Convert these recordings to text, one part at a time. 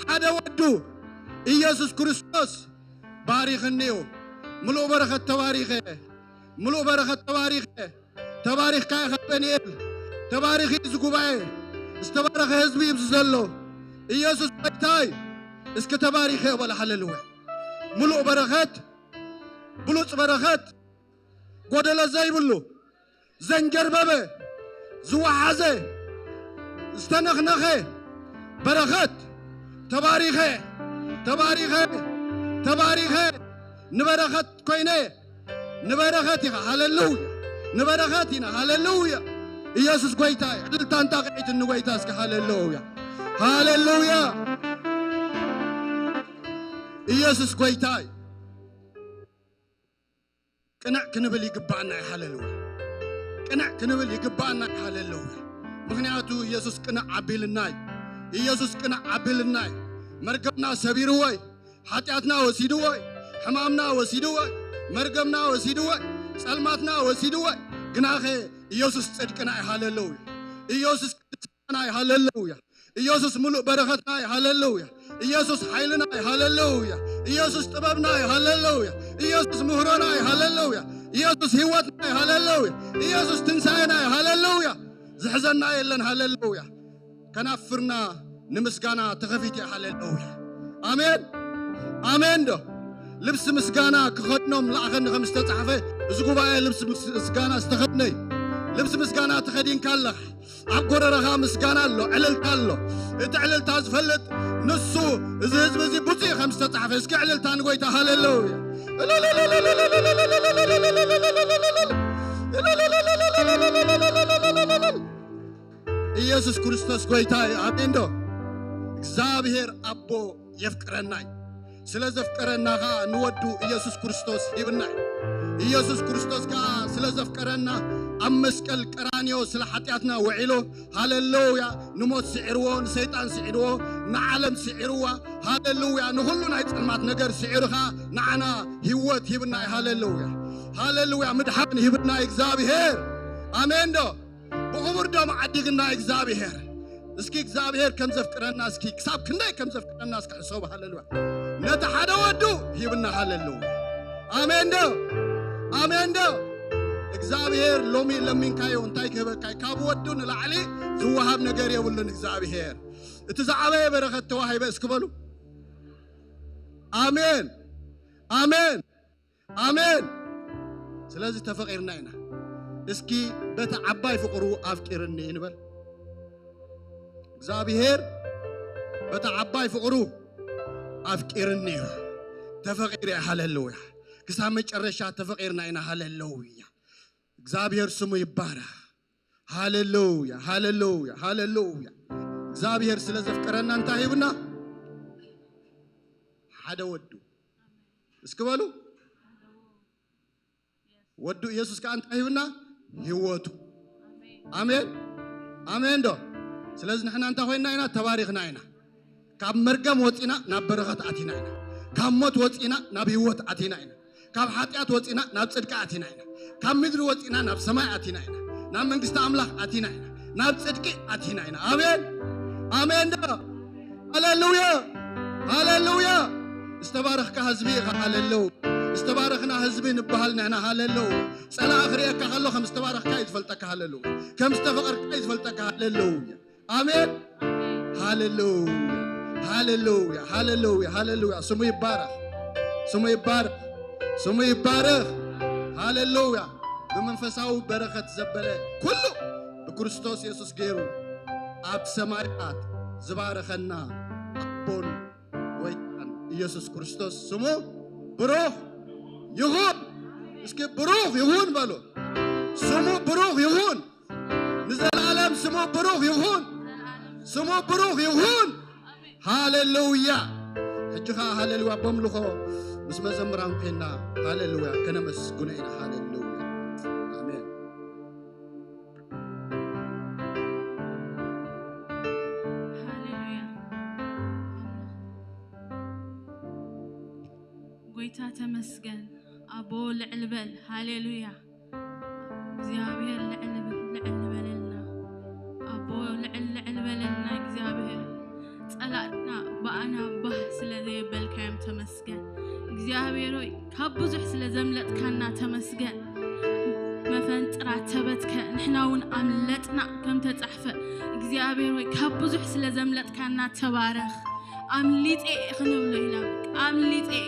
ሓደ ወዱ ኢየሱስ ክርስቶስ ባሪኽኒዩ። ምሉእ በረኸት ተባሪኸ፣ ምሉእ በረኸት ተባሪኸ። ተባሪኽካ ኢኻ ዳንኤል፣ ተባሪኽ እዩ እዚ ጉባኤ፣ ዝተባረኸ ህዝቢ እዩ ኣብዚ ዘሎ። ኢየሱስ ጎይታይ፣ እስኪ ተባሪኸ በለ። ሃሌሉያ። ምሉእ በረኸት፣ ብሉጽ በረኸት፣ ጎደሎ ዘይብሉ፣ ዘንጀርበበ፣ ዝወሓዘ፣ ዝተነኽነኸ በረኸት፣ ተባሪኸ፣ ተባሪኸ፣ ተባሪኸ፣ ንበረኸት ኮይነ፣ ንበረኸት ኢኻ። ሃሌሉያ። ንበረኸት ኢና። ሃሌሉያ። ኢየሱስ ጎይታ እዩ። ዕልልታ እንታ ቂዒት ንጎይታ እስኪ። ሃሌሉያ። ሃሌሉያ። ኢየሱስ ጎይታ እዩ። ቅንዕ ክንብል ይግባኣና እዩ። ሃሌሉያ። ቅንዕ ክንብል ይግባኣና እዩ። ሃሌሉያ። ምኽንያቱ ኢየሱስ ቅንዕ ኣቢልና እዩ። ኢየሱስ ቅንዕ ኣቢልና እዩ። መርገምና ሰቢርዎ እዩ። ሓጢኣትና ወሲድዎ እዩ። ሕማምና ወሲድዎ እዩ። መርገምና ወሲድዎ እዩ። ጸልማትና ወሲድዎ እዩ። ግናኸ ኢየሱስ ጽድቅና እዩ። ሃሌሉያ። ኢየሱስ ቅድስናና እዩ። ሃሌሉያ። ኢየሱስ ምሉእ በረኸትና እዩ። ሃሌሉያ። ኢየሱስ ሓይልና እዩ። ሃሌሉያ። ኢየሱስ ጥበብና እዩ። ሃሌሉያ። ኢየሱስ ምህሮና እዩ። ሃሌሉያ። ኢየሱስ ህይወትና እዩ። ሃሌሉያ። ኢየሱስ ትንሳኤና እዩ። ሃሌሉያ። ዝሕዘና የለን። ሃሌሉያ። ከናፍርና ንምስጋና ተኸፊቱ እዩ። ሃሌሉያ። ኣሜን። ኣሜን ዶ? ልብሲ ምስጋና ክኸድኖም ለኣኸኒ ከም ዝተጻሕፈ፣ እዚ ጉባኤ ልብሲ ምስ-፣ ምስጋና ዝተኸድነ እዩ። ልብሲ ምስጋና ተኸዲንካ ኣለኻ። ኣብ ጎረረኻ ምስጋና ኣሎ፣ ዕልልታ ኣሎ። እቲ ዕልልታ ዝፈልጥ ንሱ፣ እዚ ህዝቢ እዚ ብፁዕ እዩ ከም ዝተጻሕፈ። እስኪ ዕልልታ ንጎይታ። ሃሌሉያ። ኢየሱስ ክርስቶስ ጎይታ እዩ። ኣሜን ዶ? እግዚኣብሔር ኣቦ የፍቅረና እዩ። ስለ ዘፍቀረና ኸዓ ንወዱ ኢየሱስ ክርስቶስ ሂብና እዩ። ኢየሱስ ክርስቶስ ከኣ ስለ ዘፍቀረና ኣብ መስቀል ቀራንዮ ስለ ሓጢኣትና ውዒሉ። ሃሌሉያ። ንሞት ስዒርዎ፣ ንሰይጣን ስዒርዎ፣ ንዓለም ስዒርዋ። ሃሌሉያ። ንኹሉ ናይ ጸልማት ነገር ስዒሩ ኸዓ ንዓና ህይወት ሂብና እዩ። ሃሌሉያ። ሃሌሉያ። ምድሓን ሂብና እዩ እግዚኣብሔር። ኣሜን ዶ? ብኽቡር ደሙ ዓዲግና እግዚኣብሔር። እስኪ እግዚኣብሔር ከም ዘፍቅረና፣ እስኪ ክሳብ ክንደይ ከም ዘፍቅረና እስኪ ሕሰቡ። ሃሌሉያ። ነቲ ሓደ ወዱ ሂብና። ሃሌሉያ። ኣሜን ዶ? ኣሜን ዶ? እግዚኣብሔር ሎሚ ለሚንካዮ እንታይ ክህበካ እዩ? ካብ ወዱ ንላዕሊ ዝወሃብ ነገር የብሉን እግዚኣብሔር። እቲ ዝዓበየ በረኸት ተዋሂበ እስኪ በሉ። ኣሜን። ኣሜን። ኣሜን። ስለዚ ተፈቒርና ኢና። እስኪ በቲ ዓባይ ፍቕሩ ኣፍቂርኒ ንበል። እግዚኣብሔር በቲ ዓባይ ፍቕሩ ኣፍቂርኒ እዩ። ተፈቒረ፣ ሃሌሉያ። ክሳብ መጨረሻ ተፈቒርና ኢና። ሃሌሉያ። እግዚኣብሔር ስሙ ይባረኽ። ሃሌሉያ፣ ሃሌሉያ፣ ሃሌሉያ። እግዚኣብሔር ስለ ዘፍቀረና እንታይ ሂብና? ሓደ ወዱ። እስኪ በሉ። ወዱ ኢየሱስ ከኣ እንታይ ሂብና? ህይወቱ። ኣሜን። ኣሜን ዶ? ስለዚ ንሕና እንታይ ኮይንና ኢና? ተባሪኽና ኢና። ካብ መርገም ወጺና ናብ በረኸት ኣቲና ኢና። ካብ ሞት ወጺና ናብ ህይወት ኣቲና ኢና። ካብ ሓጢኣት ወጺና ናብ ጽድቂ ኣቲና ኢና። ካብ ምድሪ ወጺና ናብ ሰማይ ኣቲና ኢና። ናብ መንግስቲ ኣምላኽ ኣቲና ኢና። ናብ ጽድቂ ኣቲና ኢና። ኣሜን። ኣሜን ዶ? ሃሌሉያ። ሃሌሉያ። ዝተባረኽካ ህዝቢ ኢኻ። ሃሌሉ። ዝተባረኽና ህዝቢ ንበሃል ንሕና። ሃሌሉ። ጸላኢ ክርእየካ ከሎ ከም ዝተባረኽካ እዩ ዝፈልጠካ። ሃሌሉ። ከም ዝተፈቐርካ እዩ ዝፈልጠካ። ሃሌሉያ። ኣሜን። ሃሌሉያ። ሃሌሉያ። ሃሌሉያ። ሃሌሉያ። ስሙ ይባረኽ። ስሙ ይባረኽ። ስሙ ይባረኽ። ሃሌሉያ። ብመንፈሳዊ በረኸት ዘበለ ኩሉ ብክርስቶስ የሱስ ገይሩ ኣብ ሰማያት ዝባረኸና ኣቦን ጎይታን ኢየሱስ ክርስቶስ ስሙ ብሩኽ ይኹን። እስኪ ብሩኽ ይኹን በሉ። ስሙ ብሩኽ ይኹን። ንዘለዓለም ስሙ ብሩኽ ይኹን። ስሙ ብሩኽ ይኹን። ሃሌሉያ። ሕጂ ኸዓ ሃሌሉያ በምልኾ ምስ መዘምራን ኮይና ሃሌሉያ ከነመስግኖ ኢና። ሃሌሉያ። ኣሜን። ሃሌሉያ። ጎይታ ተመስገን። ኣቦ ልዕል በል። ሃሌሉያ። እግዚኣብሔር ልዕል ልዕል በለልና። ኣቦ ልዕል ልዕል በለልና እግዚኣብሔር። ጸላእቲ እና ብኣና ባህ ስለ ዘየበልካዮም ተመስገን። እግዚኣብሔር ሆይ፣ ካብ ብዙሕ ስለ ዘምለጥካና ተመስገን። መፈንጥራት ተበትከ፣ ንሕና እውን ኣምለጥና ከም ተጻሕፈ። እግዚኣብሔር ሆይ፣ ካብ ብዙሕ ስለ ዘምለጥካና ተባረኽ። ኣምሊጠ እየ ክንብሎ ኢና። ኣምሊጠ እየ።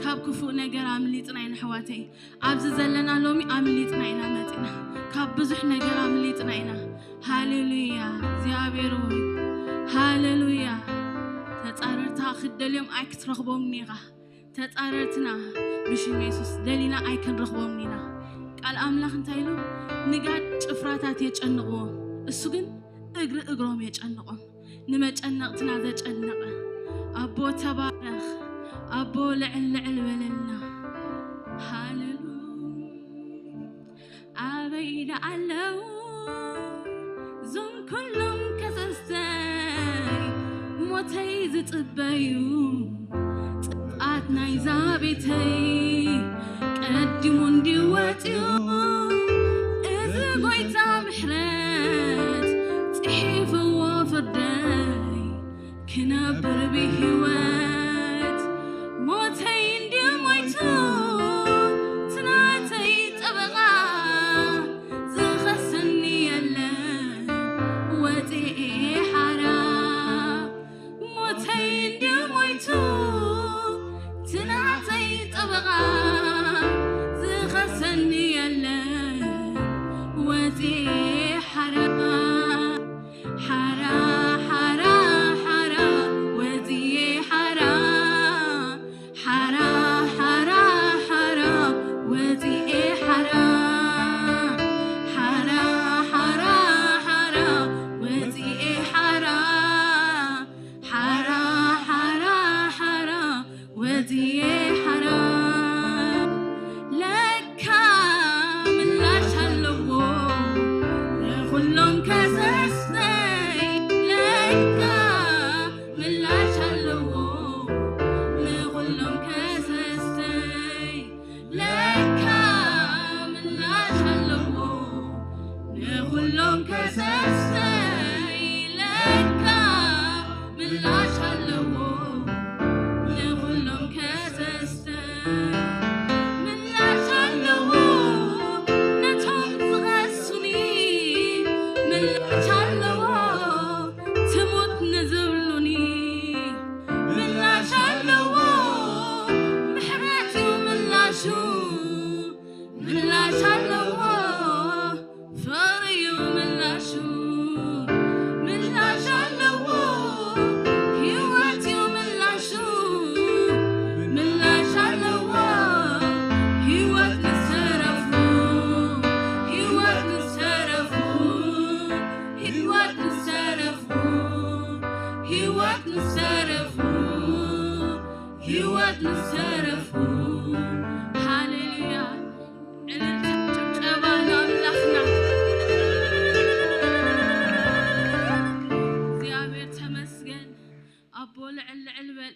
ካብ ክፉእ ነገር ኣምሊጥና ኢና ኣሕዋተይ። ኣብዚ ዘለና ሎሚ ኣምሊጥና ኢና መጺና። ካብ ብዙሕ ነገር ኣምሊጥና ኢና። ሃሌሉያ፣ እግዚኣብሔር ሆይ፣ ሃሌሉያ። ተጻረርታ ክትደልዮም ኣይክትረኽቦምን ኢኻ። ተጻረርትና ብሽም የሱስ ደሊና ኣይክንረኽቦምን ኢና። ቃል ኣምላኽ እንታይ ኢሉ? ንጋድ ጭፍራታት የጨንቕዎም፣ እሱ ግን እግሪ እግሮም የጨንቖም። ንመጨነቕትና ዘጨነቐ ኣቦ ተባረኽ፣ ኣቦ ልዕል ልዕል በለልና። ሃሌሉ ኣበይ ደኣ ኣለዉ እዞም ኩሎም ከሰስተይ፣ ሞተይ ዝጽበዩ ጽብኣት ናይዛ ቤተይ? ቀዲሙ እንድዩ ወጺኡ እዚ ጎይታ ምሕረት፣ ጽሒፍዎ ፍርደይ ክነብር ብህይወት። ሞተይ እንድዩ ሞይቱ እቲ ናተይ ጠበቓ፣ ዝኸሰኒ የለን ወጺኤ ሓራ። ሞተይ እንድዩ ሞይቱ እቲ ናተይ ጠበቓ፣ ዝኸሰኒ የለን ወጺኤ ሓራ። ሓራ፣ ሓራ፣ ሓራ፣ ወጺኤ ሓራ። ሓራ፣ ሓራ፣ ሓራ፣ ወጺኤ ሓራ። ሓራ፣ ሓራ፣ ሓራ፣ ወጺኤ ሓራ። ሓራ፣ ሓራ፣ ሓራ፣ ወጺኤ ሓራ። ለካ ምላሽ ኣለዎ ንኹሎም ከሰስተይ። ለካ ምላሽ ኣለዎ ንኹሎም ከሰስተይ። ለካ ምላሽ ኣለዎ ንኹሎም ከሰስተይ። ለካ ምላሽ ኣለዎ ንኹሎም ከሰስተይ። ምላሽ ኣለዎ ነቶም ዝኸሱኒ። ምላሽ ኣለዎ ትሙት ንዝብሉኒ። ምላሽ ኣለዎ ምሕረት እዩ ምላሹ። ምላሽ ኣለዎ ፍቕሪ እዩ ምላሹ። ምላሽ ኣለዎ ህይወት እዩ ምላሹ። ምላሽ ኣለዎ ህይወት ንዝተረፉ። ህይወት ንዝተረፉ። ህይወት ንዝተረፉ። ህይወት ንዝተረፉ። ህይወት ንዝተረፉ። ሃሌሉያ። እልልታ ጭብጨባ ንኣምላኽና። እግዚኣብሔር ተመስገን። ኣቦ ልዕል ልዕል በል።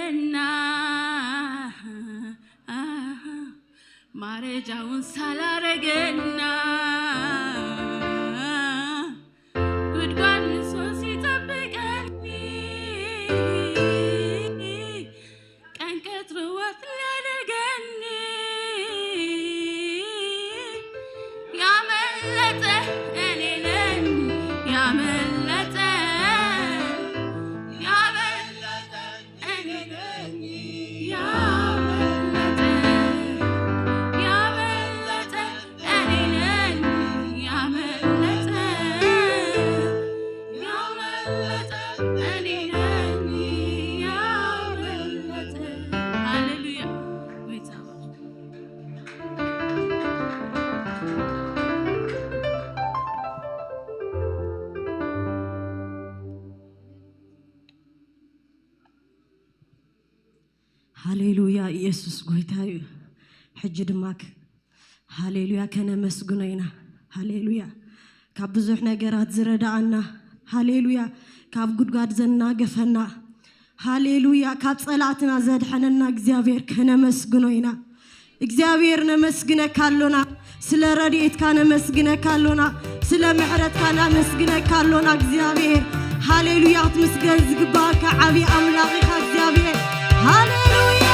እና ማረጃውን ሳላረገና ጉድጓድ ንሶ ሲጠብቀኒ ቀን ቀትሪ ወፍ ሊያደርገኒ ያመለጠ እኔ ነኝ ያመለጠ ያመለጠ እኔ ነኝ ያመለጠ ያመለጠ እኔ ነኝ ያመለጠ ያመለጠ እኔ ነኝ ያመለጠ። ሃሌሉያ። ሃሌሉያ፣ ኢየሱስ ጎይታ እዩ። ሕጂ ድማ ክ-፣ ሃሌሉያ፣ ከነመስግኖ ኢና። ሃሌሉያ፣ ካብ ብዙሕ ነገራት ዝረዳኣና፣ ሃሌሉያ፣ ካብ ጉድጓድ ዘናገፈና፣ ሃሌሉያ፣ ካብ ጸላእትና ዘድሐነና እግዚኣብሔር ከነመስግኖ ኢና። እግዚኣብሔር ነመስግነካ ኣሎና፣ ስለ ረድኤትካ ነመስግነካ ኣሎና፣ ስለ ምሕረትካ ነመስግነካ ኣሎና እግዚኣብሔር። ሃሌሉያ፣ ክትምስገን ዝግባኣካ ዓብዪ ኣምላኽ ኢኻ እግዚኣብሔር። ሃሌሉያ።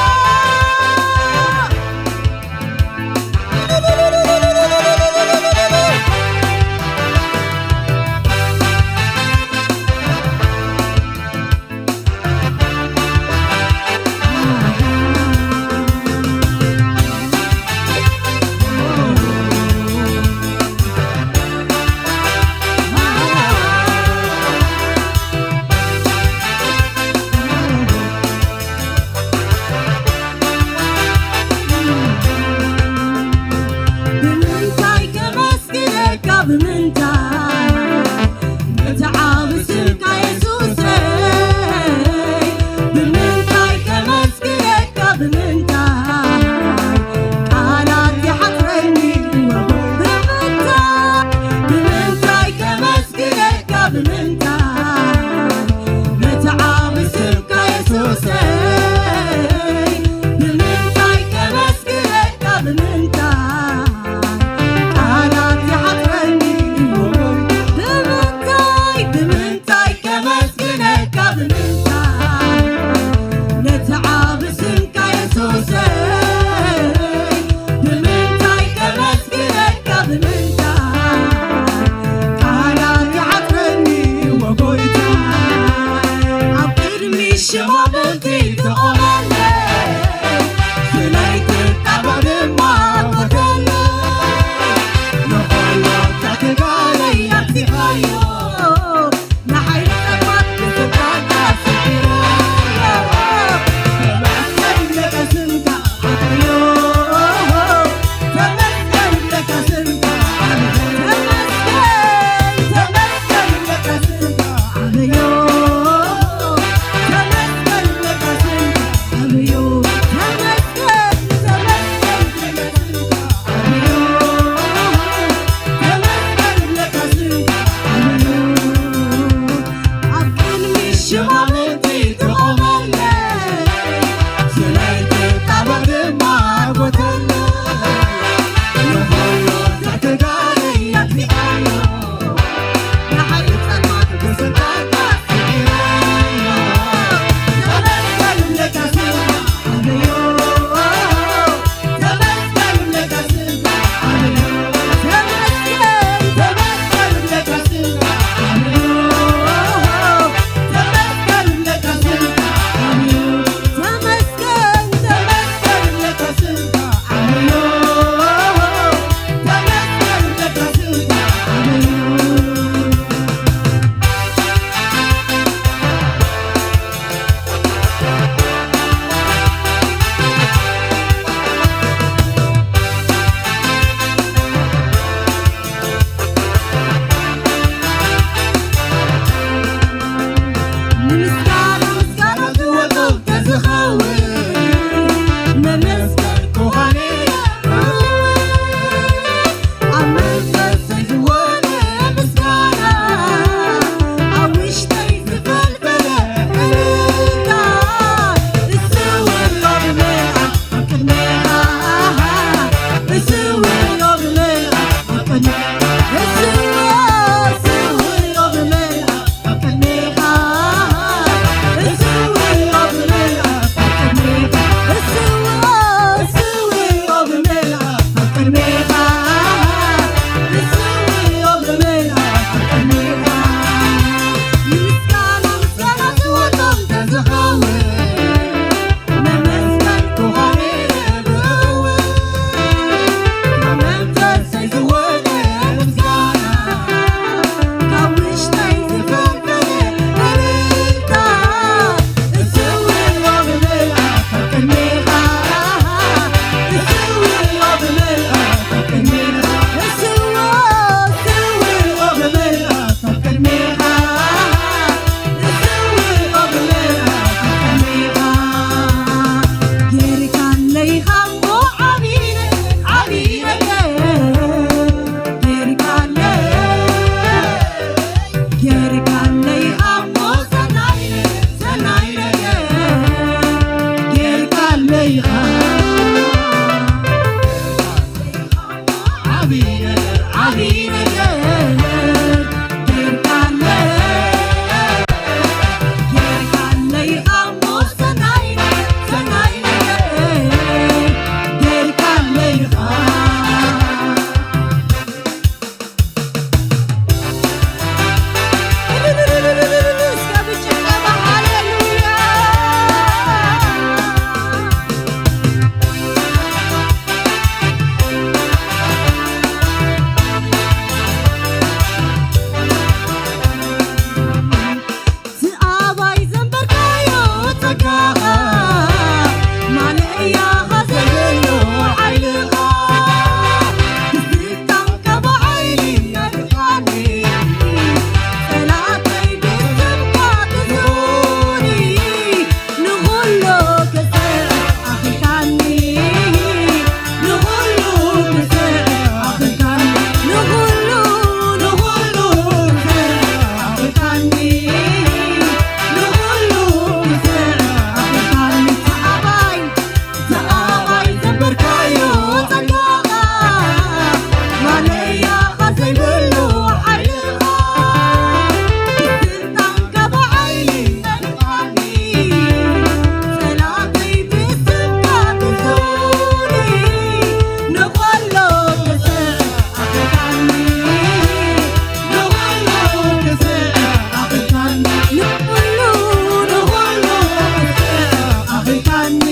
ካኒ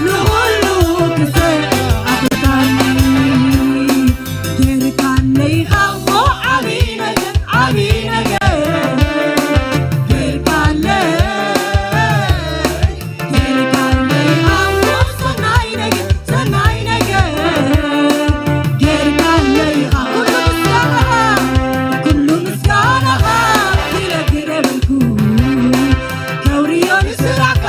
ንኹሉ ክሰዓብካኒ ጌርካለይ ኻሞ ዓቢ ነገር ዓቢ ነገር ጌርካለይ ጌርካለይ ኻሞ ሰናይ ነገር ሰናይ ነገር ጌርካለይ ኻሞ ኩሉ ምስጋናኻ ኩሉ ምስጋናኻ ክለግረበልኩ ከውርዮ ንስራሕካ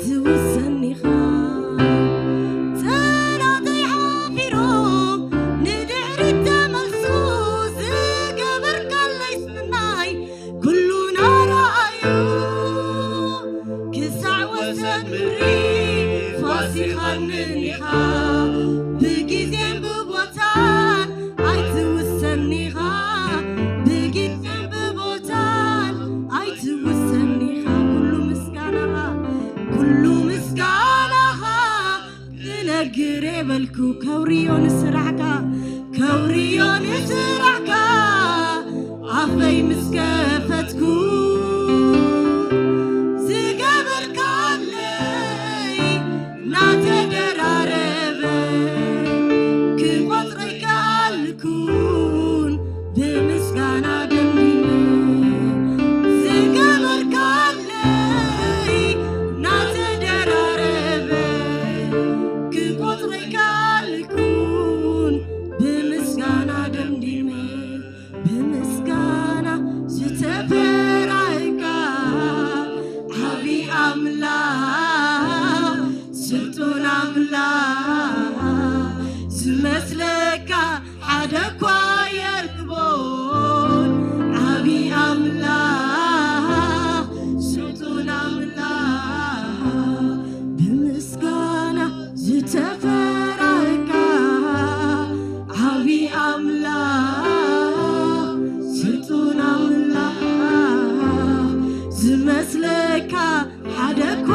ትውሰኒኻ። ጸላተይ ሓፊሮም ንድሕሪት ተመልሱ፣ ዝገበርካለይ ስናይ ኩሉ ናረኣዩ። ክሳዕ ወሰን ምድሪ ፋሲኻንን ኢኻ፣ ብግዜን ብቦታን ኣይትውሰኒኻ፣ ብግዜን ብቦታን ኣይትውሰኒኻ። ኩሉ ምስጋናኻ፣ ኩሉ ምስጋናኻ ክነግር የበልኩ። ከውርዮ ንስራሕካ፣ ከውርዮ ንስራሕካ፣ ኣፈይ ምስ ከፈትኩ፣ ዝገበርካለይ ናተደራረበ፣ ክቆጽሮ ኣይከኣልኩን ብምስጋና ደምዲመ። ዝገበርካለይ ናተደራረበ፣ ክቆጽሮ ኣይከኣልኩን ብምስጋና ደምዲመ። ብምስጋና ዝተፈራህካ ዓቢ ኣምላኽ፣ ስልጡን ኣምላኽ፣ ዝመስለካ ሓደ እኳ የልቦን። ዓቢ ኣምላኽ፣ ስልጡን ኣምላኽ፣ ብምስጋና ዝተፈራህካ ዓቢ ኣምላኽ፣ ስልጡን ኣምላኽ፣ ዝመስለካ ሓደ እኳ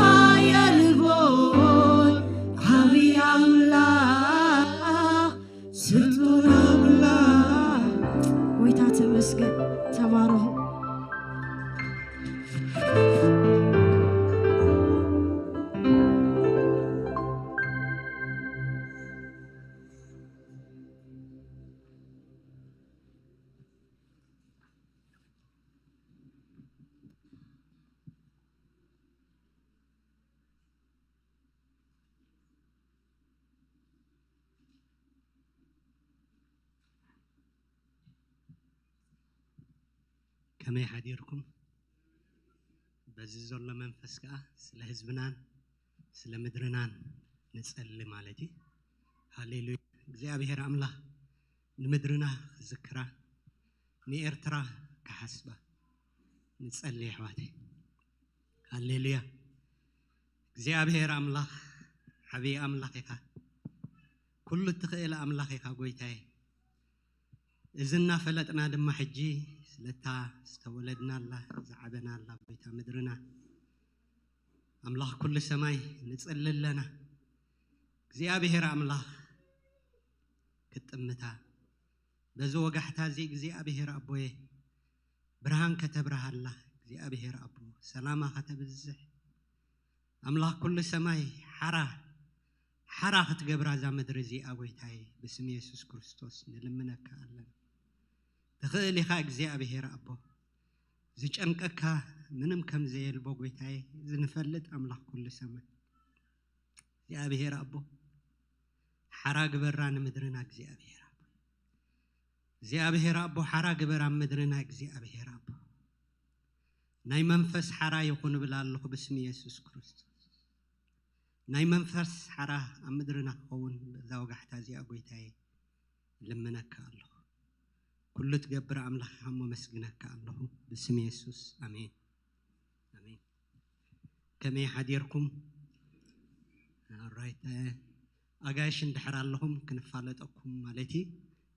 የልቦን። ዓቢ ኣምላኽ፣ ስልጡን ኣምላኽ። ጎይታ ተመስገን። ተባረኹ። ከመይ ሓዲርኩም? በዚ ዘሎ መንፈስ ከኣ ስለ ህዝብናን ስለ ምድርናን ንጸሊ ማለት እዩ። ሃሌሉያ። እግዚኣብሔር ኣምላኽ ንምድርና ክዝክራ፣ ንኤርትራ ክሓስባ ንጸሊ ኣሕዋተይ። ሃሌሉያ። እግዚኣብሔር ኣምላኽ ዓብዪ ኣምላኽ ኢኻ። ኩሉ እትኽእል ኣምላኽ ኢኻ ጎይታዬ። እዚ እናፈለጥና ድማ ሕጂ ስለታ ዝተወለድናላ ዝዓበናላ ጎይታ ምድርና ኣምላኽ ኩሉ ሰማይ ንጸሊ ኣለና። እግዚኣብሔር ኣምላኽ ክትጥምታ በዚ ወጋሕታ እዚ እግዚኣብሔር ኣቦዬ ብርሃን ከተብርሃላ እግዚኣብሔር ኣቦ ሰላማ ከተብዝሕ ኣምላኽ ኩሉ ሰማይ ሓራ ሓራ ክትገብራ እዛ ምድሪ እዚኣ ጎይታይ ብስም የሱስ ክርስቶስ ንልምነካ ኣለና። ትኽእል ኢኻ እግዚኣብሔር ኣቦ። ዝጨንቀካ ምንም ከም ዘየልቦ ጎይታይ ዝንፈልጥ ኣምላኽ ኩሉ ሰማይ እግዚኣብሔር ኣቦ ሓራ ግበራ ንምድርና እግዚኣብሔር ኣቦ እግዚኣብሔር ኣቦ ሓራ ግበር ኣብ ምድርና እግዚኣብሔር ኣቦ ናይ መንፈስ ሓራ ይኹን እብል ኣለኹ ብስም የሱስ ክርስቶስ። ናይ መንፈስ ሓራ ኣብ ምድርና ክኸውን በዛ ወጋሕታ እዚኣ ጎይታዬ ልምነካ ኣለኹ። ኩሉ ትገብር ኣምላኽ ኢኻ እሞ መስግነካ ኣለኹ ብስም የሱስ ኣሜን። ኣሜን። ከመይ ሓዲርኩም? ኦራይት። ኣጋይሽ እንድሕር ኣለኹም ክንፋለጠኩም ማለት እዩ።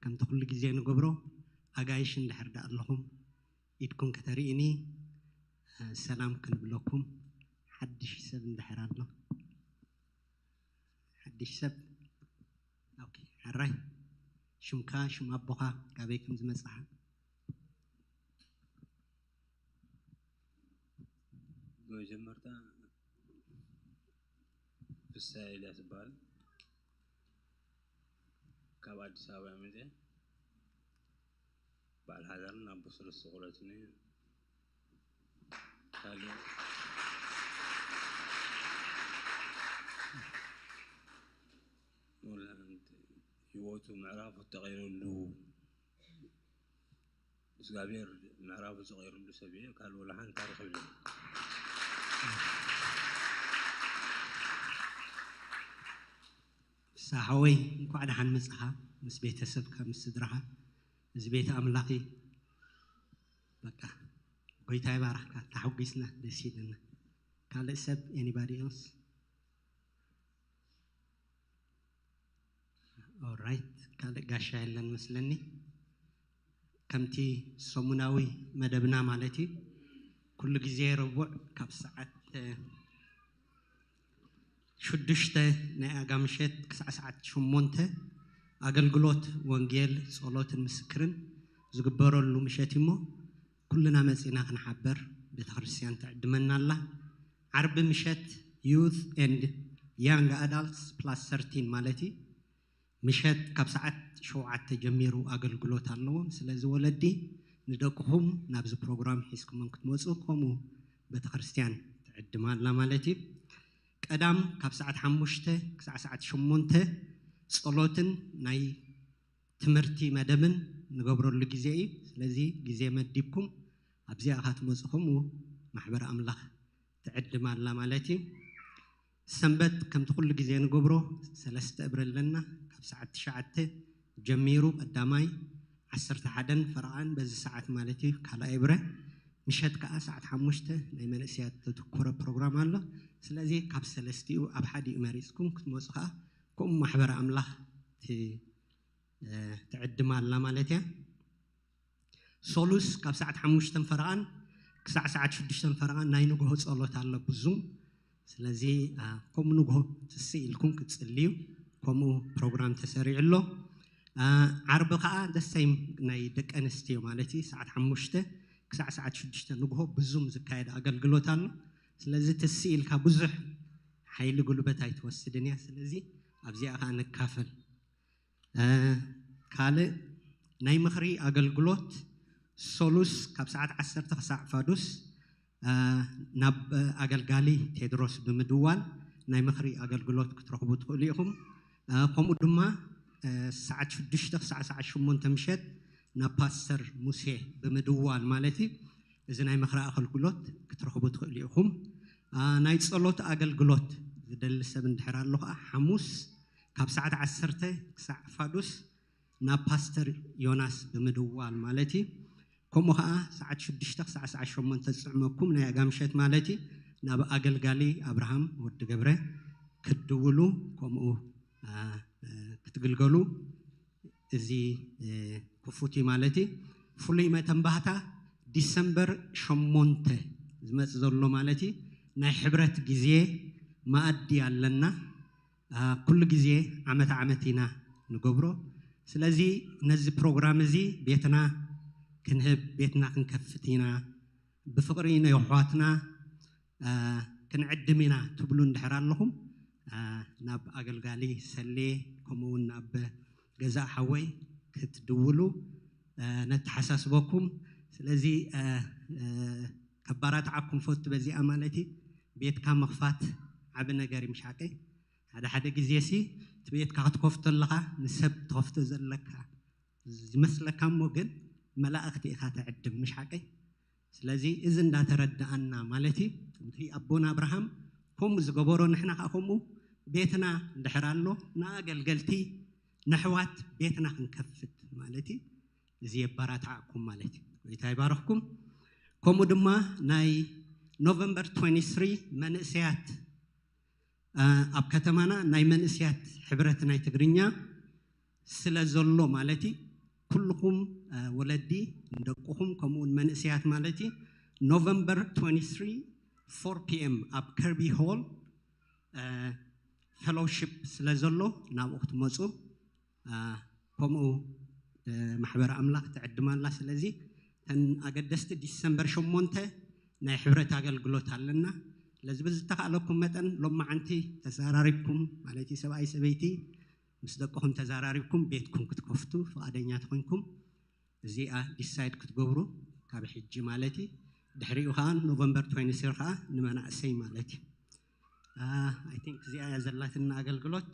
ከምቲ ኩሉ ግዜ ንገብሮ ኣጋይሽ እንድሕር ዳ ኣለኹም ኢድኩም ከተርእኒ ሰላም ክንብለኩም። ሓድሽ ሰብ እንድሕር ኣሎ ሓድሽ ሰብ ኦኬ። ሕራይ ሽምካ ሽም ኣቦኻ ካበይ ከም ዝመጻኻ? መጀመርታ ፍስሃ ኤልያስ ይበሃል። ካብ ኣዲስ ኣበባ መፅየ። በዓል ሓዳርን ኣቦ ሰለስተ ቆልዑትን እየ። ካልእ ህይወቱ ምዕራፉ ተቐይረሉ እግዚኣብሔር ምዕራፉ ዝቐይረሉ ሰብ እየ። ካልእ ወላ ሓንቲ ታሪኽ የብለይን። ሳሓወይ፣ እንኳዕ ደሓን መጻኻ፣ ምስ ቤተሰብካ፣ ምስ ስድራኻ። እዚ ቤት ኣምላኽ እዩ። በቃ፣ ጎይታ ይባርኽካ። ተሓጒስና፣ ደስ ኢሉና። ካልእ ሰብ፣ anybody else? Alright፣ ካልእ ጋሻ የለን መስለኒ። ከምቲ ሰሙናዊ መደብና ማለት እዩ፣ ኩሉ ግዜ ረቡዕ ካብ ሰዓት ሽዱሽተ ናይ ኣጋ ምሸት ክሳዕ ሰዓት ሸሞንተ ኣገልግሎት ወንጌል፣ ጸሎትን ምስክርን ዝግበረሉ ምሸት እሞ፣ ኩልና መጺና ክንሓበር ቤተ ክርስቲያን ትዕድመና ኣላ። ዓርቢ ምሸት Youth and Young Adults plus thirteen ማለት እዩ። ምሸት ካብ ሰዓት ሸውዓተ ጀሚሩ ኣገልግሎት ኣለዎም። ስለዚ ወለዲ፣ ንደቅኹም ናብዚ ፕሮግራም ሒዝኩሞም ክትመጹ፣ ከምኡ ቤተ ክርስቲያን ትዕድማ ኣላ ማለት እዩ። ቀዳም ካብ ሰዓት ሓሙሽተ ክሳዕ ሰዓት ሸሞንተ ጸሎትን ናይ ትምህርቲ መደብን ንገብረሉ ግዜ እዩ። ስለዚ ግዜ መዲብኩም ኣብዚኣ ኢኻ ትመጹ፣ ከምኡ ማሕበር ኣምላኽ ትዕድም ኣላ ማለት እዩ። ሰንበት ከምቲ ኩሉ ግዜ ንገብሮ ሰለስተ እብረ ኣለና። ካብ ሰዓት ትሽዓተ ጀሚሩ ቀዳማይ፣ ዓሰርተ ሓደን ፈረቓን በዚ ሰዓት ማለት እዩ ካልኣይ እብረ። ምሸት ከኣ ሰዓት ሓሙሽተ ናይ መንእሰያት ተትኮረ ፕሮግራም ኣሎ። ስለዚ ካብ ሰለስቲኡ ኣብ ሓዲኡ መሪጽኩም ክትመጹ ከኣ ከምኡ ማሕበር ኣምላኽ ት-፣ እ፣ ትዕድም ኣላ ማለት እያ። ሶሉስ ካብ ሰዓት ሓሙሽተን ፈረቓን ክሳዕ ሰዓት ሽዱሽተን ፈረቓን ናይ ንግሆ ጸሎት ኣሎ ብዙም። ስለዚ፣ አ፣ ከምኡ ንግሆ ትስ ኢልኩም ክትጽልዩ፣ ከምኡ ፕሮግራም ተሰሪዑ ኣሎ። አ፣ ዓርቢ ከኣ ደሰይም ናይ ደቂ ኣንስትዮ ማለት እዩ፣ ሰዓት ሓሙሽተ ክሳዕ ሰዓት ሽዱሽተ ንግሆ ብዙም ዝካየድ ኣገልግሎት ኣሎ። ስለዚ ትስ ኢልካ ብዙሕ ሓይሊ ጉልበት ኣይትወስድን እያ። ስለዚ ኣብዚኣ ከኣ ንካፈል። እ፣ ካልእ ናይ ምኽሪ ኣገልግሎት ሶሉስ ካብ ሰዓት ዓሰርተ ክሳዕ ፋዱስ፣ እ፣ ናብ ኣገልጋሊ ቴድሮስ ብምድዋል ናይ ምኽሪ ኣገልግሎት ክትረኽቡ ትኽእሉ ኢኹም። እ፣ ከምኡ ድማ፣ እ፣ ሰዓት ሽዱሽተ ክሳዕ ሰዓት ሸሞንተ ምሸት ናብ ፓስተር ሙሴ ብምድዋል ማለት እዩ፣ እዚ ናይ ምኽሪ ኣገልግሎት ክትረኽቡ ትኽእሉ ኢኹም። እ፣ ናይ ጸሎት ኣገልግሎት ዝደሊ ሰብ እንድሕር ኣሎ ከኣ ሓሙስ ካብ ሰዓት ዓሰርተ ክሳዕ ፋዱስ ናብ ፓስተር ዮናስ ብምድዋል ማለት እዩ። ከምኡ ኸዓ ሰዓት ሽዱሽተ ክሳዕ ሰዓት ሸሞንተ ዝጥዕመኩም ናይ ኣጋ ምሸት ማለት እዩ፣ ናብ ኣገልጋሊ ኣብርሃም ወዲ ገብረ ክትድውሉ፣ ከምኡ፣ አ፣ አ፣ ክትግልገሉ እዚ፣ እ፣ ክፉት እዩ ማለት እዩ። ፍሉይ መተንባህታ ዲሰምበር ሸሞንተ ዝመጽእ ዘሎ ማለት እዩ፣ ናይ ሕብረት ግዜ መኣዲ ኣለና። አ፣ ኩሉ ግዜ ዓመት ዓመት ኢና ንገብሮ። ስለዚ ነዚ ፕሮግራም እዚ ቤትና ክንህብ፣ ቤትና ክንከፍት ኢና። ብፍቕሪ ንየሕዋትና፣ አ፣ ክንዕድም ኢና ትብሉ እንድሕር ኣለኹም፣ አ፣ ናብ ኣገልጋሊ ሰሌ፣ ከምኡ እውን ናብ ገዛእ ሓወይ ክትድውሉ፣ አ፣ ነተሓሳስበኩም። ስለዚ፣ አ፣ አ፣ ከባራትዓኩም ፈቱ በዚኣ ማለት እዩ። ቤትካ ምኽፋት ዓቢ ነገር እዩ፣ ምሽ ሓቀይ? ሓደ ሓደ ግዜ ሲ እቲ ቤትካ ክትከፍቶ ኣለኻ፣ ንሰብ ትኸፍቶ ዘለካ ዝመስለካ፣ እሞ ግን መላእኽቲ ኢኻ ተዕድም፣ ምሽ ሓቀይ? ስለዚ እዚ እንዳተረዳኣና ማለት እዩ። ከምቲ ኣቦና ኣብርሃም ከምኡ ዝገበሮ፣ ንሕና ከዓ ከምኡ ቤትና እንድሕር ኣሎ፣ ንኣገልገልቲ፣ ንኣሕዋት ቤትና ክንከፍት ማለት እዩ። እዚ የባራትዓኩም ማለት እዩ። ጎይታ ይባርኽኩም። ከምኡ ድማ ናይ ኖቨምበር ትዌንቲ ስሪ መንእሰያት፣ አ፣ ኣብ ከተማና ናይ መንእሰያት ሕብረት ናይ ትግርኛ ስለ ዘሎ ማለት እዩ፣ ኩልኹም፣ አ፣ ወለዲ ንደቅኹም፣ ከምኡውን መንእሰያት ማለት እዩ፣ ኖቨምበር ትዌንቲ ስሪ፣ ፎር ፒ ኤም ኣብ ከርቢ ሆል፣ አ፣ ፌሎውሺፕ ስለ ዘሎ ናብኡ ክትመፁ፣ አ፣ ከምኡ፣ እ፣ ማሕበር ኣምላኽ ትዕድም ኣላ። ስለዚ እተን ኣገደስቲ ዲሰምበር ሸሞንተ ናይ ሕብረት ኣገልግሎት ኣለና። ስለዚ ብዝተኻእለኩም መጠን ሎማዓንቲ ተዘራሪብኩም፣ ማለት እዩ፣ ሰብኣይ ሰበይቲ ምስ ደቅኹም ተዘራሪብኩም ቤትኩም ክትከፍቱ ፍቓደኛ ተኾይንኩም፣ እዚኣ ዲሳይድ ክትገብሩ ካብ ሕጂ ማለት እዩ። ድሕሪኡ ከዓ ኖቨምበር ትዌንቲ ስሪ ከዓ ንመናእሰይ ማለት እዩ። አ፣ I think እዚኣ እያ ዘላትና ኣገልግሎት።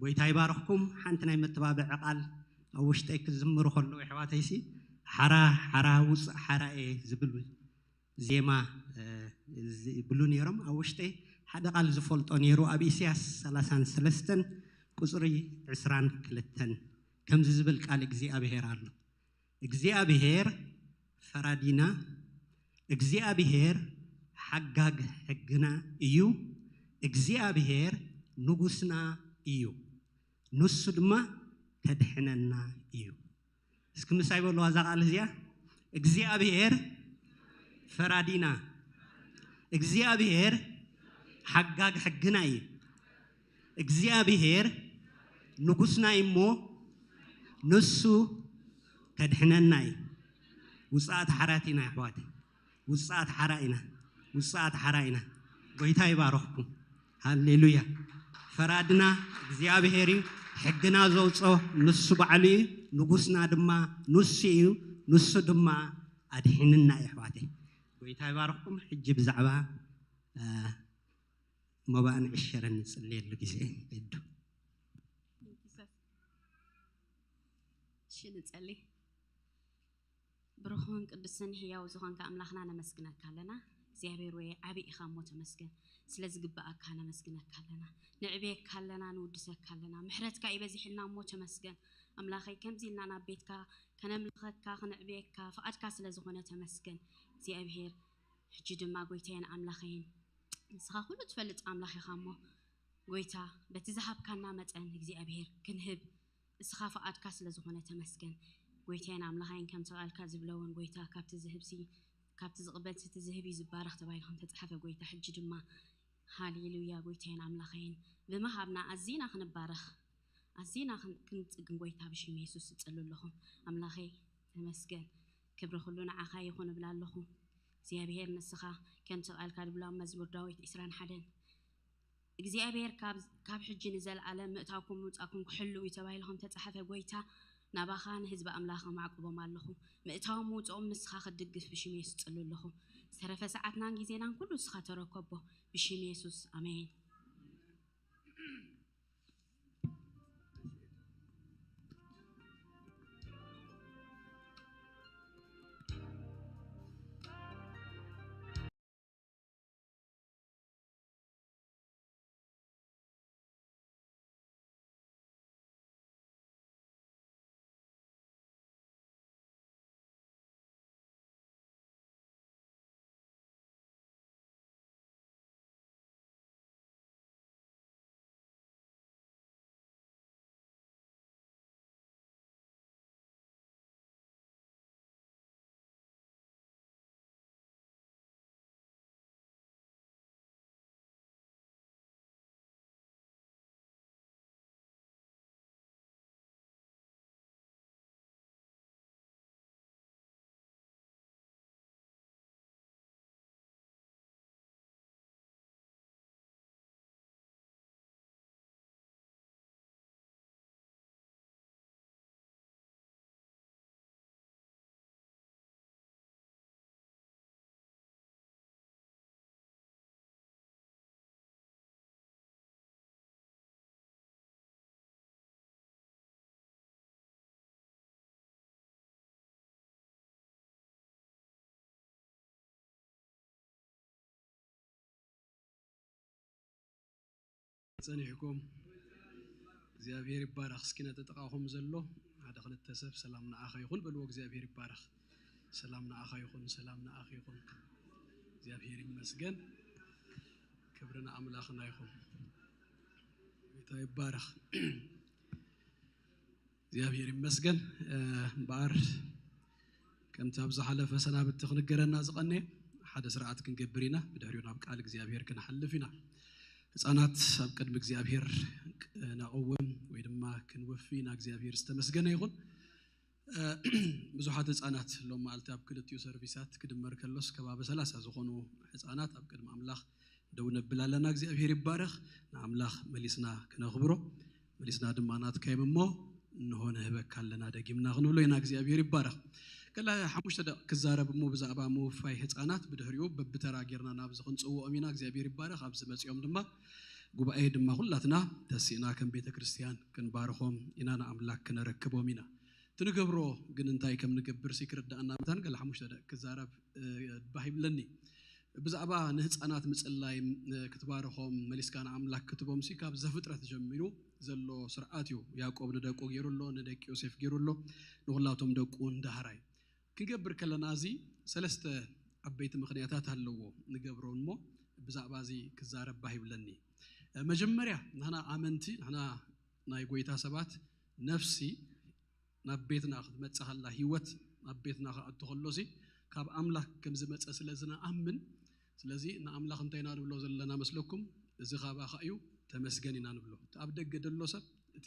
ጎይታ ይባርኽኩም። ሓንቲ ናይ መተባብዒ ቃል ኣብ ውሽጠይ ክዝምሩ ከለዉ፣ ኣሕዋተይሲ፣ ሓራ፣ ሓራ፣ ውፅእ ሓራ እየ ዝብል ዜማ፣ እ፣ ዝብሉ ነይሮም። ኣብ ውሽጠይ ሓደ ቃል ዝፈልጦ ነይሩ፣ ኣብ ኢሳያስ ሰላሳን ሰለስተን ቁጽሪ ዕስራን ክልተን ከምዚ ዝብል ቃል እግዚኣብሔር ኣሎ። እግዚኣብሔር ፈራዲና፣ እግዚኣብሔር ሓጋግ ሕግና እዩ፣ እግዚኣብሔር ንጉስና እዩ፣ ንሱ ድማ ከድሕነና እዩ። እስኪ ምሳይ በልዋ እዛ ቃል እዚኣ፣ እግዚኣብሔር ፈራዲና፣ እግዚኣብሔር ሓጋግ ሕግና እዩ፣ እግዚኣብሔር ንጉስና እዩ እሞ ንሱ ከድሕነና እዩ። ውፅኣት ሓራት ኢና ኣሕዋት፣ ውፅኣት ሓራ ኢና፣ ውፅኣት ሓራ ኢና። ጎይታ ይባረኽኩም። ሃሌሉያ። ፈራድና እግዚኣብሔር እዩ፣ ሕግና ዘውፅኦ ንሱ ባዕሉ እዩ፣ ንጉስና ድማ ንሱ እዩ፣ ንሱ ድማ ኣድሒንና እዩ ኣሕዋተይ። ጎይታ ይባረኽኩም። ሕጂ ብዛዕባ መባእን ዕሸረን ንጽልየሉ ግዜ። እዱ እሺ ንጸሊ። ብሩኽን ቅዱስን ህያው ዝኾንካ ኣምላኽና ነመስግነካ ኣለና። እግዚኣብሔር ወይ ዓቢ ኢኻ እሞ ተመስገን። ስለ ዝግብኣካ ነመስግነካ ኣለና። ንዕብየካ ኣለና፣ ንውድሰካ ኣለና። ምሕረትካ ይበዚሕልና እሞ ተመስገን። ኣምላኸይ ከምዚ ኢልና ናብ ቤትካ ከነምልኸካ፣ ከነዕብየካ ፍቓድካ ስለ ዝኾነ ተመስገን እግዚኣብሔር። ሕጂ ድማ ጎይታየን ኣምላኸይን ንስኻ ኩሉ ትፈልጥ ኣምላኽ ኢኻ እሞ ጎይታ በቲ ዝሃብካና መጠን እግዚኣብሔር ክንህብ እስኻ ፍቓድካ ስለ ዝኾነ ተመስገን። ጎይታየን ኣምላኸይን ከምቲ ቃልካ ዝብለውን ጎይታ ካብቲ ዝህብሲ ካብቲ ዝቕበልሲ እቲ ዝህብ እዩ ዝባረኽ ተባሂሉ ከም ተጻሕፈ ጎይታ ሕጂ ድማ ሃሌሉያ ጎይታየን ኣምላኸይን ብምሃብና ኣዚና ክንባረኽ ኣዚና ክንጽግን ጎይታ ብሽም የሱስ እጽሉ ኣለኹ ኣምላኸይ ተመስገን። ክብሪ ኩሉ ንዓኻ ይኹን እብላ ኣለኹ እግዚኣብሔር ንስኻ ከምቲ ቃልካ ዝብሎ ኣብ መዝሙር ዳዊት ዕስራን ሓደን እግዚኣብሔር ካብ ሕጂ ንዘለኣለም ምእታውኩም ምውፃእኩም ክሕልው እዩ ተባሂሉ ከም ተፃሓፈ ጎይታ ናባኻ ንህዝቢ ኣምላኽ ኣማዕቁቦም ኣለኹ ምእታዎም ምውፅኦም ንስኻ ክትድግፍ ብሽም የሱስ እፅሊ ኣለኹ ዝተረፈ ሰዓትናን ግዜናን ኩሉ ንስኻ ተረከቦ ብሽም የሱስ ኣሜን ጸኒሕኩም እግዚኣብሔር ይባረኽ። እስኪ ነቲ ጥቓኹም ዘሎ ሓደ ክልተ ሰብ ሰላም ንዓኻ ይኹን በልዎ። እግዚኣብሔር ይባረኽ። ሰላም ንዓኻ ይኹን፣ ሰላም ንዓኺ ይኹን። እግዚኣብሔር ይመስገን። ክብሪ ንኣምላኽና ይኹን። ጌታ ይባረኽ። እግዚኣብሔር ይመስገን። እምበኣር ከምቲ ኣብ ዝሓለፈ ሰናብቲ ክንገረና ዝቐነየ ሓደ ስርዓት ክንገብር ኢና። ብድሕሪኡ ናብ ቃል እግዚኣብሔር ክንሓልፍ ኢና። ህፃናት ኣብ ቅድሚ እግዚኣብሔር ነቐውም ወይ ድማ ክንወፊ ኢና። እግዚኣብሔር ዝተመስገነ ይኹን። ብዙሓት ህፃናት ሎም መዓልቲ ኣብ ክልቲኡ ሰርቪሳት ክድመር ከሎስ ከባቢ ሰላሳ ዝኾኑ ህፃናት ኣብ ቅድሚ ኣምላኽ ደው ነብል ኣለና እግዚኣብሔር ይባረኽ ንኣምላኽ መሊስና ክነኽብሮ መሊስና ድማ ናትካዮም እሞ እንሆ ንህበካ ኣለና ደጊምና ክንብሎ ኢና እግዚኣብሔር ይባረኽ ገለ ሓሙሽተ ደቂ ክዛረብ እሞ ብዛዕባ ምውፋይ ህፃናት ብድሕሪኡ በብተራ ጌርና ናብዚ ክንፅውኦም ኢና እግዚኣብሔር ይባረኽ ኣብዚ መፂኦም ድማ ጉባኤ ድማ ኩላትና ተሲእና ከም ቤተ ክርስቲያን ክንባርኾም ኢና ንኣምላክ ክነረክቦም ኢና እቲ ንገብሮ ግን እንታይ ከም ንገብር ሲ ክርዳእና መታን ገለ ሓሙሽተ ደቂ ክዛረብ ባህ ይብለኒ ብዛዕባ ንህፃናት ምፅላይ ክትባርኾም መሊስካ ንኣምላክ ክትቦም ሲ ካብ ዘፍጥረት ጀሚሩ ዘሎ ስርዓት እዩ። ያዕቆብ ንደቁ ገይሩ ኣሎ፣ ንደቂ ዮሴፍ ገይሩ ኣሎ፣ ንኹላቶም ደቁ እውን ዳህራይ። ክንገብር ከለና እዚ ሰለስተ ዓበይቲ ምኽንያታት ኣለዎ ንገብሮ እሞ፣ ብዛዕባ እዚ ክዛረብ ባህ ይብለኒ። መጀመርያ ንሕና ኣመንቲ፣ ንሕና ናይ ጎይታ ሰባት፣ ነፍሲ ናብ ቤትና ክትመጽእ ከላ፣ ህይወት ናብ ቤትና ክኣቱ ከሎሲ ካብ ኣምላኽ ከም ዝመጸ ስለ ዝንኣምን፣ ስለዚ ንኣምላኽ እንታይ ኢና ንብሎ ዘለና መስለኩም? እዚ ካባኻ እዩ፣ ተመስገን ኢና ንብሎ። እቲ ኣብ ደገ ደሎ ሰብ፣ እቲ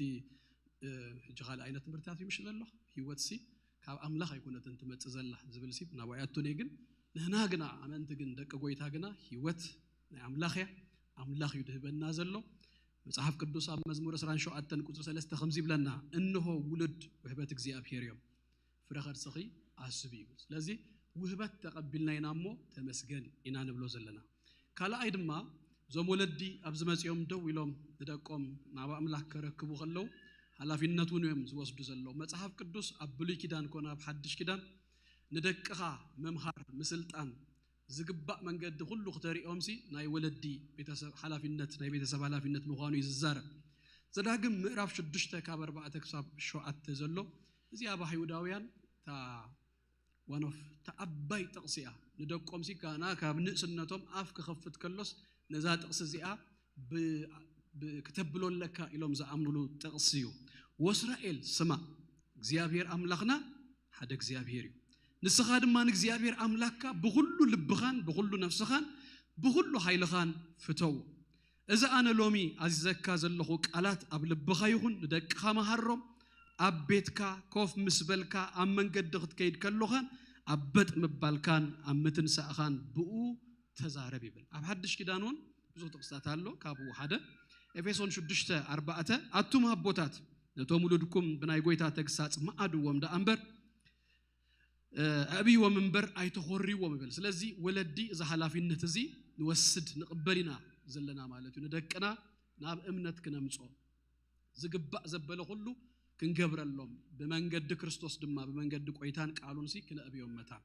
ሕጂ ካልእ ዓይነት ትምህርትታት ይምሽ ዘሎ፣ ህይወትሲ ካብ ኣምላኽ ኣይኮነትን ትመጽእ ዘላ ዝብል ሲ ናባይ ኣቱን እየ። ግን ንህና ግና ኣመንቲ ግን ደቂ ጎይታ ግና ህይወት ናይ ኣምላኽ እያ። ኣምላኽ እዩ ድህበና ዘሎ። መጽሓፍ ቅዱስ ኣብ መዝሙር ዕስራን ሸውዓተን ቁጽሪ ሰለስተ ከምዚ ይብለና፣ እንሆ ውሉድ ውህበት እግዚኣብሔር እዮም፣ ፍረ ከርስኺ ኣስቢ እዩ። ስለዚ ውህበት ተቐቢልና ኢና እሞ ተመስገን ኢና ንብሎ ዘለና። ካልኣይ ድማ እዞም ወለዲ ኣብዚ መጺኦም ደው ኢሎም ንደቆም ናብ ኣምላኽ ከረክቡ ከለዉ ሓላፊነት እውን እዮም ዝወስዱ ዘለዉ። መጽሓፍ ቅዱስ ኣብ ብሉይ ኪዳን ኮነ ኣብ ሓድሽ ኪዳን ንደቅኻ ምምሃር፣ ምስልጣን፣ ዝግባእ መንገዲ ኩሉ ክተሪኦምሲ ናይ ወለዲ ቤተሰብ ሓላፊነት፣ ናይ ቤተሰብ ሓላፊነት ምዃኑ እዩ ዝዛረብ። ዘዳግም ምዕራፍ ሽዱሽተ ካብ ኣርባዕተ ክሳብ ሸውዓተ ዘሎ፣ እዚ ኣብ ኣይሁዳውያን እታ ዋን ኦፍ እታ ዓባይ ጥቕሲ እያ። ንደቆምሲ ካና ካብ ንእስነቶም ኣፍ ክኸፍት ከሎስ ነዛ ጥቕሲ እዚኣ ብ-፣ ብ-፣ ክተብሎ ኣለካ ኢሎም ዝኣምኑሉ ጥቕሲ እዩ። ወእስራኤል ስማዕ፣ እግዚኣብሔር ኣምላኽና ሓደ እግዚኣብሔር እዩ። ንስኻ ድማ ንእግዚኣብሔር ኣምላኽካ ብኹሉ ልብኻን ብኹሉ ነፍስኻን ብኹሉ ሓይልኻን ፍተዎ። እዚ ኣነ ሎሚ ኣዚዘካ ዘለኹ ቃላት ኣብ ልብኻ ይኹን፣ ንደቅኻ መሃሮም። ኣብ ቤትካ ኮፍ ምስ በልካ፣ ኣብ መንገዲ ክትከይድ ከሎኻን ኣብ በጥ ምባልካን ኣብ ምትንሳእኻን ብኡ ተዛረብ ይብል። ኣብ ሓድሽ ኪዳን እውን ብዙሕ ጥቕስታት ኣሎ። ካብኡ ሓደ ኤፌሶን ሽዱሽተ ኣርባዕተ፣ ኣቱም ኣቦታት ነቶም ውሉድኩም ብናይ ጎይታ ተግሳጽ መኣድዎም ደኣ እምበር፣ እ፣ ኣዕብይዎም እምበር ኣይተኾርይዎም ይብል። ስለዚ ወለዲ እዚ ሓላፊነት እዚ ንወስድ ንቕበል ኢና ዘለና ማለት እዩ። ንደቅና ናብ እምነት ክነምጾ ዝግባእ ዘበለ ኩሉ ክንገብረሎም፣ ብመንገዲ ክርስቶስ ድማ ብመንገዲ ቆይታን ቃሉን ሲ ክነእብዮም መታን።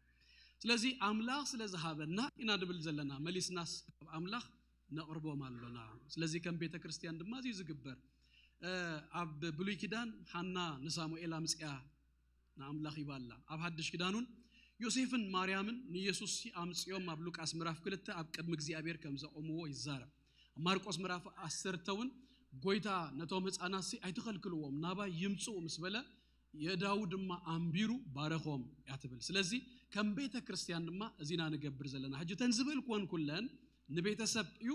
ስለዚ ኣምላኽ ስለ ዝሃበና ኢና ንብል ዘለና፣ መሊስናስ ካብ ኣምላኽ ነቕርቦም ኣሎና። ስለዚ ከም ቤተ ክርስቲያን ድማ እዚ ዝግበር፣ እ፣ ኣብ ብሉይ ኪዳን ሓና ንሳሙኤል ኣምጽያ ንኣምላኽ ይባላ። ኣብ ሓድሽ ኪዳኑን ዮሴፍን ማርያምን ንኢየሱስ ሲ ኣምጽዮም ኣብ ሉቃስ ምዕራፍ ክልተ ኣብ ቅድሚ እግዚኣብሔር ከም ዘቆምዎ ይዛረብ። ኣብ ማርቆስ ምዕራፍ ዓሰርተ እውን ጎይታ ነቶም ህፃናት ሲ ኣይትኸልክልዎም፣ ናባይ ይምጽኡ ምስ በለ የእዳዉ ድማ ኣንቢሩ ባረኾም እያ ትብል። ስለዚ ከም ቤተ ክርስቲያን ድማ እዚና ንገብር ዘለና። ሕጂ ተን ዝብል ኮን ኩለን ንቤተሰብ እዩ፣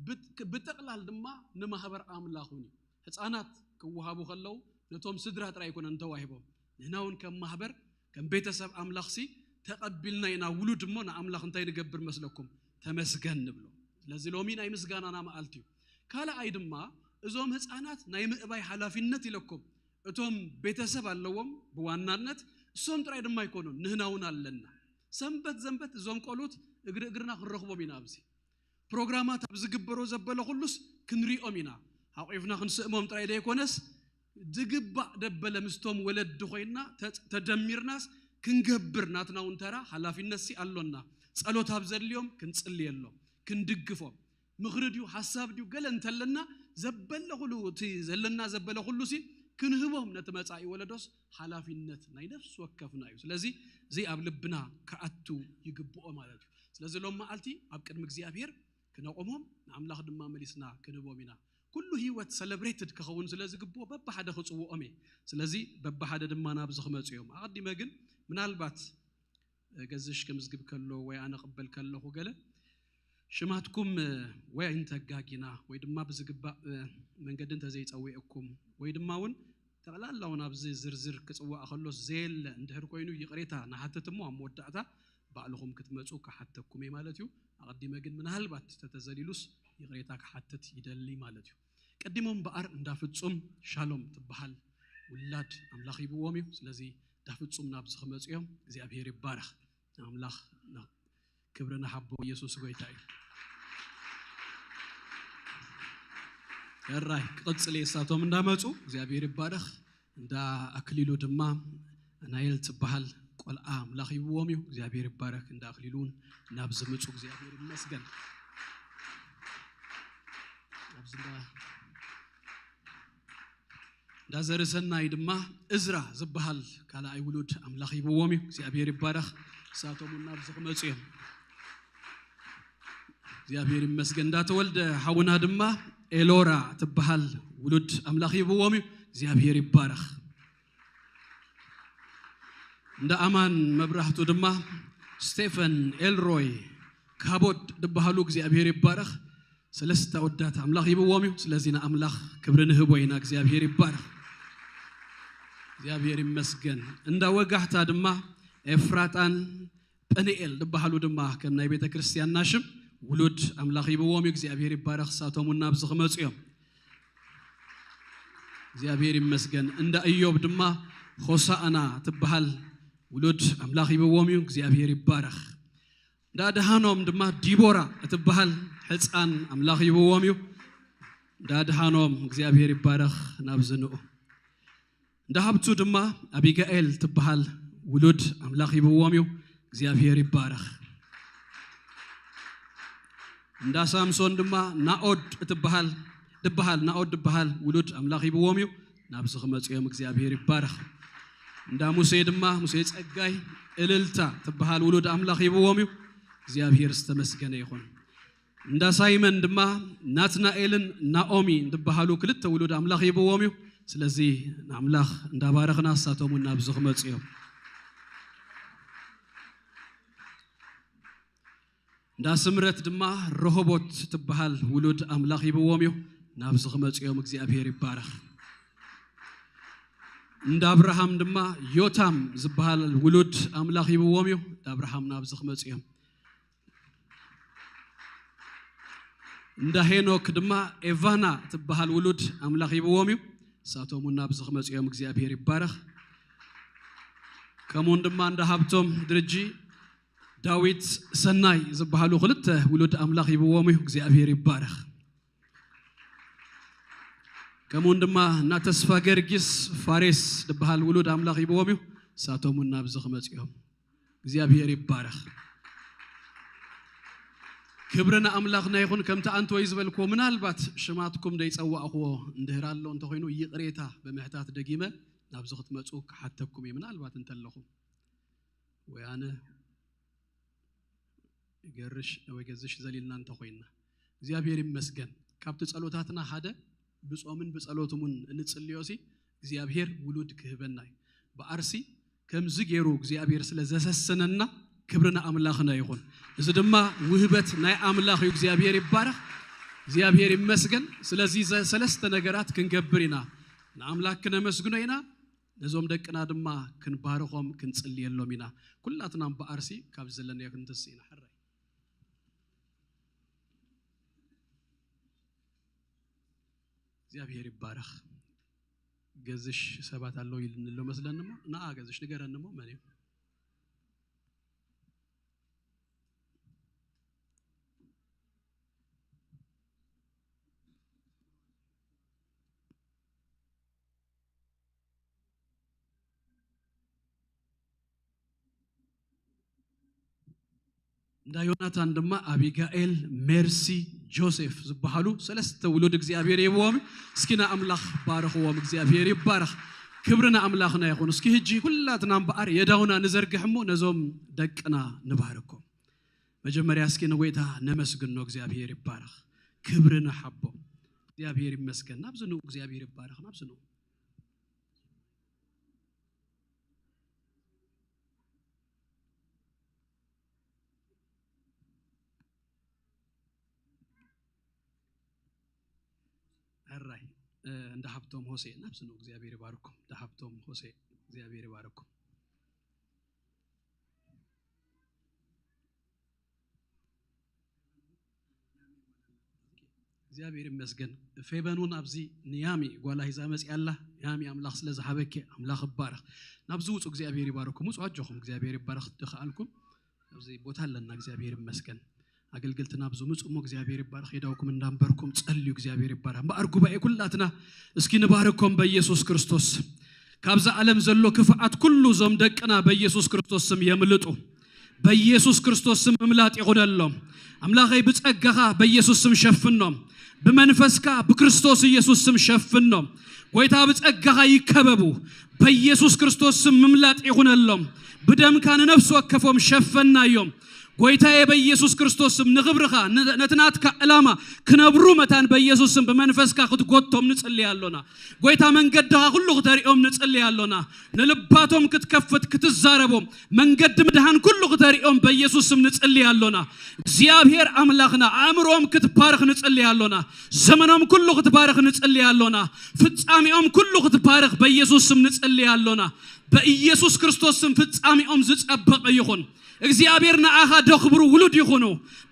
ብጥ-፣ ብጥቕላል ድማ ንማህበር ኣምላኽ እውን እዩ። ህፃናት ክወሃቡ ከለዉ ነቶም ስድራ ጥራይ ኣይኮነን ተዋሂቦም። ንሕና እውን ከም ማህበር፣ ከም ቤተሰብ ኣምላኽሲ ተቐቢልና ኢና ውሉድ እሞ ንኣምላኽ እንታይ ንገብር መስለኩም? ተመስገን ንብሎ። ስለዚ ሎሚ ናይ ምስጋናና መዓልቲ እዩ። ካልኣይ ድማ እዞም ህፃናት ናይ ምእባይ ሓላፊነት ኢለኩም። እቶም ቤተሰብ ኣለዎም ብዋናነት፣ እሶም ጥራይ ድማ ኣይኮኑን፣ ንህና እውን ኣለና። ሰንበት ዘንበት እዞም ቆልኡት እግሪ እግርና ክንረኽቦም ኢና ኣብዚ። ፕሮግራማት ኣብ ዝግበሮ ዘበለ ኩሉስ ክንሪኦም ኢና። ሓቂፍና ክንስእሞም ጥራይ ዘይኮነስ፣ ዝግባእ ደበለ ምስቶም ወለዲ ኮይና ተ-፣ ተደሚርናስ ክንገብር ናትና እውን ተራ ሓላፊነት ሲ ኣሎና። ጸሎት ኣብ ዘድልዮም ክንጽልየሎም፣ ክንድግፎም። ምኽሪ ድዩ፣ ሓሳብ ድዩ፣ ገለ እንተለና ዘበለ ኩሉ፣ እቲ ዘለና ዘበለ ኩሉ ሲ ክንህቦም ነቲ መጻኢ ወለዶስ ሓላፊነት ናይ ነፍሲ ወከፍና እዩ። ስለዚ እዚ ኣብ ልብና ክኣቱ ይግብኦ ማለት እዩ። ስለዚ ሎም መዓልቲ ኣብ ቅድሚ እግዚኣብሔር ክነቆሞም፣ ንኣምላኽ ድማ መሊስና ክንህቦም ኢና። ኩሉ ህይወት ሰለብሬትድ ክኸውን ስለ ዝግብኦ በብሓደ ክጽውኦም እየ። ስለዚ በብሓደ ድማ ናብዚ ክመጹ እዮም። ኣቐዲመ ግን ምናልባት ገዝሽ ክምዝግብ ከሎ ወይ ኣነ ቅበል ከለኹ ገለ ሽማትኩም ወይ እንተጋጊና ወይ ድማ ብዝግባእ መንገዲ እንተዘይጸዊዕኩም ወይ ድማ እውን ጠቕላላ እውን ኣብዚ ዝርዝር ክጽዋዕ ከሎስ ዘየለ እንድሕር ኮይኑ ይቕሬታ ንሓትት እሞ ኣብ መወዳእታ ባዕልኹም ክትመጹ ክሓተኩም እየ ማለት እዩ። ኣቐዲመ ግን ምናልባት ተተዘሊሉስ ይቕሬታ ክሓትት ይደሊ ማለት እዩ። ቀዲሞም እምበኣር እንዳ ፍጹም ሻሎም ትበሃል ውላድ ኣምላኽ ሂብዎም እዩ። ስለዚ እንዳ ፍጹም ናብዚ ክመጹ እዮም። እግዚኣብሔር ይባረኽ። ኣምላኽ ና-፣ ክብሪ ንሓቦ ኢየሱስ ጎይታ እዩ። ሕራይ ክቕጽል እየ። እሳቶም እንዳመጹ እግዚኣብሔር ይባረኽ። እንዳ ኣክሊሉ ድማ ናይል ትበሃል ቆልዓ ኣምላኽ ሂብዎም እዩ። እግዚኣብሔር ይባረኽ። እንዳ ኣክሊሉ እውን ናብ ዝምጹ እግዚኣብሔር ይመስገን። ኣብዚ እንዳ ዳዘርሰናይ ድማ እዝራ ዝበሃል ካልኣይ ውሉድ ኣምላኽ ሂብዎም እዩ። እግዚኣብሔር ይባረኽ። ንሳቶም እውን ናብዚ ክመፁ እዮም። እግዚኣብሔር ይመስገን። እንዳተወልደ ሓውና ድማ ኤሎራ ትበሃል ውሉድ ኣምላኽ ሂብዎም እዩ። እግዚኣብሔር ይባረኽ። እንዳ ኣማን መብራህቱ ድማ ስቴፈን፣ ኤልሮይ፣ ካቦድ ዝበሃሉ እግዚኣብሔር ይባረኽ። ሰለስተ ኣወዳት ኣምላኽ ሂብዎም እዩ። ስለዚ ንኣምላኽ ክብሪ ንህቦ ኢና። እግዚኣብሔር ይባረኽ። እግዚኣብሔር ይመስገን። እንዳ ወጋሕታ ድማ ኤፍራጣን ጳንኤል ዝበሃሉ ድማ ከም ናይ ቤተ ክርስቲያንና ሽም ውሉድ ኣምላኽ ሂብዎም እዩ። እግዚኣብሔር ይባረኽ። ንሳቶም እውን ናብዚ ክመፁ እዮም። እግዚኣብሔር ይመስገን። እንዳ እዮብ ድማ ሆሳእና ትበሃል ውሉድ ኣምላኽ ሂብዎም እዩ። እግዚኣብሔር ይባረኽ። እንዳ ድሃኖም ድማ ዲቦራ እትበሃል ሕፃን ኣምላኽ ሂብዎም እዩ። እንዳ ድሃኖም እግዚኣብሔር ይባረኽ። ናብዚ ንኡ። እንዳ ሃብቱ ድማ ኣቢጋኤል ትበሃል ውሉድ ኣምላኽ ሂብዎም እዩ። እግዚኣብሔር ይባረኽ። እንዳ ሳምሶን ድማ ናኦድ እትበሃል ድበሃል ናኦድ ድበሃል ውሉድ ኣምላኽ ሂብዎም እዩ። ናብዚ ክመፁ እዮም። እግዚኣብሔር ይባረኽ። እንዳ ሙሴ ድማ ሙሴ ጸጋይ እልልታ ትበሃል ውሉድ ኣምላኽ ሂብዎም እዩ። እግዚኣብሔር ዝተመስገነ ይኹን። እንዳ ሳይመን ድማ ናትናኤልን ናኦሚ ዝበሃሉ ክልተ ውሉድ ኣምላኽ ሂብዎም እዩ። ስለዚ ንኣምላኽ እንዳባረኽና ንሳቶም እውን ናብዚ ክመፁ እዮም። እንዳ ስምረት ድማ ረሆቦት ትበሃል ውሉድ ኣምላኽ ሂብዎም እዩ። ናብዚ ክመፁ እዮም። እግዚኣብሔር ይባረኽ። እንዳ ኣብርሃም ድማ ዮታም ዝበሃል ውሉድ ኣምላኽ ሂብዎም እዩ። እንዳ ኣብርሃም ናብዚ ክመፁ እዮም። እንዳ ሄኖክ ድማ ኤቫና ትበሃል ውሉድ ኣምላኽ ሂብዎም እዩ። ንሳቶም እውን ናብዚ ክመፁ እዮም። እግዚኣብሔር ይባረኽ። ከምኡውን ድማ እንዳ ሃብቶም ድርጂ ዳዊት ሰናይ ዝበሃሉ ክልተ ውሉድ ኣምላኽ ሂብዎም እዩ። እግዚኣብሔር ይባረኽ። ከምኡውን ድማ እና ተስፋ ገርጊስ ፋሬስ ዝበሃል ውሉድ ኣምላኽ ሂብዎም እዩ። ንሳቶም እውን ናብዚ ክመፁ እዮም። እግዚኣብሔር ይባረኽ። ክብሪ ንኣምላኽና ይኹን። ከምቲ ኣንቶይ ዝበልክዎ፣ ምናልባት ሽማትኩም ደይፀዋእኽዎ እንድህር ኣሎ እንተኾይኑ፣ ይቕሬታ ብምሕታት ደጊመ ናብዚ ክትመፁ ክሓተኩም እየ። ምናልባት እንተለኹም ወይ ኣነ ገርሽ ወይ ገዝሽ ዘሊልና እንተኾይንና፣ እግዚኣብሔር ይመስገን። ካብቲ ጸሎታትና ሓደ ብጾምን ብጸሎትሙን እንጽልዮ ሲ እግዚኣብሔር ውሉድ ክህበና እዩ። ብኣርሲ ከምዚ ገይሩ እግዚኣብሔር ስለ ዘሰሰነና ክብሪ ንኣምላኽና ይኹን። እዚ ድማ ውህበት ናይ ኣምላኽ እዩ። እግዚኣብሔር ይባረኽ። እግዚኣብሔር ይመስገን። ስለዚ ዘ-፣ ሰለስተ ነገራት ክንገብር ኢና። ንኣምላኽ ክነመስግኖ ኢና። ነዞም ደቅና ድማ ክንባርኾም ክንጽልየሎም ኢና። ኩላትና እምበኣርሲ ካብ ዘለናዮ ክንትስ ኢና። ሕራይ። እግዚኣብሔር ይባረኽ። ገዝሽ ሰባት ኣለዉ ኢልኒ ኣሎ መስለኒ እሞ፣ ንኣ ገዝሽ ንገረኒ እሞ፣ መን እዩ? እንዳ ዮናታን ድማ ኣቢጋኤል፣ ሜርሲ፣ ጆሴፍ ዝበሃሉ ሰለስተ ውሉድ እግዚኣብሔር ይህብዎም። እስኪ ንኣምላኽ ባርኽዎም። እግዚኣብሔር ይባረኽ። ክብሪ ንኣምላኽና ይኹን። እስኪ ህጂ ኩላትና እምበኣር የዳውና ንዘርግሕ እሞ ነዞም ደቅና ንባርኮም። መጀመርያ እስኪ ንጎይታ ነመስግኖ። እግዚኣብሔር ይባረኽ። ክብሪ ንሓቦ። እግዚኣብሔር ይመስገን። ናብዚ ንኡ። እግዚኣብሔር ይባረኽ። ናብዚ ንኡ። ሕራይ፣ እ፣ እንዳ ሃብቶም ሆሴ ናብዚ ንኡ። እግዚኣብሔር ይባርኩም። እንዳ ሃብቶም ሆሴ እግዚኣብሔር ይባርኩም። እግዚኣብሔር ይመስገን። ፌበን እውን ኣብዚ ንያሚ ጓላ ሒዛ መፅያ ኣላ። ያሚ፣ ኣምላኽ ስለ ዝሃበኪ ኣምላኽ ይባረኽ። ናብዚ ውፁ። እግዚኣብሔር ይባርኩም። ውፁ ኣጆኹም። እግዚኣብሔር ይባረኽ። ዝኸኣልኩም ኣብዚ ቦታ ኣለና። እግዚኣብሔር ይመስገን። ኣገልገልቲ ናብዚ ምፁ እሞ እግዚኣብሔር ይባረኽ። የዳውኩም እንዳንበርኩም ጸልዩ። እግዚኣብሔር ይባረኽ። እምበኣር ጉባኤ ኩላትና እስኪ ንባርኮም በኢየሱስ ክርስቶስ። ካብዛ ዓለም ዘሎ ክፍኣት ኩሉ እዞም ደቅና በኢየሱስ ክርስቶስ ስም የምልጡ። በኢየሱስ ክርስቶስ ስም ምምላጥ ይኹነሎም። ኣምላኸይ ብጸጋኻ በኢየሱስ ስም ሸፍኖም። ብመንፈስካ ብክርስቶስ ኢየሱስ ስም ሸፍኖም። ጎይታ ብጸጋኻ ይከበቡ። በኢየሱስ ክርስቶስ ስም ምምላጥ ይኹነሎም። ብደምካ ንነፍሲ ወከፎም ሸፈናዮም። ጎይታዬ በኢየሱስ ክርስቶስ ስም ንኽብርኻ ን- ነቲ ናትካ ዕላማ ክነብሩ መታን በኢየሱስ ስም ብመንፈስካ ክትጎቶም ንጽሊ ኣሎና። ጎይታ መንገድኻ ኩሉ ክተርእዮም ንጽሊ ኣሎና። ንልባቶም ክትከፍት ክትዛረቦም መንገዲ ምድሃን ኩሉ ክተርእዮም በኢየሱስ ስም ንጽሊ ኣሎና። እግዚኣብሔር ኣምላኽና ኣእምሮኦም ክትባርኽ ንጽሊ ኣሎና። ዘመኖም ኩሉ ክትባርኽ ንጽሊ ኣሎና። ፍጻሜኦም ኩሉ ክትባርኽ በኢየሱስ ስም ንጽሊ ኣሎና። በኢየሱስ ክርስቶስ ስም ፍጻሜኦም ዝጸበቐ ይኹን። እግዚኣብሔር ንኣኻ ደኽብሩ ውሉድ ይኹኑ።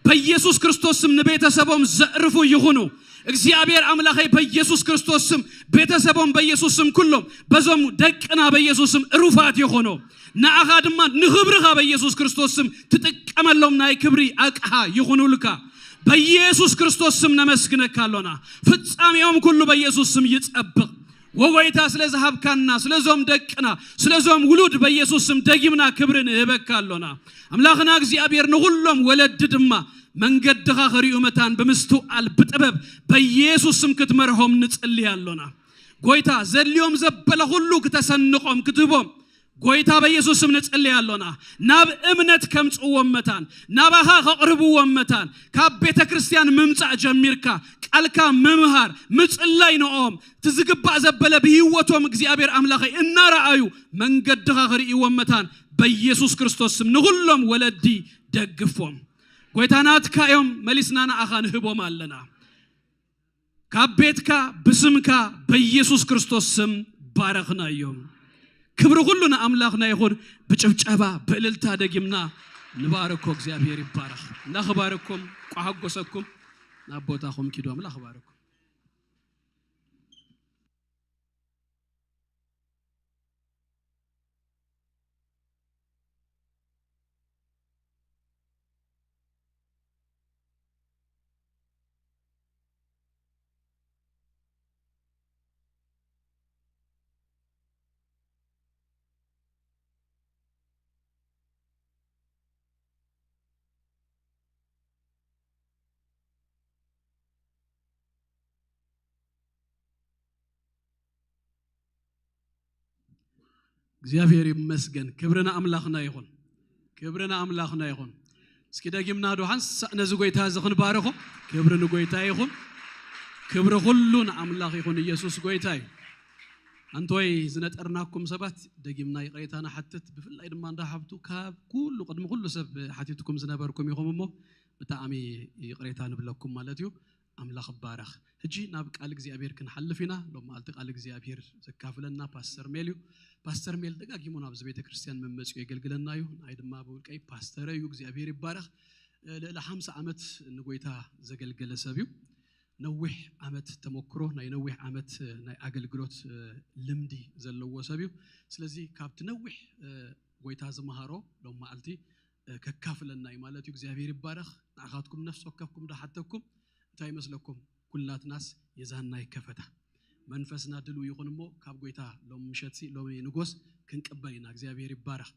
በኢየሱስ ክርስቶስ ስም ንቤተሰቦም ዘዕርፉ ይኹኑ። እግዚኣብሔር ኣምላኸይ በኢየሱስ ክርስቶስ ስም ቤተሰቦም በኢየሱስ ስም ኩሎም በዞም ደቅና በኢየሱስ ስም እሩፋት ይኹኑ። ንኣኻ ድማ ንኽብርኻ በኢየሱስ ክርስቶስ ስም ትጥቀመሎም ናይ ክብሪ ኣቅሓ ይኹኑልካ። በኢየሱስ ክርስቶስ ስም ነመስግነካ ኣሎና። ፍጻሜኦም ኩሉ በኢየሱስ ስም ይጸብቕ። ወጎይታ ስለ ዝሃብካና ስለዞም ደቅና ስለዞም ውሉድ በኢየሱስ ስም ደጊምና ክብሪ ንህበካ ኣሎና። ኣምላኽና እግዚኣብሔር ንኹሎም ወለዲ ድማ መንገድኻ ክርእዩ መታን ብምስትውዓል ብጥበብ በኢየሱስ ስም ክትመርሆም ንጽሊ ኣሎና። ጎይታ ዘድልዮም ዘበለ ኩሉ ክተሰንቆም ክትህቦም ጎይታ በኢየሱስ ስም ንጽሊ ኣሎና። ናብ እምነት ከምጽዎም መታን ናባኻ ከቕርብዎም መታን ካብ ቤተ ክርስቲያን ምምጻእ ጀሚርካ ቃልካ ምምሃር ምጽላይ ንኦም እቲ ዝግባእ ዘበለ ብህይወቶም እግዚኣብሔር ኣምላኸይ እናረኣዩ መንገድኻ ክርእይዎም መታን በኢየሱስ ክርስቶስ ስም ንኹሎም ወለዲ ደግፎም። ጎይታ ናትካ እዮም፣ መሊስና ንኣኻ ንህቦም ኣለና። ካብ ቤትካ ብስምካ በኢየሱስ ክርስቶስ ስም ባረኽና እዮም። ክብሪ ኩሉ ንኣምላኽና ይኹን። ብጭብጨባ ብእልልታ ደጊምና ንባረኮ። እግዚኣብሔር ይባረኽ። እናኽባረኩም ቋሓጎሰኩም ናብ ቦታኹም ኪዱ ኣምላኽ ባረኩም። እግዚኣብሔር ይመስገን። ክብሪ ንኣምላኽና ይኹን። ክብሪ ንኣምላኽና ይኹን። እስኪ ደጊምና ዶ ሓንሳእ ነዚ ጎይታ እዚ ክንባርኾ። ክብሪ ንጎይታ ይኹን። ክብሪ ኩሉ ንኣምላኽ ይኹን። ኢየሱስ ጎይታ እዩ። ኣንቶይ ዝነጠርናኩም ሰባት ደጊምና ይቕሬታ ንሓትት። ብፍላይ ድማ እንዳ ሓብቱ ካብ ኩሉ ቅድሚ ኩሉ ሰብ ሓቲትኩም ዝነበርኩም ኢኹም እሞ ብጣዕሚ ይቕሬታ ንብለኩም ማለት እዩ። ኣምላኽ ይባረኽ። ሕጂ ናብ ቃል እግዚኣብሔር ክንሓልፍ ኢና። ሎም መዓልቲ ቃል እግዚኣብሔር ዘካፍለና ፓስተር ሜል እዩ። ፓስተር ሜል ደጋጊሙ ናብዚ ቤተ ክርስቲያን መመፂኡ የገልግለና እዩ። ንኣይ ድማ ብውልቀይ ፓስተረ እዩ። እግዚኣብሔር ይባረኽ። ልዕሊ ሓምሳ ዓመት ንጎይታ ዘገልገለ ሰብ እዩ። ነዊሕ ዓመት ተመክሮ ናይ ነዊሕ ዓመት ናይ ኣገልግሎት ልምዲ ዘለዎ ሰብ እዩ። ስለዚ ካብቲ ነዊሕ ጎይታ ዝመሃሮ ሎም መዓልቲ ከካፍለና እዩ ማለት እዩ። እግዚኣብሔር ይባረኽ። ንዓኻትኩም ነፍሲ ወከፍኩም ዶ ሓተኩም እንታይ ይመስለኩም? ኩላትናስ የዛና ይከፈታ። መንፈስና ድልው ይኹን እሞ ካብ ጎይታ ሎም ምሸትሲ ሎም ንጎስ ክንቅበል ኢና። እግዚኣብሔር ይባረኽ።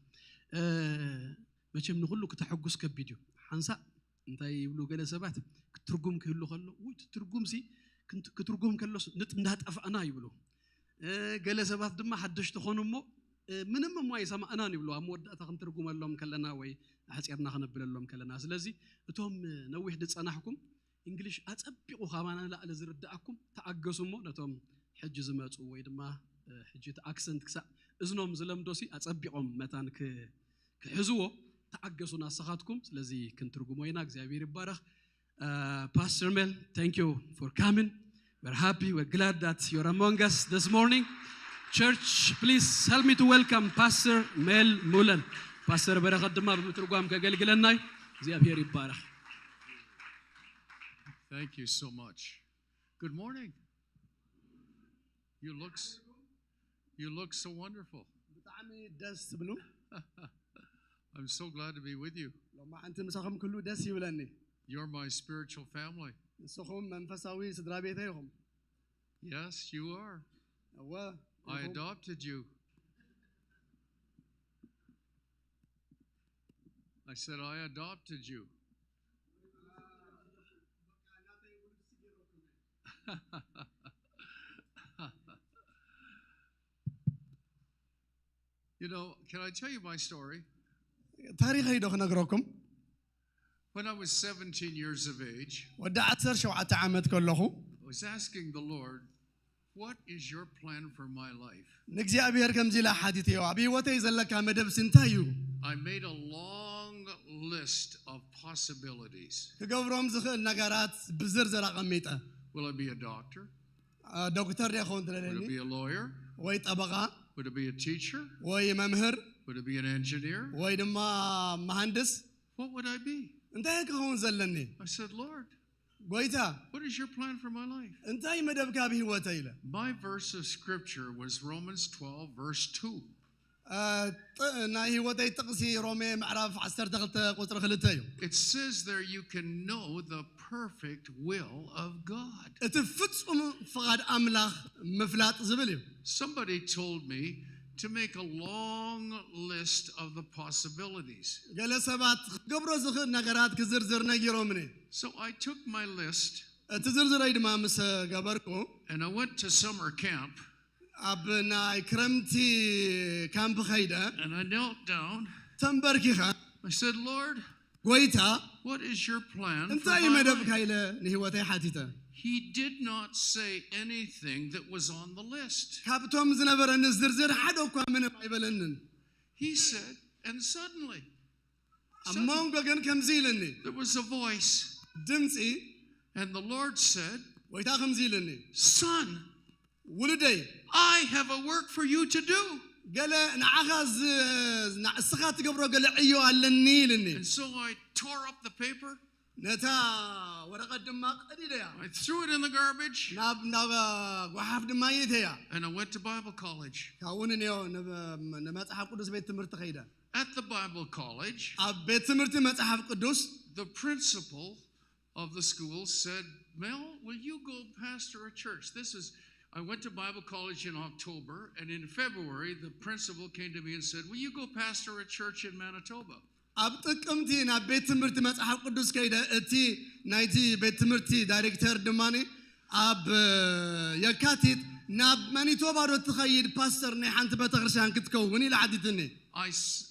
መቸም ንኹሉ ክተሐጉስ ከቢድ እዩ። ሓንሳእ እንታይ ይብሉ ገለ ሰባት ክትርጉም ክህሉ ከሎ ውይ ትርጉምሲ ክትርጉም ከሎስ ንጥ እንዳጠፋእና ይብሉ። ገለ ሰባት ድማ ሓደሽቲ ኾኑ እሞ ምንም እሞ ኣይሰማእናን ይብሉ። ኣብ መወዳእታ ክንትርጉመሎም ከለና ወይ ኣሕፂርና ክነብለሎም ከለና። ስለዚ እቶም ነዊሕ ዝፀናሕኩም እንግሊሽ ኣፀቢቑ ካባና ንላዕሊ ዝርድኣኩም ተኣገሱ እሞ ነቶም ሕጂ ዝመፁ ወይ ድማ ሕጂ እቲ ኣክሰንት ክሳእ እዝኖም ዝለምዶሲ ኣፀቢቖም መታን ክሕዝዎ ተኣገሱ ናስኻትኩም። ስለዚ ክንትርጉሞ ኢና። እግዚኣብሔር ይባረኽ። Pastor Mel, thank you for coming. We're happy, we're glad that you're among us this morning. Church, please help me to welcome Pastor Mel Mullen. ፓስተር በረኸት ድማ ብምትርጓም ከገልግለናይ። እግዚኣብሔር ይባረኽ። Thank you so much. Good morning. You look s- you look so wonderful. ብጣዕሚ ደስ ትብሉ። I'm so glad to be with you. ሎማዓንቲ ምሳኹም ክሉ ደስ ይብለኒ። You're my spiritual family. ንስኹም መንፈሳዊ ስድራ ቤተይ ኢኹም። Yes, you are. እወ I adopted you. I said, I adopted you. You know, can I tell you my story? ታሪኸይ ዶ ክነግረኩም? When I was seventeen years of age, ወዲ ዓሰርተ ሸውዓተ ዓመት ከለኹ I was asking the Lord, what is your plan for my life? ንእግዚኣብሔር ከምዚ ኢላ ሓቲተዮ፣ ኣብ ህይወተይ ዘለካ መደብ እንታይ እዩ? I made a long list of possibilities. ክገብሮም ዝኽእል ነገራት ብዝርዝር ኣቐሚጠ። Will I be a doctor? ዶክተር ደ ክኸውን Would I ትደለኒ? Be a lawyer? ወይ ጠበቓ? Would I be a teacher? ወይ መምህር? Would I be an engineer? ወይ ድማ መሃንድስ? What would I be? እንታይ ክኸውን ዘለኒ? I said, Lord, ጎይታ? What is your plan for my life? እንታይ መደብካ ኣብ ህይወተይ ኢለ? My verse of scripture was Romans twelve, verse two. እ፣ ጥ- ናይ ህይወተይ ጥቕሲ ሮሜ ምዕራፍ ዓሰርተ ክልተ ቁፅሪ ክልተ እዩ። It says there you can know the perfect will of God. እቲ ፍጹም ፍቓድ ኣምላኽ ምፍላጥ ዝብል እዩ። Somebody told me to make a long list of the possibilities. ገለ ሰባት ክገብሮ ዝኽእል ነገራት ክዝርዝር ነጊሮምኒ። So I took my list እቲ ዝርዝረይ ድማ ምስ ገበርኩ and I went to summer camp ኣብ ናይ ክረምቲ ካምፕ ኸይደ and I knelt down. ተንበርኪኸ I said, Lord, ጎይታ what is your plan for እንታይ my መደብካ life? ኢለ ንህይወተይ ሓቲተ። He did not say anything that was on the list. ካብቶም ዝነበረኒ ዝርዝር ሓደ እኳ ምንም ኣይበለንን። He said, and suddenly ኣብ መንጎ ግን ከምዚ ኢልኒ there was a voice, ድምፂ and the Lord said, ጎይታ ከምዚ ኢልኒ Son, ውሉደይ I have a work for you to do. ገለ ንዓኻ ዝ- ንዓ- እስኻ ትገብሮ ገለ ዕዮ ኣለኒ ኢልኒ። And so I tore up the paper, ነታ ወረቐት ድማ ቀዲደያ I threw it in the garbage, ናብ ናብ ጓሓፍ ድማ ይእተያ። and I went to Bible college. ካብኡ ንኔዮ ንብ- ንመጽሓፍ ቅዱስ ቤት ትምህርቲ ኸይደ። At the Bible college, ኣብ ቤት ትምህርቲ መጽሓፍ ቅዱስ the principal of the school said, Mel, will you go pastor a church? This is, I went to Bible college in October, and in February, the principal came to me and said, Will you go pastor a church in Manitoba? ኣብ ጥቅምቲ ናብ ቤት ትምህርቲ መጽሓፍ ቅዱስ ከይደ። እቲ ናይቲ ቤት ትምህርቲ ዳይሬክተር ድማ ኣብ የካቲት ናብ ማኒቶባ ዶ ትኸይድ ፓስተር ናይ ሓንቲ ቤተክርስትያን ክትከውን ኢለ ሓቲትኒ። I s-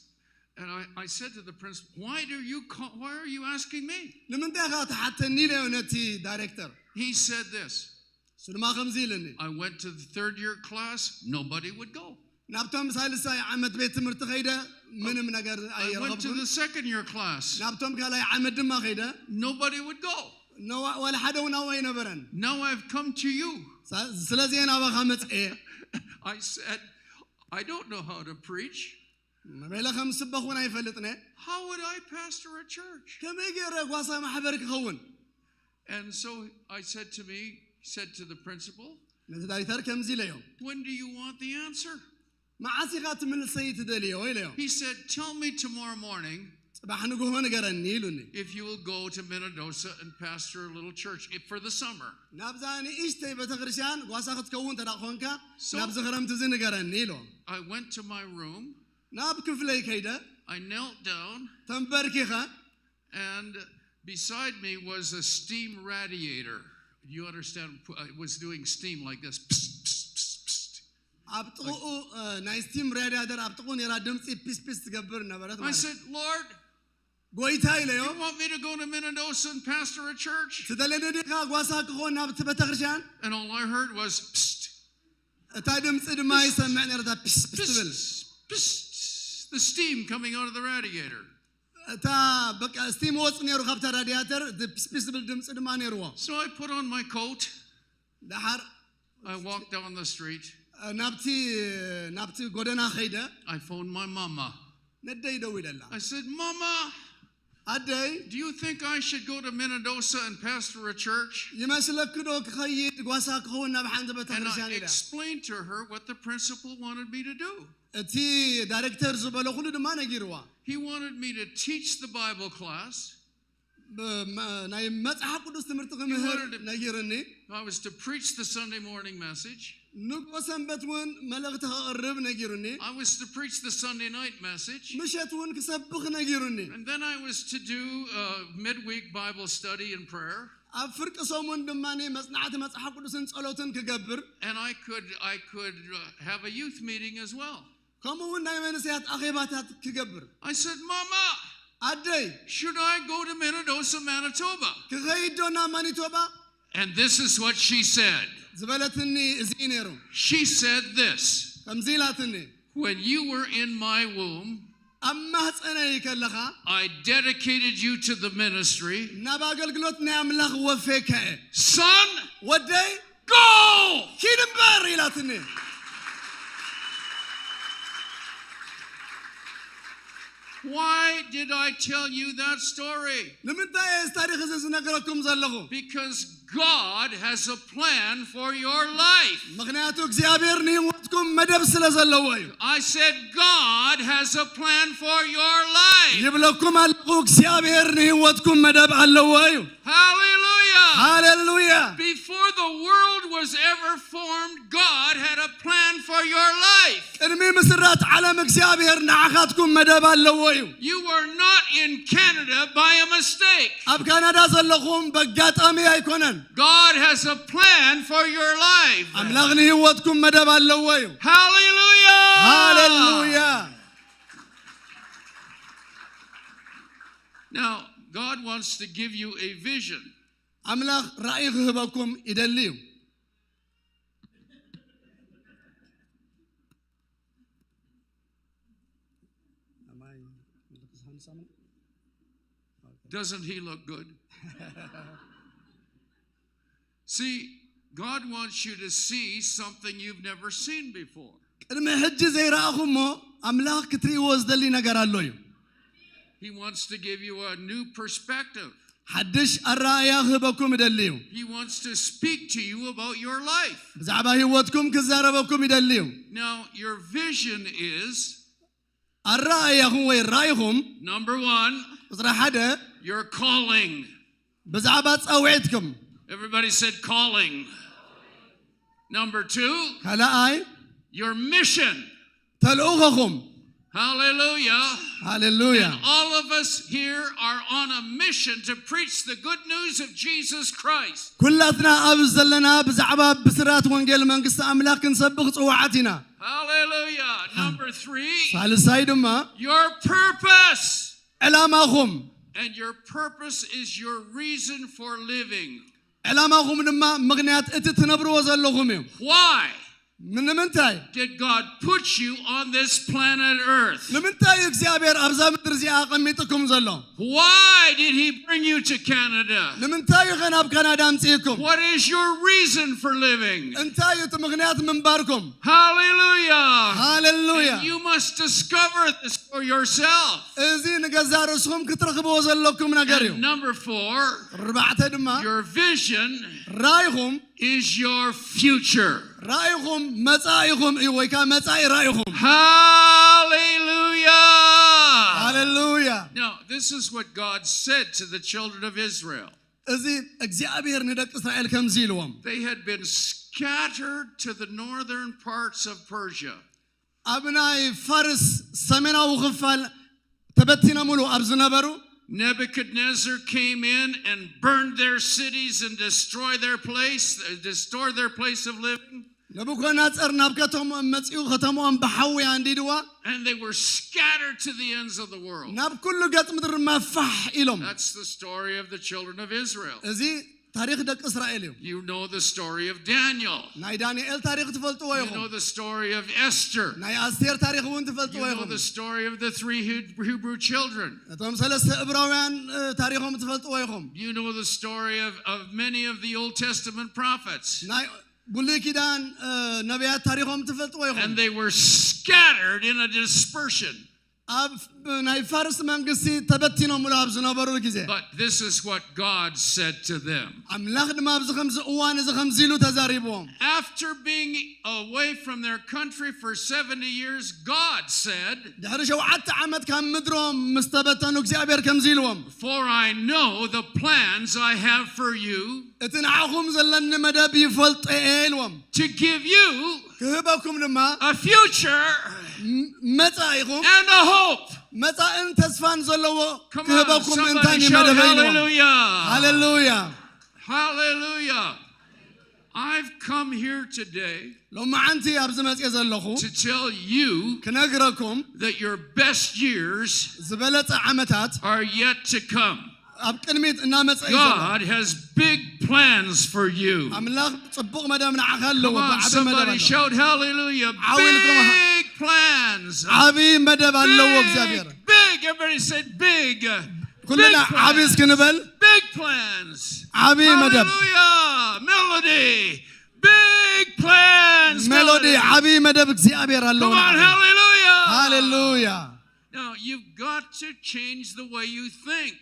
and I, I said to the principal, why do you call, why are you asking me? ንምንታይ ኢኻ ትሓተኒ ኢለዮ ነቲ ዳይሬክተር። He said this. እሱ ድማ ከምዚ ኢልኒ። I went to the third year class, nobody would go. ናብቶም ሳልሳይ ዓመት ቤት ትምህርቲ ኸይደ ምንም ነገር I went to ኣይረኸብኩን። The second year class, ናብቶም ካልኣይ ዓመት ድማ ኸይደ nobody would go. ነዋ- ዋላ ሓደ እውን ኣብኡ ኣይነበረን። Now I've come to you. ሳ- ስለዚ እየ ናባኻ መፅኤ። I said, I don't know how to preach. መለ ከም ስበኽ እውን ኣይፈልጥነ። How would I pastor a church? ከመይ ገይረ ጓሳ ማሕበር ክኸውን? And so I said to me, said to the principal, ነቲ ዳይሬክተር ከምዚ ኢለዮ፣ when do you want the answer? መዓስ ኢኻ ትምልሰይ ትደልዮ ኢለዮ። He said, tell me tomorrow morning ፅባሕ ንግሆ ንገረኒ ኢሉኒ። If you will go to Minnedosa and pastor a little church if, for the summer. ናብዛ ንእሽተይ ቤተክርስትያን ጓሳ ክትከውን እንተ ደኣ ኮንካ So- ናብዚ ክረምቲ እዚ ንገረኒ ኢሉ። I went to my room, ናብ ክፍለይ ከይደ I knelt down, ተንበርኪኸ and beside me was a steam radiator. You understand? It was doing steam like this. Psst, psst, psst, psst. ኣብ ጥቕኡ እ፣ ናይ ስቲም ራዲያተር ኣብ ጥቕኡ ነራ ድምፂ ፒስ ፒስ ትገብር ነበረት I ማለት እዩ። Said, Lord, ጎይታ ኢለዮ you want me to go to Minnedosa and pastor a church? ትደለኒ ዲኻ ጓሳ ክኾን ናብቲ ቤተክርስትያን? And all I heard was, psst, እታ ድምፂ ድማ ይሰምዕ ነርታ ፒስ ፒስ ትብል። Psst, psst, the steam coming out of the radiator. እታ በቃ ስቲም ወፅ ነይሩ ካብታ ራዲያተር፣ እቲ ፒስ ፒስ ዝብል ድምፂ ድማ ነይርዎ። So I put on my coat. ደሓር I walked down the street. ናብቲ ናብቲ ጎደና ኸይደ I phoned my mama. ነደይ ደው ኢለላ። I said, Mama, ኣደይ do you think I should go to Minnedosa and pastor a church? ይመስለኪ ዶ ክኸይድ ጓሳ ክኸውን ናብ ሓንቲ And ቤተክርስትያን I ኢላ። Explained to her what the principal wanted me to do. እቲ ዳይሬክተር ዝበሎ ኩሉ ድማ ነጊርዋ። He wanted me to teach the Bible class. ብ- መ- ናይ መፅሓፍ ቅዱስ ትምህርቲ ክምህር He wanted to- ነጊርኒ። I was to preach the Sunday morning message. ንግሆ ሰንበት እውን መልእኽቲ ከቕርብ ነጊሩኒ። I was to preach the Sunday night message. ምሸት እውን ክሰብኽ ነጊሩኒ። And then I was to do a midweek Bible study and prayer. ኣብ ፍርቂ ሰሙን ድማ መጽናዕቲ መጽሓፍ ቅዱስን ጸሎትን ክገብር And I could, I could uh, have a youth meeting as well. ከምኡ እውን ናይ መንእሰያት ኣኼባታት ክገብር። I said, Mama, ኣደይ should I go to Minnedosa, Manitoba? ክኸይድ ዶ ናብ ማኒቶባ? And this is what she said. ዝበለትኒ እዚ እዩ ነይሩ። She said this. ከምዚ ኢላትኒ፣ When you were in my womb, ኣብ ማህፀነይ ከለኻ I dedicated you to the ministry. ናብ ኣገልግሎት ናይ ኣምላኽ ወፌካ እየ። Son, ወደይ go! ኪድ እምበር ኢላትኒ። Why did I tell you that story? ንምንታይ እየ እዚ ታሪክ እዚ ዝነግረኩም ዘለኹ? Because God has a plan for your life. ምክንያቱ እግዚኣብሔር ንህይወትኩም መደብ ስለ ዘለዎ እዩ። I said, God has a plan for your life. ይብለኩም ኣለኹ፣ እግዚኣብሔር ንህይወትኩም መደብ ኣለዎ እዩ። Hallelujah. ሃሌሉያ። Before the world was ever formed, God had a plan for your life. ቅድሚ ምስራት ዓለም እግዚኣብሔር ንዓኻትኩም መደብ ኣለዎ እዩ። You are not in Canada by a mistake. ኣብ ካናዳ ዘለኹም በጋጣሚ ኣይኮነን። God has a plan for your life. ኣምላኽ ንህይወትኩም መደብ ኣለዎ እዩ። Hallelujah. ሃሌሉያ። Now, God wants to give you a vision. ኣምላኽ ራእይ ክህበኩም ይደሊ እዩ። Doesn't he look good? See, God wants you to see something you've never seen before. ቅድሚ ሕጂ ዘይረኣኹሞ ኣምላኽ ክትርእይዎ ዝደሊ ነገር ኣሎ እዩ። He wants to give you a new perspective. ሓድሽ ኣረኣእያ ክህበኩም ይደሊ እዩ። He wants to speak to you about your life. ብዛዕባ ህይወትኩም ክዛረበኩም ይደሊ እዩ። Now, your vision is ኣረኣእያኹም ወይ ራእይኹም number one, ቁፅሪ ሓደ your calling. ብዛዕባ ፃውዒትኩም። Everybody said calling. Number two, ካልኣይ your mission. ተልእኾኹም። Hallelujah. ሃሌሉያ። And all of us here are on a mission to preach the good news of Jesus Christ. ኩላትና ኣብ ዘለና ብዛዕባ ብስራት ወንጌል መንግስቲ ኣምላኽ ክንሰብኽ ፅዋዓት ኢና። Hallelujah. Number three, ሳልሳይ ድማ your purpose. ዕላማኹም። And your purpose is your reason for living. ዕላማኹም ድማ ምኽንያት እቲ ትነብርዎ ዘለኹም እዩ። Why ንምንታይ? Did God put you on this planet Earth? ንምንታይ እዩ እግዚኣብሔር ኣብዛ ምድሪ እዚኣ ኣቐሚጥኩም ዘሎ? Why did He bring you to Canada? ንምንታይ እዩ ኸ ናብ ካናዳ ኣምፅእኩም? What is your reason for living? እንታይ እዩ እቲ ምኽንያት ምንባርኩም? Hallelujah. ሃሌሉያ። And you must discover this for yourself. እዚ ንገዛ ርእስኹም ክትረኽብዎ ዘለኩም ነገር እዩ። And number four, ርባዕተ ድማ your vision ራእይኹም is your future. ራእይኹም መጻኢኹም እዩ ወይ ከዓ መጻኢ ራእይኹም። Hallelujah. ሃሌሉያ። Now, this is what God said to the children of Israel. እዚ እግዚኣብሔር ንደቂ እስራኤል ከምዚ ኢልዎም። They had been scattered to the northern parts of Persia. ኣብ ናይ ፋርስ ሰሜናዊ ክፋል ተበቲኖምሉ ኣብ ዝነበሩ Nebuchadnezzar came in and burned their cities and destroyed their place, uh, destroyed their place of living. ነቡኮድነፀር ናብ ከተምኦም መፂኡ ከተምኦም ብሓዊ ኣንዲድዋ። And they were scattered to the ends of the world. ናብ ኩሉ ገፅ ምድሪ ድማ ፋሕ ኢሎም። That's the story of the children of Israel. እዚ ታሪክ ደቂ እስራኤል እዩ። You know the story of Daniel. ናይ ዳንኤል ታሪክ ትፈልጥዎ You ኢኹም። Know the story of Esther. ናይ ኣስቴር ታሪክ እውን ትፈልጥዎ You know ኢኹም። The story of the three Hebrew children. እቶም ሰለስተ እብራውያን እ፣ ታሪኮም ትፈልጥዎ ኢኹም። You know the story of, of many of the Old Testament prophets. ናይ ብሉይ ኪዳን እ፣ ነቢያት ታሪኮም ትፈልጥዎ ኢኹም። And they were scattered in a dispersion. ኣብ ናይ ፋርስ መንግስቲ ተበቲኖምሉ ኣብ ዝነበሩ ግዜ But this is what God said to them. ኣምላኽ ድማ ኣብዚ ከምዚ እዋን እዚ ከምዚ ኢሉ ተዛሪብዎም። After being away from their country for seventy years, God said, ድሕሪ ሸውዓተ ዓመት ካብ ምድሮም ምስ ተበተኑ እግዚኣብሔር ከምዚ ኢልዎም፣ For I know the plans I have for you እቲ ንዓኹም ዘለኒ መደብ ይፈልጦ እየ ኢልዎም። to give you ክህበኩም ድማ a future ም- መጻኢኹም and a hope. መጻእን ተስፋን ዘለዎ Come on, ክህበኩም እንታይ somebody እዩ shout መደበ ኢልዎም። hallelujah. ሃሌሉያ። Hallelujah. I've come here today ሎማዓንቲ ኣብዚ መጽኤ ዘለኹ to tell you ክነግረኩም that your best years ዝበለጸ ዓመታት are yet to come. ኣብ ቅድሚት እናመጸ እዩ ዘሎ። God has big plans for you. ኣምላኽ ጽቡቕ መደብ ንዓኻ ኣለዎ። Come on, ብዓቢ መደብ somebody ኣለዎ። shout hallelujah. How will come- Big plans. ዓቢ መደብ ኣለዎ እግዚኣብሔር። Big, big. Everybody said big. ኩልና Big ዓቢ plans. እስኪ ንበል። Big plans. ዓቢ መደብ። Hallelujah. Melody. Big plans. ሜሎዲ Melody. ዓቢ መደብ እግዚኣብሔር ኣለዎ። Come on, hallelujah. ሃሌሉያ። Now, you've got to change the way you think.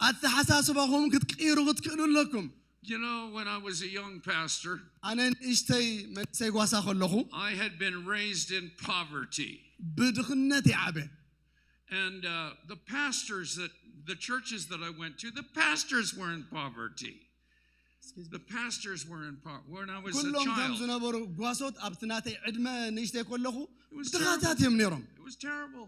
ኣተሓሳስባኹም ክትቅይሩ ክትክእሉ ኣለኩም። You know, when I was a young pastor, ኣነ ንእሽተይ መንእሰይ ጓሳ ከለኹ I had been raised in poverty. ብድኽነት ይዓበ። And uh, the pastors that the churches that I went to, the pastors were in poverty. The pastors were in poverty when I was a ኩሎም ከም child. ዝነበሩ ጓሶት ኣብቲ ናተይ ዕድመ ንእሽተይ ከለኹ It was ድኻታት terrible. እዮም ነይሮም። It was terrible.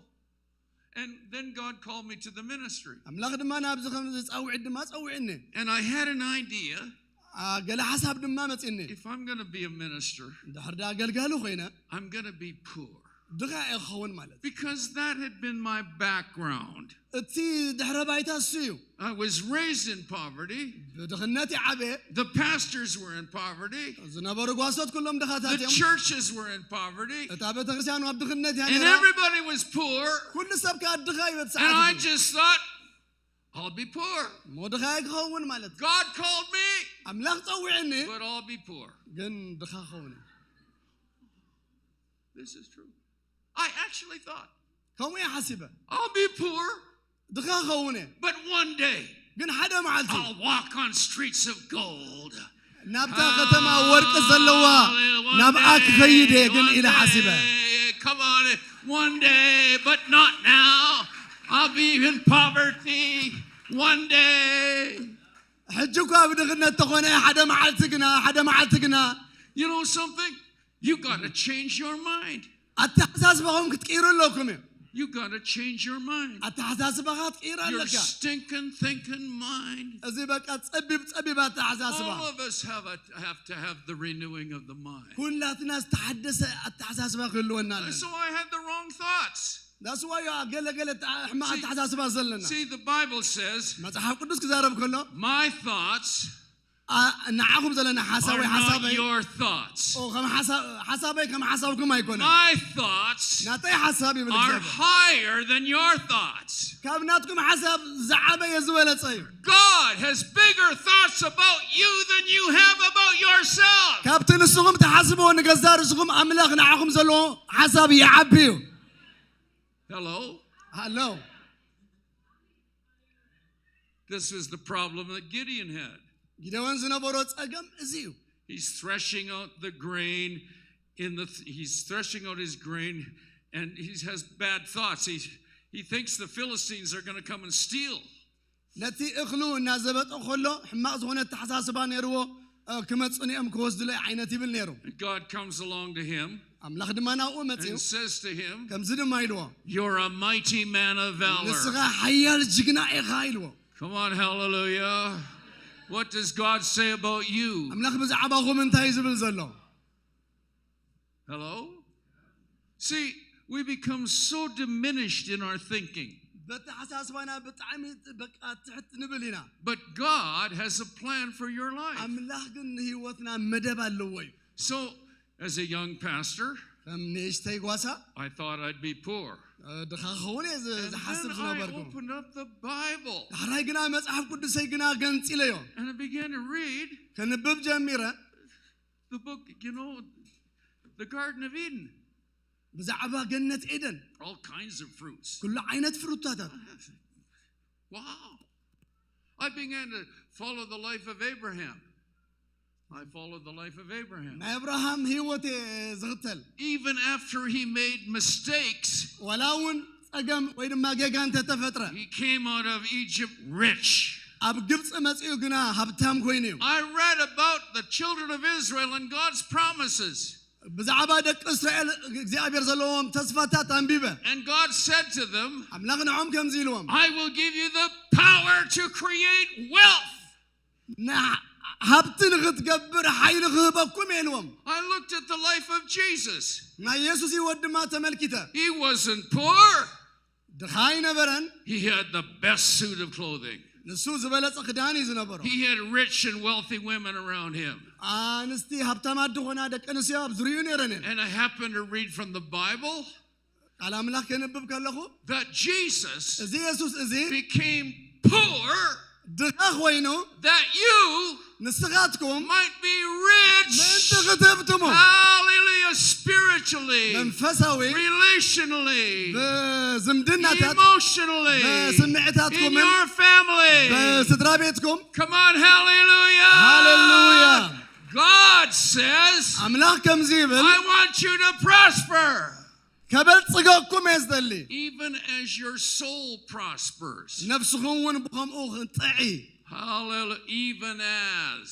And then God called me to the ministry. ኣምላኽ ድማ ናብዚ ከም ዝጻውዒ ድማ ጸውዕኒ። And I had an idea. ገለ ሓሳብ ድማ መጺኒ። If I'm going to be a minister, ድሕር ዳ ኣገልጋሊ ኮይነ I'm going to be poor. ድኻ እየ ክኸውን ማለት እዩ። Because that had been my background. እቲ ድሕረ ባይታ እሱ እዩ። I was raised in poverty. ብድኽነት ይዓበየ። The pastors were in poverty. ዝነበሩ ጓሶት ኩሎም ድኻታት The እዮም። Churches were in poverty. እታ ቤተክርስትያን ኣብ ድኽነት እያ And ነይራ። Everybody was poor. ኩሉ ሰብ ከዓ ድኻ እዩ በቲ And I ሰዓት። Just thought, I'll be poor. ሞ ድኻ እየ ክኸውን ማለት እዩ። God called me, ኣምላኽ ጸዊዕኒ But I'll be poor. ግን ድኻ ክኸውን እየ። This is true. I actually thought, ከምኡ እየ ሓሲበ። I'll be poor, ድኻ ክኸውን እየ but one day ግን ሓደ መዓልቲ I'll walk on streets of gold. ናብታ ከተማ ወርቂ ዘለዋ ናብኣ ክኸይድ እየ ግን ኢለ ሓሲበ። Come on, one day, but not now. I'll be in poverty one day. ሕጂ እኳ ብድኽነት ተኾነ ሓደ መዓልቲ ግና ሓደ መዓልቲ ግና You know something? You got to change your mind. ኣተሓሳስባኹም ክትቅይሩ ኣለኩም እዩ። You got to change your mind. ኣተሓሳስባኻ ክትቅይር Your ኣለካ። Stinking thinking mind. እዚ በቃ ጸቢብ ጸቢብ ኣተሓሳስባ All of us have, a, have to have the renewing of the mind. ኩላትና ዝተሓደሰ ኣተሓሳስባ ክህልወና ኣለና። So I had the wrong thoughts. ዳስዋዮ ገለገለ ሕማቕ ኣተሓሳስባ ዘለና። See, the Bible says, መጽሓፍ ቅዱስ ክዛረብ ከሎ My thoughts ንዓኹም ዘለና ሓሳብ are ወይ not ሓሳበይ your thoughts. ሓሳበይ ከም ሓሳብኩም ኣይኮነ። My thoughts ናተይ ሓሳብ ይብል are እግዚኣብሔር። Higher than your thoughts. ካብ ናትኩም ሓሳብ ዝዓበየ ዝበለጸ እዩ። God has bigger thoughts about you than you have about yourself. ካብቲ ንስኹም ትሓስብዎ ንገዛ ርእስኹም ኣምላኽ ንዓኹም ዘለዎ ሓሳብ ይዓቢ እዩ። Hello? ሃሎ This was the problem that Gideon had. ጊደዎን ዝነበሮ ጸገም እዚ እዩ። He's threshing out the grain in the th- he's threshing out his grain and he has bad thoughts. He he thinks the Philistines are going to come and steal. ነቲ እኽሉ እናዘበጠ ከሎ ሕማቕ ዝኾነ ኣተሓሳስባ ነይርዎ። ክመፁኒ እዮም ክወስዱለይ ዓይነት ይብል ነይሩ። And God comes along to him ኣምላኽ ድማ ናብኡ መፅኡ and says to him, ከምዚ ድማ ኢልዎ You're a mighty man of valor. ንስኻ ሓያል ጅግና ኢኻ ኢልዎ። Come on, hallelujah. What does God say about you? ኣምላኽ ብዛዕባኹም እንታይ እዩ ዝብል ዘሎ? Hello? See, we become so diminished in our thinking. በተሓሳስባና ብጣዕሚ በቃ ትሕት ንብል ኢና። But God has a plan for your life. ኣምላኽ ግን ንህይወትና መደብ ኣለዎ እዩ። So, as a young pastor, ከም ንእሽተይ ጓሳ I thought I'd be poor. ድኻ ክኸውን እየ ዝ- And ዝሓስብ then I ዝነበርኩ። Opened up the Bible. ዳሕራይ ግና መጽሓፍ ቅዱሰይ ግና ገንፂለዮ። And I began to read ከንብብ ጀሚረ። The book, you know, the Garden of Eden. ብዛዕባ ገነት ኤደን all kinds of fruits. ኩሉ ዓይነት ፍሩታታት Wow. I began to follow the life of Abraham. I followed the life of Abraham. ናይ ኣብርሃም ህይወት እየ ዝኽተል። Even after he made mistakes, ዋላ እውን ጸገም ወይ ድማ ጌጋ እንተተፈጥረ he came out of Egypt rich. ኣብ ግብፂ መፂኡ ግና ሃብታም ኮይኑ እዩ። I read about the children of Israel and God's promises. ብዛዕባ ደቂ እስራኤል እግዚኣብሔር ዘለዎም ተስፋታት ኣንቢበ። And God said to them, ኣምላኽ ንዖም ከምዚ ኢልዎም፣ I will give you the power to create wealth. ና- ሃብቲ ንኽትገብር ሓይሊ ክህበኩም እየ ኢልዎም። I looked at the life of Jesus. ናይ የሱስ ህይወት ድማ ተመልኪተ። He wasn't poor. ድኻ ኣይነበረን። He had the best suit of clothing. ንሱ ዝበለጸ ክዳን እዩ ዝነበሮ። He had rich and wealthy women around him. ኣንስቲ ሃብታማት ዝኾና ደቂ ኣንስትዮ ኣብ ዙሪኡ ነይረን እየን። And I happen to read from the Bible ቃል ኣምላኽ ከንብብ ከለኹ that Jesus እዚ የሱስ እዚ became poor ድኻ ኮይኑ that you ንስኻትኩም might be rich. ምእንቲ ክትህብትሙ Hallelujah. Spiritually, መንፈሳዊ relationally, ብዝምድናታት emotionally, ብስምዕታትኩምን in your family. ብስድራ ቤትኩም Come on, hallelujah. ሃሌሉያ። God says, ኣምላኽ ከምዚ ይብል I want you to prosper. ከበልጽገኩም እየ ዝደሊ። Even as your soul prospers. ነፍስኹም እውን ብኸምኡ ክንጥዒ Hallelujah. Even as.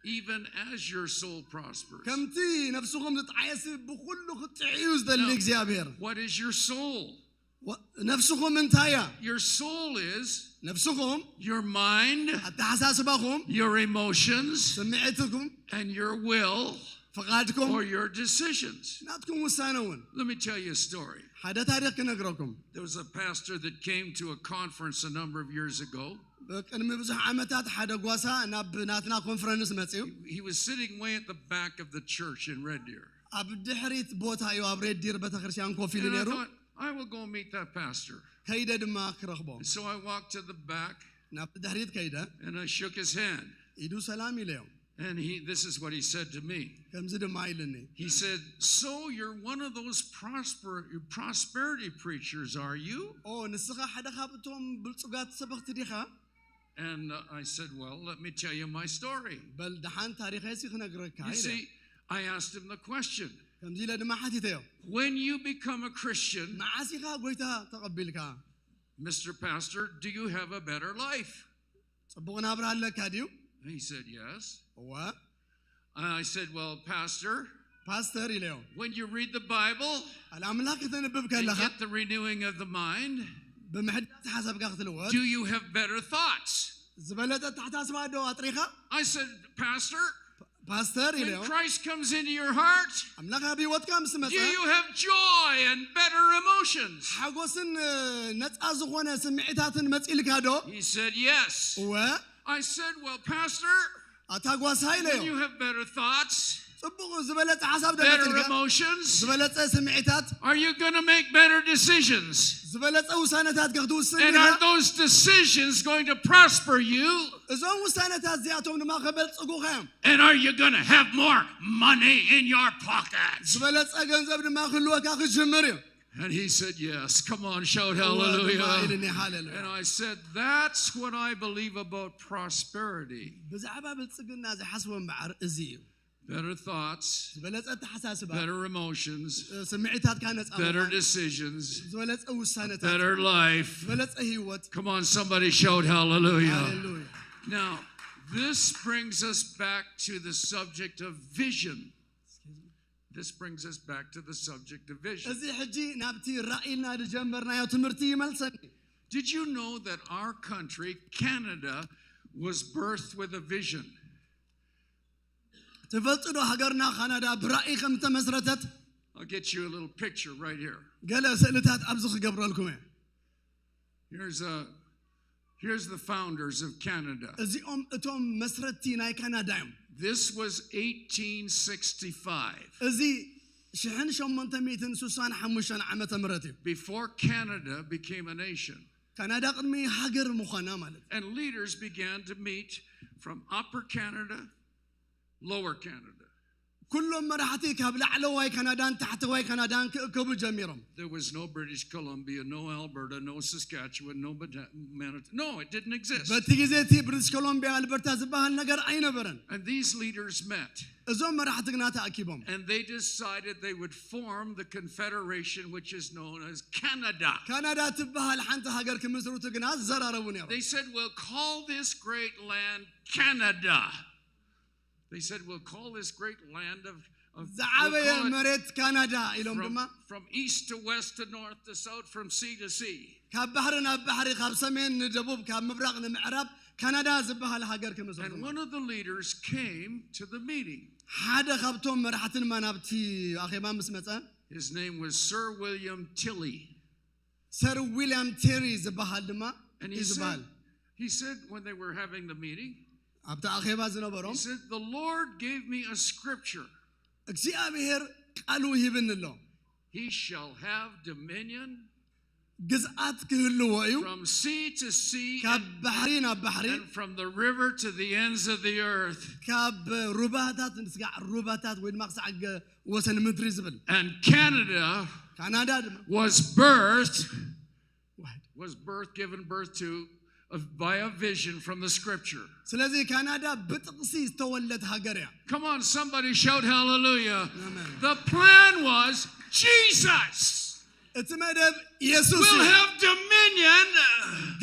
Even as your soul prospers. ከምቲ ነፍስኹም ዝጠዓየሲ ብኩሉ ክትጥዒ እዩ ዝደሊ No. እግዚኣብሔር። What is your soul? ወ- ነፍስኹም እንታይ እያ? Your soul is ነፍስኹም your mind, ኣተሓሳስባኹም your emotions, ስምዒትኩም and your will ፍቓድኩም or your decisions. ናትኩም ውሳነ እውን። Let me tell you a story. ሓደ ታሪክ ክነግረኩም። There was a pastor that came to a conference a number of years ago. ቅድሚ ብዙሕ ዓመታት ሓደ ጓሳ ናብ ናትና ኮንፈረንስ መፅዩ። He was sitting way at the back of the church in Red Deer. ኣብ ድሕሪት ቦታ እዩ ኣብ ሬድ ዲር ቤተክርስትያን ኮፍ ኢሉ And I ነይሩ። Thought, I will go meet that pastor. ከይደ ድማ ክረኽቦ። And so I walked to the back ናብ ድሕሪት ከይደ and I shook his hand. ኢዱ ሰላም ኢለዮ። And he, this is what he said to me. ከምዚ ድማ ኢልኒ። He said, So you're one of those prosper, prosperity preachers, are you? ኦ ንስኻ ሓደ ካብቶም ብልጹጋት ሰበኽቲ ዲኻ? And uh, I said, Well, let me tell you my story. በል ደሓን ታሪኸይሲ ክነግረካ You ኢለ። See, I asked him the question. ከምዚ ኢለ ድማ ሓቲተዮ። When you become a Christian, መዓስ ኢኻ ጎይታ ተቐቢልካ? Mister Pastor, do you have a better life? ጽቡቕ ናብራ ኣለካ ድዩ? He said, Yes. እወ። And I said, Well, Pastor, ፓስተር ኢለዮ። When you read the Bible ቃል ኣምላኽ ከተንብብ and ከለኻ get the renewing of the mind, ብምሕዳስ ሓሳብካ ክትልወጥ do you have better thoughts? ዝበለጠ ኣተሓሳስባ ዶ ኣጥሪኻ? I said, Pastor, ፓስተር ኢለዮ። When Christ comes into your heart, ኣምላኽ ኣብ ህይወትካ ምስ do መጸ you have joy and better emotions? ሓጎስን እ፣ ነጻ ዝኾነ ስምዒታትን መጺልካ ዶ? He said, Yes. እወ። I said, Well, Pastor, ኣታ ጓሳ ኢለዮ። When you have better thoughts, ጽቡቕ ዝበለጸ ሓሳብ ዶ better መጺልካ? Emotions, ዝበለጸ ስምዒታት are you going to make better decisions? ዝበለጸ ውሳነታት ክትውስን And ኢኻ? Are those decisions going to prosper you? እዞም ውሳነታት እዚኣቶም ድማ ከበልጽጉኻ እዮም። And are you going to have more money in your pocket? ዝበለጸ ገንዘብ ድማ ክህልወካ ክጅምር እዩ። And he said, Yes. Come on, shout እወ ድማ hallelujah. ኢልኒ ሃሌሉያ። And I said, That's what I believe about prosperity. ብዛዕባ ብልጽግና ዝሓስቦ እምበኣር እዚ እዩ። Better thoughts, ዝበለጸ ኣተሓሳስባ better emotions, ስምዒታትካ ነጻ better ምዃን፣ decisions, ዝበለጸ ውሳነታት better life. ዝበለጸ ህይወት። Come on, somebody shout hallelujah. ሃሌሉያ። Now, this brings us back to the subject of vision. This brings us back to the subject of vision. እዚ ሕጂ ናብቲ ራእይና ዝጀመርናዮ ትምህርቲ ይመልሰኒ። Did you know that our country, Canada, was birthed with a vision? ትፈልጡ ዶ ሃገርና ካናዳ ብራእይ ከም ተመስረተት? I'll get you a little picture right here. ገለ ስእልታት ኣብዚ ክገብረልኩም እየ። Here's a here's the founders of Canada. እዚኦም እቶም መስረትቲ ናይ ካናዳ እዮም። This was eighteen sixty-five. እዚ ሽሕን ሸሞንተ ሚእትን ስሳን ሓሙሽተን ዓመተ ምህረት እዩ። Before Canada became a nation. ካናዳ ቅድሚ ሃገር ምዃና ማለት እዩ። And leaders began to meet from Upper Canada, Lower Canada. ኩሎም መራሕቲ ካብ ላዕለዋይ ካናዳን ታሕተዋይ ካናዳን ክእከቡ ጀሚሮም። There was no British Columbia, no Alberta, no Saskatchewan, no Manitoba. No, it didn't exist. በቲ ግዜ እቲ ብሪቲሽ ኮሎምቢያ ኣልበርታ ዝበሃል ነገር ኣይነበረን። And these leaders met. እዞም መራሕቲ ግና ተኣኪቦም። And they decided they would form the confederation, which is known as Canada. ካናዳ ትበሃል ሓንቲ ሃገር ክምስርቱ ግና ዝዘራረቡ ነይሮም። They said, "We'll call this great land Canada." They said, "We'll call this great land of, of we'll ዝዓበየ call it መሬት ካናዳ ኢሎም ድማ from, from east to west to north to south, from sea to sea." ካብ ባሕሪ ናብ ባሕሪ ካብ ሰሜን ንደቡብ ካብ ምብራቕ ንምዕራብ ካናዳ ዝበሃል ሃገር ክምስርቱ And one of the leaders came to the meeting. ሓደ ካብቶም መራሕቲ ድማ ናብቲ ኣኼባ ምስ መፀ His name was Sir William Tilley. ሰር ዊልያም ቴሪ ዝበሃል ድማ And እዩ he said, ዝበሃል he said when they were having the meeting, ኣብቲ ኣኼባ ዝነበሮም he said, "The Lord gave me a scripture. እግዚኣብሔር ቃሉ ሂብኒ ኣሎ። He shall have dominion ግዝኣት ክህልዎ እዩ from sea to sea ካብ and, ባሕሪ ናብ ባሕሪ and from the river to the ends of the earth." ካብ ሩባታት ንስጋዕ ሩባታት ወይ ድማ ክሳዕ ገ- ወሰን ምድሪ ዝብል And Canada ካናዳ ድማ was birthed, was birth given birth to uh, by a vision from the scripture. ስለዚ ካናዳ ብጥቕሲ ዝተወለደት ሃገር እያ። Come on, somebody shout hallelujah. Amen. The plan was Jesus እቲ መደብ ኢየሱስ will እዩ። have dominion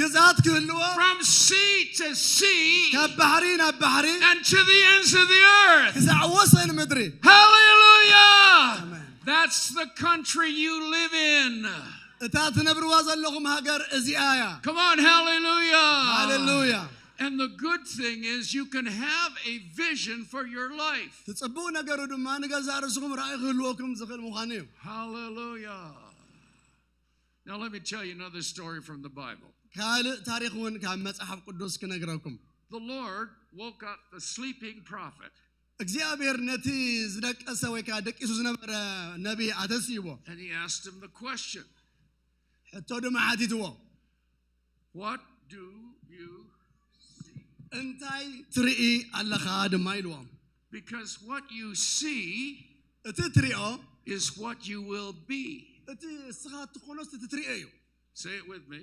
ግዝኣት ክህልዎ from sea to sea ካብ ባሕሪ ናብ ባሕሪ and to the ends of the earth. ክሳዕ ወሰን ምድሪ። Hallelujah. Amen. That's the country you live in. እታ ትነብርዋ ዘለኹም ሃገር እዚኣ እያ። Come on, hallelujah. ሃሌሉያ። And the good thing is you can have a vision for your life. እቲ ጽቡቕ ነገሩ ድማ ንገዛእ ርእስኹም ራእይ ክህልወኩም ዝኽእል ምዃኑ እዩ። Hallelujah. Now let me tell you another story from the Bible. ካልእ ታሪኽ እውን ካብ መጽሓፍ ቅዱስ ክነግረኩም። The Lord woke up the sleeping prophet እግዚኣብሔር ነቲ ዝደቀሰ ወይ ከዓ ደቂሱ ዝነበረ ነቢ ኣተስይዎ። And he asked him the question, ሕቶ ድማ ሓቲትዎ። "What do you see?" እንታይ ትርኢ ኣለኻ ድማ ኢልዎም። Because what you see እቲ ትሪኦ is what you will be. እቲ እስኻ ትኾኖስ እቲ ትሪኦ እዩ። Say it with me.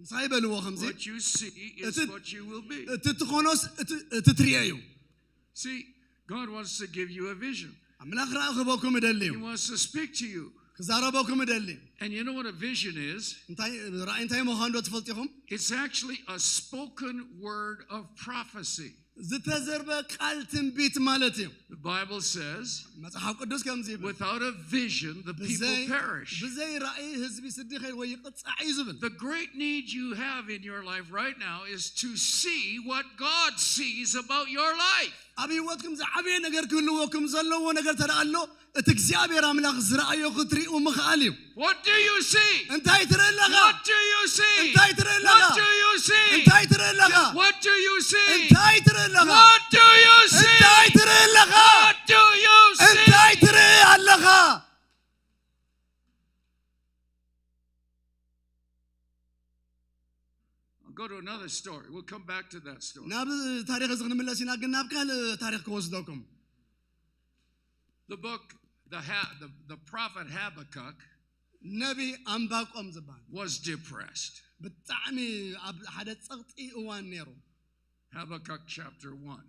ምሳይ በልዎ ከምዚ What you see is እቲ- what you will be. እቲ ትኾኖስ እቲ- እቲ ትሪኦ እዩ። See, God wants to give you a vision. ኣምላኽ ራእይ ክህበኩም እደሊ እዩ። He wants to speak to you. ክዛረበኩም እደሊ። And you know what a vision is? እንታይ ራእይ እንታይ ምዃኑ ዶ ትፈልጡ ኢኹም? It's actually a spoken word of prophecy. ዝተዘርበ ቃል ትንቢት ማለት እዩ። The Bible says, መጽሓፍ ቅዱስ ከምዚ ይብል፣ "Without a vision, the people ብዘይ- perish." ብዘይ ራእይ ህዝቢ ስዲ ይኸይድ ወይ ይቕጻዕ እዩ ዝብል። The great need you have in your life right now is to see what God sees about your life. ኣብ ህይወትኩም ዝዓበየ ነገር ክህልወኩም ዘለዎ ነገር ተደኣ ኣሎ፣ እቲ እግዚኣብሔር ኣምላኽ ዝረኣዮ ክትሪኡ ምኽኣል እዩ። What do you see? እንታይ ትርኢ ኣለኻ? What do you see? እንታይ ትርኢ ኣለኻ? What do you see? እንታይ ትርኢ ኣለኻ? What do you see? እንታይ ትርኢ ኣለኻ? What do you see? እንታይ ትርኢ ኣለኻ? What do you see? እንታይ ትርኢ ኣለኻ? I'll go to another story. We'll come back to that story. ናብ ታሪኽ እዚ ክንምለስ ኢና፣ ግን ናብ ካልእ ታሪኽ ክወስደኩም። The book, the, ha- the, the prophet Habakkuk ነቢ ኣምባቆም ዝበሃል was depressed. ብጣዕሚ ኣብ ሓደ ጸቕጢ እዋን ነይሩ። Habakkuk chapter one.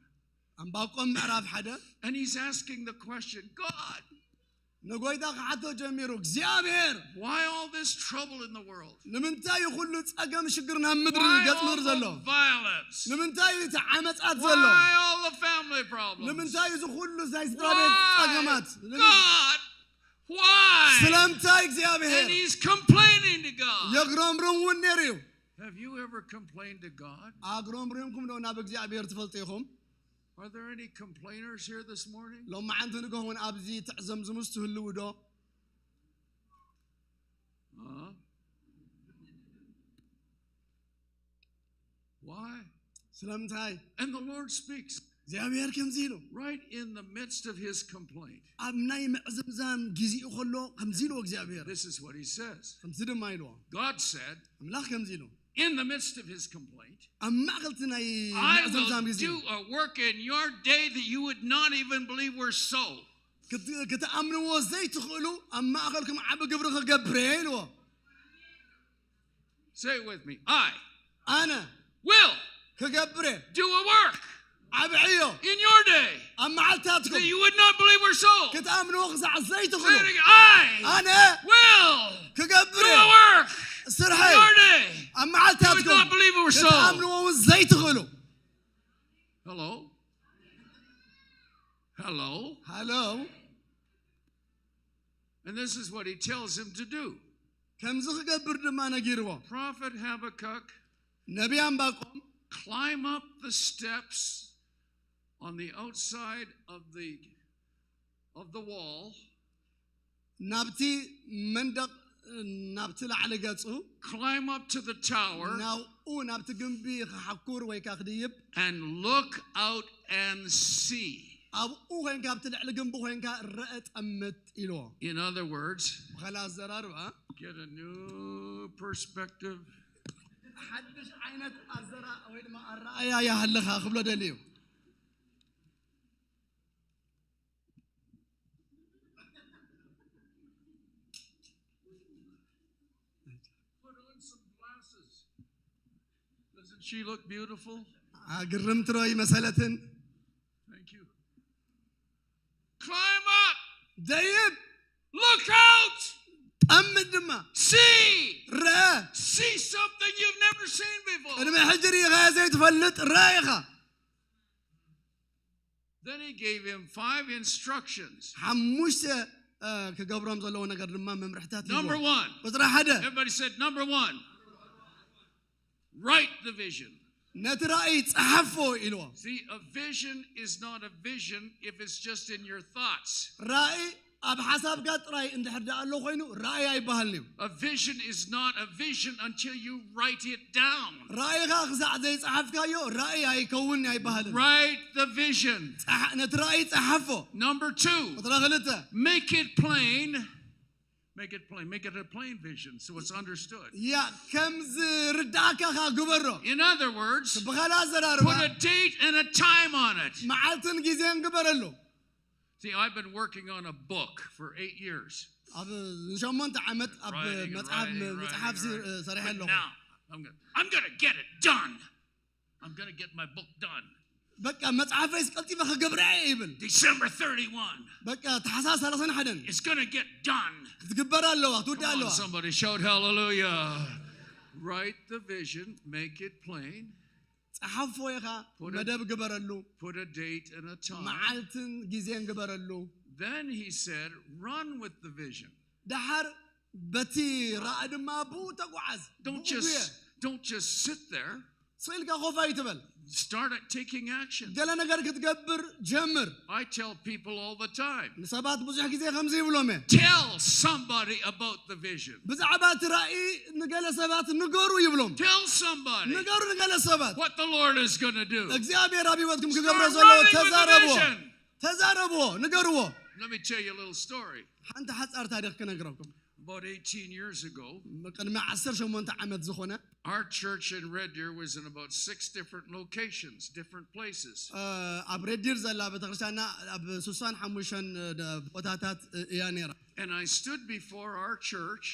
ኣምባቆም ምዕራፍ ሓደ And he's asking the question, "God, ንጎይታ ክሓቶ ጀሚሩ፣ እግዚኣብሔር why all this trouble in the world? ንምንታይ እዩ ኩሉ ጸገም ሽግር ናብ ምድሪ Why ገጽ all ምድሪ ዘሎ? the violence? ንምንታይ እዩ እቲ ዓመጻት ዘሎ? Why all the family problems? ንምንታይ እዚ ኩሉ ናይ ስድራ ቤት Why? ጸገማት? God, why?" ስለምንታይ እግዚኣብሔር? And he's complaining to God. የግረምርም እውን ነይሩ እዩ። Have you ever complained to God? ኣግረምሪምኩም ዶ ናብ እግዚኣብሔር ትፈልጡ ኢኹም? Are there any complainers here this morning? ሎማዓንቲ ንግሆ እውን ኣብዚ ትዕዘምዝሙስ ትህልዉ ዶ? Huh? Why? ስለምንታይ? And the Lord speaks እግዚኣብሔር ከምዚ ኢሉ right in the midst of his complaint. ኣብ ናይ ምዕዝምዛም ግዚኡ ከሎ ከምዚ ኢልዎ እግዚኣብሔር This is what he says. ከምዚ ድማ ኢልዎ። God said, ኣምላኽ ከምዚ ኢሉ in the midst of his complaint, ኣብ ማእኸል እቲ ናይ "I ምዕዝምዛም will ጊዜ do a work in your day that you would not even believe were so." ክት- ክትኣምንዎ ዘይትኽእሉ ኣብ ማእኸልኩም ዓቢ ግብሪ ክገብር እየ ኢልዎ። Say it with me. I ኣነ will ክገብር እየ do a work ዓቢ ዕዮ in your day ኣብ መዓልታትኩም that you would not believe or so. ክትኣምንዎ ክሳዕ Say ዘይትኽእሉ it again. I ኣነ will ክገብር do እየ a work ስርሐ in your day ኣብ you would መዓልታትኩም not believe or so. ክትኣምንዎ እውን ዘይትኽእሉ Hello? Hello? ሃሎ And this is what he tells him to do. ከምዚ ክገብር ድማ ነጊርዎ Prophet Habakkuk, ነቢይ ኣምባቆም climb up the steps on the outside of the of the wall ናብቲ መንደቕ ናብቲ ላዕሊ ገጹ climb up to the tower ናብኡ ናብቲ ግንቢ ክሓኩር ወይ ከዓ ክድይብ and look out and see. ኣብኡ ኮይንካ ኣብቲ ልዕሊ ግንቢ ኮይንካ ረአ ጠምት ኢልዎ In other words, ብኸላ ኣዘራርባ get a new perspective. ሓድሽ ዓይነት ኣዘራ ወይ ድማ ኣረኣያ ይሃልኻ ክብሎ ደልዩ Put on some glasses. Doesn't she look beautiful? ግርም ትሮ ይመሰለትን Thank you. Climb up. ደይብ Look out. ጠምት ድማ See. ረአ See something you've never seen before. ቅድሚ ሕጂ ርኢኻዮ ዘይትፈልጥ ረአ ኢኻ Then he gave him five instructions. ሓሙሽተ እ፣ ክገብሮም ዘለዎ ነገር ድማ መምርሕታት ይህቦ። Number one. ቁፅሪ ሓደ Everybody said, number one. Write the vision. ነቲ ራእይ ፀሓፎ ኢልዎ See, a vision is not a vision if it's just in your thoughts. ራእይ ኣብ ሓሳብካ ጥራይ እንድሕር ደኣ ኣሎ ኮይኑ ራእይ ኣይበሃልን እዩ A vision is not a vision until you write it down. ራእይኻ ክሳዕ ዘይፀሓፍካዮ ራእይ ኣይከውን ኣይበሃልን Write the vision. ፀሓ- ነቲ ራእይ ፀሓፎ Number two, ቁፅሪ ክልተ make it plain. Make it plain. Make it a plain vision so it's understood. ያ ከም ዝርዳእካ ኻ ግበሮ In other words, ብኻልእ ኣዘራርባ put a date and a time on it. መዓልትን ግዜን ግበረሉ See, I've been working on a book for eight years. ኣብ ንሸሞንተ ዓመት ኣብ Writing and መፅሓፍ writing and መፅሓፍ writing. ሰሪሐ But ኣለኹ now, I'm gonna, I'm gonna get it done. I'm gonna get my book done. በቃ መፅሓፈይስ ቀልጢፈ ክገብረ እየ ይብል December thirty-one. በቃ ታሕሳስ ሰላሳን ሓደን It's gonna get done. ክትግበር ኣለዋ ክትውዳእ Come on, ኣለዋ somebody shout hallelujah. Write the vision, make it plain, ፀሓፎ ኢኻ Put it- መደብ ግበረሉ put a date and a time. መዓልትን ግዜን ግበረሉ Then he said, run with the vision. ደሓር በቲ ራእ ድማ ብኡ ተጓዓዝ Don't ብኡ ጉየ። just don't just sit there. ስቕ ኢልካ ኮፍ ኣይትበል Start at taking action. ገለ ነገር ክትገብር ጀምር I tell people all the time, ንሰባት ብዙሕ ግዜ ከምዚ ይብሎም እየ tell somebody about the vision. ብዛዕባ እቲ ራእይ ንገለ ሰባት ንገሩ ይብሎም Tell somebody ንገሩ ንገለ ሰባት what the Lord is going to do. እግዚኣብሔር ኣብ ህይወትኩም ክገብሮ Start ዘለዎ running with the ተዛረብዎ vision. ተዛረብዎ ንገርዎ Let me tell you a little story. ሓንቲ ሓፃር ታሪክ ክነግረኩም About eighteen years ago, ቅድሚ ዓሰርተ ሸሞንተ ዓመት ዝኾነ our church in Red Deer was in about six different locations, different places. እ፣ ኣብ ሬዲር ዘላ ቤተክርስትያንና ኣብ ሱሳን ሓሙሽተን እ፣ ቦታታት እ፣ እያ ነይራ And I stood before our church.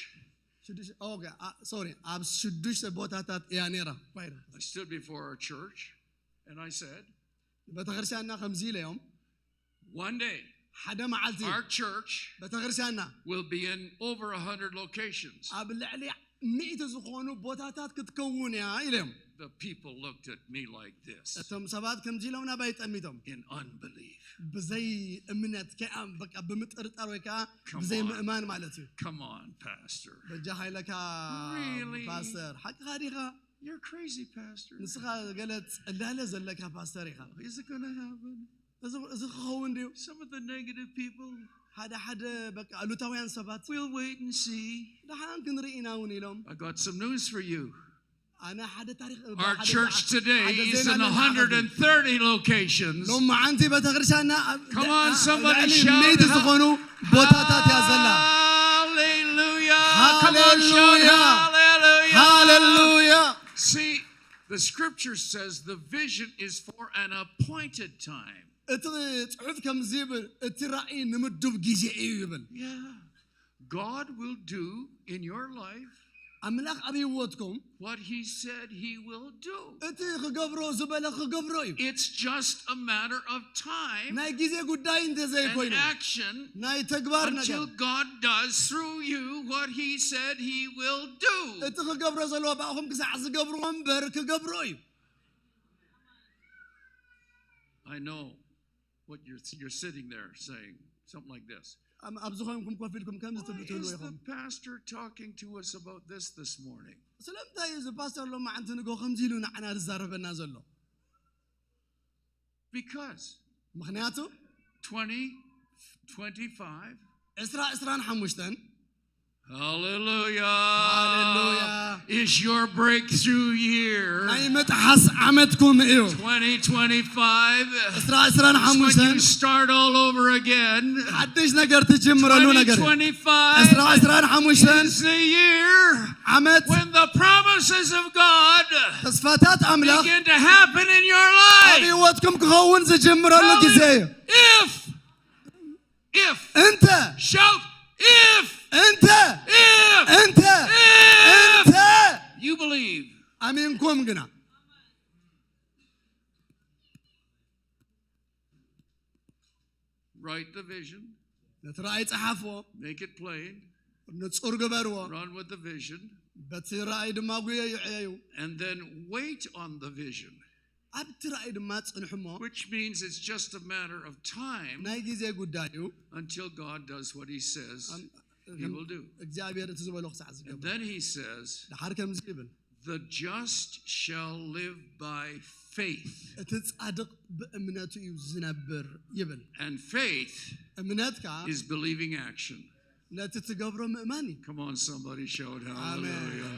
ሽዱሽ- ኦኬ፣ አ- ሶሪ ኣብ ሽዱሽተ ቦታታት እያ ነይራ I stood before our church and I said, ቤተክርስትያንና ከምዚ ኢለዮም one day ሓደ መዓልቲ our church ቤተክርስትያንና will be in over a hundred locations. ኣብ ልዕሊ ሚእቲ ዝኾኑ ቦታታት ክትከውን እያ ኢለዮም The people looked at me like this እቶም ሰባት ከምዚ ኢሎም ናባይ ጠሚቶም in unbelief. ብዘይ እምነት ከኣ በቃ ብምጥርጣር ወይ ከዓ Come ብዘይ on. ምእማን ማለት እዩ Come on, Pastor. በጃ ሃይለካ Really? ፓስተር ሓቅኻ ዲኻ You're crazy, Pastor. ንስኻ ገለ ጽላለ ዘለካ ፓስተር ኢኻ Is it going to happen? እዚ እዚ ክኸውን ድዩ Some of the negative people, ሓደ ሓደ በቃ ኣሉታውያን ሰባት we'll wait and see. ደሓን ክንርኢ ኢና እውን ኢሎም I got some news for you. ኣነ ሓደ ታሪክ Our church today is in one hundred thirty locations. ሎም መዓንቲ ቤተክርስትያንና ኣብ Come on, somebody ልዕሊ shout ሚእቲ it. ዝኾኑ ቦታታት እያ ዘላ Hallelujah. Come on, shout Hallelujah. hallelujah. ሃሌሉያ See, the scripture says the vision is for an appointed time. እቲ ጽሑፍ ከምዚ ይብል፣ እቲ ራእይ ንምዱብ ግዜ እዩ ይብል። Yeah. God will do in your life ኣምላኽ ኣብ ህይወትኩም what he said he will do. እቲ ክገብሮ ዝበለ ክገብሮ እዩ። It's just a matter of time ናይ ግዜ ጉዳይ እንተዘይኮይኑ and action ናይ ተግባር ነገር until God does through you what he said he will do. እቲ ክገብሮ ዘለዎ ብኣኹም ክሳዕ ዝገብርዎ እምበር ክገብሮ እዩ። I know what you're, you're sitting there saying, something like this. ኣብ- ኣብዚ ኮይንኩም ኮፍ ኢልኩም ከምዚ Why ትብሉ ትህልዉ is the ኢኹም። Pastor talking to us about this this morning? ስለምንታይ እዩ እዚ ፓስተር ሎማዓንቲ ንጎ ከምዚ ኢሉ ንዓና ዝዛረበና ዘሎ? Because ምክንያቱ 20, 25, ዕስራ ዕስራን ሓሙሽተን hallelujah, Hallelujah. is your breakthrough year. ናይ ምጥሓስ ዓመትኩም እዩ። 2025. ዕስራ ዕስራን When ሓሙሽተን you start all over again, ሓድሽ ነገር ትጅምረሉ ነገር እዩ። 2025 ዕስራ ዕስራን ሓሙሽተን is the year ዓመት when the promises of God ተስፋታት ኣምላኽ begin to happen in your ኣብ life. ህይወትኩም ክኸውን ዝጅምረሉ ግዜ እዩ። If, if, እንተ shout, if, እንተ if, እንተ if እንተ you believe. ኣሚንኩም ግና Write the vision, ነቲ ራእይ ጸሓፍዎ፣ make it plain, ንጹር ግበርዎ፣ run with the vision, በቲ ራእይ ድማ ጉየዩ ዕየዩ። and then wait on the vision, ኣብቲ ራእይ ድማ ጽንሕሞ። which means it's just a matter of time ናይ ግዜ ጉዳይ እዩ። until God does what he says ኣም- he will do. እግዚኣብሔር እቲ ዝበሎ ክሳዕ And ዝገብር። then he says, ድሓር ከምዚ ይብል፣ "The just shall live by faith." እቲ ጻድቕ ብእምነቱ እዩ ዝነብር ይብል። And faith እምነት ከኣ is believing action. ነቲ ትገብሮ ምእማን እዩ። Come on, somebody shout Amen. hallelujah.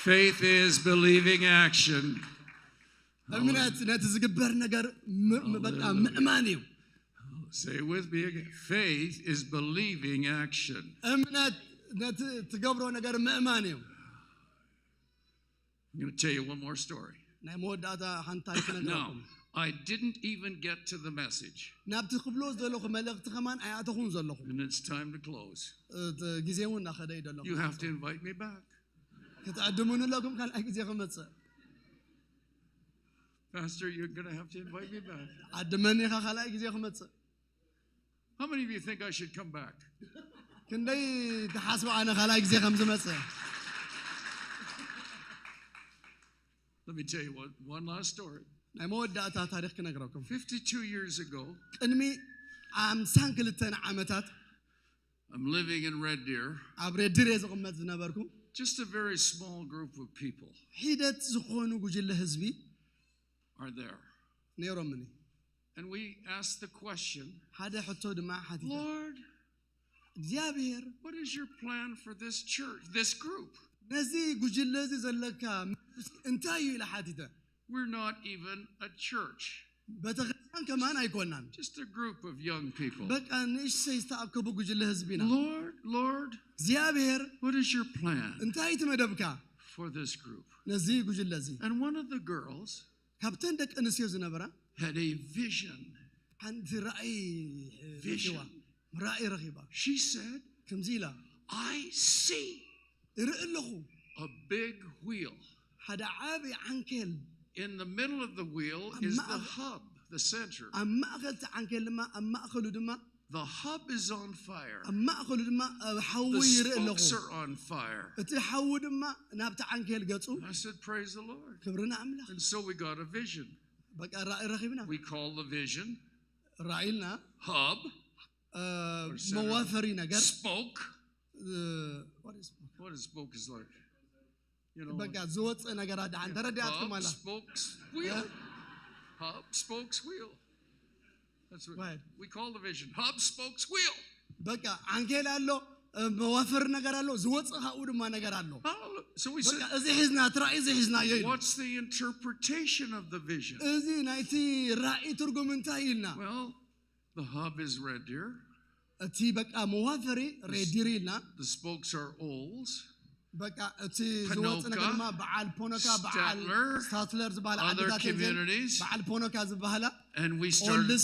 Faith is believing action. እምነት ነቲ ዝግበር ነገር ም- ም- በቃ ምእማን እዩ። Say it with me again. Faith is believing action. እምነት ነቲ ትገብሮ ነገር ምእማን እዩ። I'm going to tell you one more story. ናይ መወዳእታ ሓንቲ ታሪክ Now, ነግራኩም። I didn't even get to the message, ናብቲ ክብሎ ዘለኹ መልእኽቲ ከማን ኣይኣተኹን ዘለኹ። and it's time to close. እቲ ግዜ እውን እናኸደ እዩ ዘሎ። You have to invite me back. ክትዕድሙኒ ኣለኩም ካልኣይ ግዜ ክመጽእ። Pastor, you're going to have to invite me back. ዓድመኒ ኢኻ ካልኣይ ግዜ ክመጽእ። How many of you think I should come back? ክንደይ ትሓስቡ ኣነ ካልኣይ ግዜ ከም ዝመጽእ? Let me tell you one, one last story. ናይ መወዳእታ ታሪክ ክነግረኩም። Fifty-two years ago, ቅድሚ ሓምሳን ክልተን ዓመታት I'm living in Red Deer. ኣብ ሬድር እየ ዝቕመጥ ዝነበርኩ። Just a very small group of people ሒደት ዝኾኑ ጉጅለ ህዝቢ are there. ነይሮምኒ። And we asked the question, ሓደ ሕቶ ድማ ሓቲተ፣ "Lord, እግዚኣብሔር what is your plan for this church, this group? ነዚ ጉጅለ እዚ ዘለካ መልሲ እንታይ እዩ?" ኢለ ሓቲተ። We're not even a church. ቤተክርስትያን ከማን ኣይኮናን። Just a group of young people. በቃ ንእሽተይ ዝተኣከቡ ጉጅለ ህዝቢና። Lord, Lord, እግዚኣብሔር what is your plan እንታይ እቲ መደብካ for this group?" ነዚ ጉጅለ እዚ? And one of the girls ካብተን ደቂ ኣንስትዮ ዝነበራ had a vision. ሓንቲ ራእይ ረኺባ። Vision. ራእይ ረኺባ። She said, ከምዚ ኢላ፣ "I see እርኢ ኣለኹ a big wheel. ሓደ ዓቢ ዓንኬል፣ In the middle of the wheel is the Ama- hub, the center. ኣብ ማእከል እቲ ዓንኬል ድማ፣ ኣብ ማእከሉ ድማ፣ The hub is on fire. ኣብ ማእከሉ ድማ ኣብ ሓዊ The ይርኢ ኣለኹ። spokes are on fire." እቲ ሓዊ ድማ ናብቲ ዓንኬል ገጹ I said, "Praise the Lord." ክብሪ ንኣምላኽ። And so we got a vision. በቃ ራእይ ረኺብና። We call the vision ራእይ ኢልና hub, እ፣ or center, መዋፈሪ ነገር፣ spoke. እ፣ what is smoke? What is spoke is like? You know, በቃ ዝወፅእ ነገራት ደሓን ተረዲኣትኩም hub, ኣላ። spokes, wheel. Hub, spokes, wheel. That's what Right. we call the vision. Hub, spokes, wheel. በቃ ዓንኬል ኣሎ፣ እ፣ መዋፈሪ ነገር ኣሎ፣ ዝወፅእ ካብኡ ድማ ነገር ኣሎ። Hallelujah. So we በቃ said, እዚ ሒዝና፣ እቲ ራእይ እዚ ሒዝናዮ ኢሉ። "What's the interpretation of the vision?" እዚ ናይቲ ራእይ ትርጉም እንታይ ኢልና? Well, the hub is Red Deer. እቲ በቃ መዋፈሪ ሬዲር ኢልና፣ The spokes are Olds. በቃ እቲ ዝወፅ ነገር ድማ በዓል ፖኖካ፣ በዓል ስታትለር ዝበሃል ዓድታት እየን። በዓል ፖኖካ ዝበሃላ And we started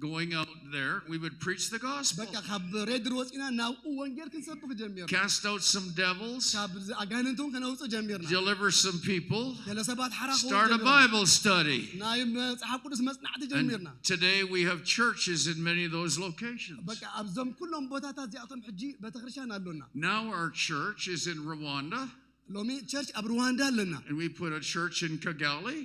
going out there. We would preach the gospel, በቃ ካብ ሬድር ወፂና ናብኡ ወንጌል ክንሰብክ ጀሚርና። Cast out some devils, ካብ ኣጋንንት እውን ከነውፅእ ጀሚርና። Deliver some people, ገለ ሰባት ሓራ Start a Bible study. ናይ መፅሓፍ ቅዱስ መፅናዕቲ ጀሚርና። Today we have churches in many of those locations. በቃ ኣብዞም ኩሎም ቦታታት እዚኣቶም ሕጂ ቤተክርስትያን ኣሎና። Now our church is in Rwanda. ሎሚ ቸርች ኣብ ሩዋንዳ ኣለና። And we put a church in Kigali.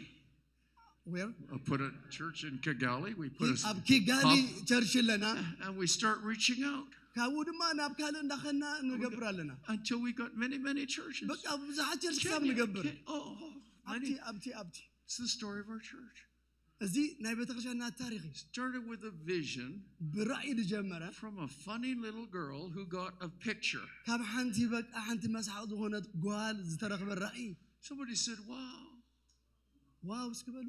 Where? I put a church in Kigali. We put a, ኣብ ኪጋሊ ቸርች ኣለና። And we start reaching out. ካብኡ ድማ ናብ ካልእ እንዳኸና ንገብር ኣለና። Until we got many, many churches. በቃ ብዙሓት ቸርች ክሳብ ንገብር። Oh, ኣብቲ ኣብቲ ኣብቲ It's the story of our church. እዚ ናይ ቤተክርስትያንና ታሪክ እዩ። Started with a vision ብራእይ ዝጀመረ from a funny little girl who got a picture. ካብ ሓንቲ በቃ ሓንቲ መስሓቕ ዝኾነት ጓል ዝተረኽበ ራእይ። Somebody said, "Wow." ዋው እስኪ በሉ።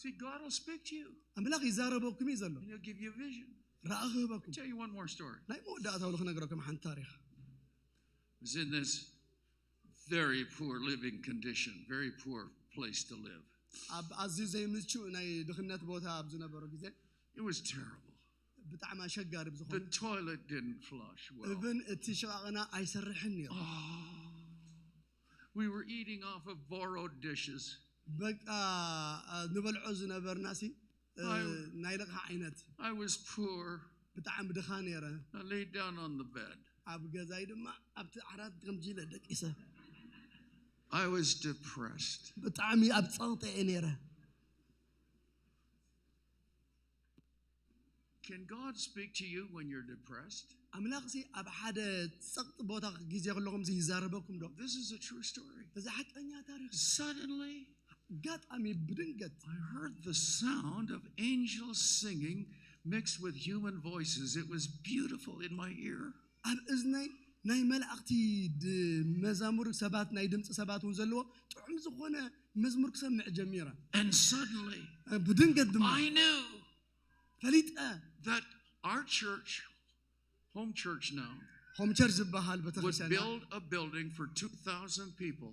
See, God will speak to you. ኣምላኽ ይዛረበኩም እዩ ዘሎ። And he'll give you a vision. ራእይ ክህበኩም። Tell you one more story. ናይ መወዳእታ ውልክ ነግረኩም ሓንቲ ታሪክ። I was in this very poor living condition, very poor place to live. ኣብ ኣዝዩ ዘይምቹእ ናይ ድኽነት ቦታ ኣብ ዝነበሩ ግዜ It was terrible. ብጣዕሚ ኣሸጋሪ ብዝኾነ The toilet didn't flush well. እብን እቲ ሽቓቕና ኣይሰርሕን ነይሩ። Oh, we were eating off of borrowed dishes. በቃ ንበልዖ ዝነበርና ሲ ናይ ልቕሓ ዓይነት። I was poor. ብጣዕሚ ድኻ ነይረ። I laid down on the bed. ኣብ ገዛይ ድማ ኣብቲ ዓራት ከምዚ ኢለ ደቂሰ። I was depressed. ብጣዕሚ ኣብ ጸቕጢ እየ ነይረ። Can God speak to you when you're depressed? ኣምላኽ ሲ ኣብ ሓደ ጸቕጢ ቦታ ግዜ ከለኹም ሲ ይዛረበኩም ዶ? This is a true story. እዚ ሓቀኛ ታሪኽ። Suddenly, ኣጋጣሚ ብድንገት I heard the sound of angels singing mixed with human voices. It was beautiful in my ear. ኣብ እዝነይ ናይ መላእኽቲ ድ- መዛሙር ሰባት ናይ ድምፂ ሰባት እውን ዘለዎ ጥዑም ዝኾነ መዝሙር ክሰምዕ ጀሚረ። And suddenly, ብድንገት ድማ I knew ፈሊጠ that our church, home church now, ሆም ቸርች ዝበሃል would ቤተክርስትያን build a building for two thousand people.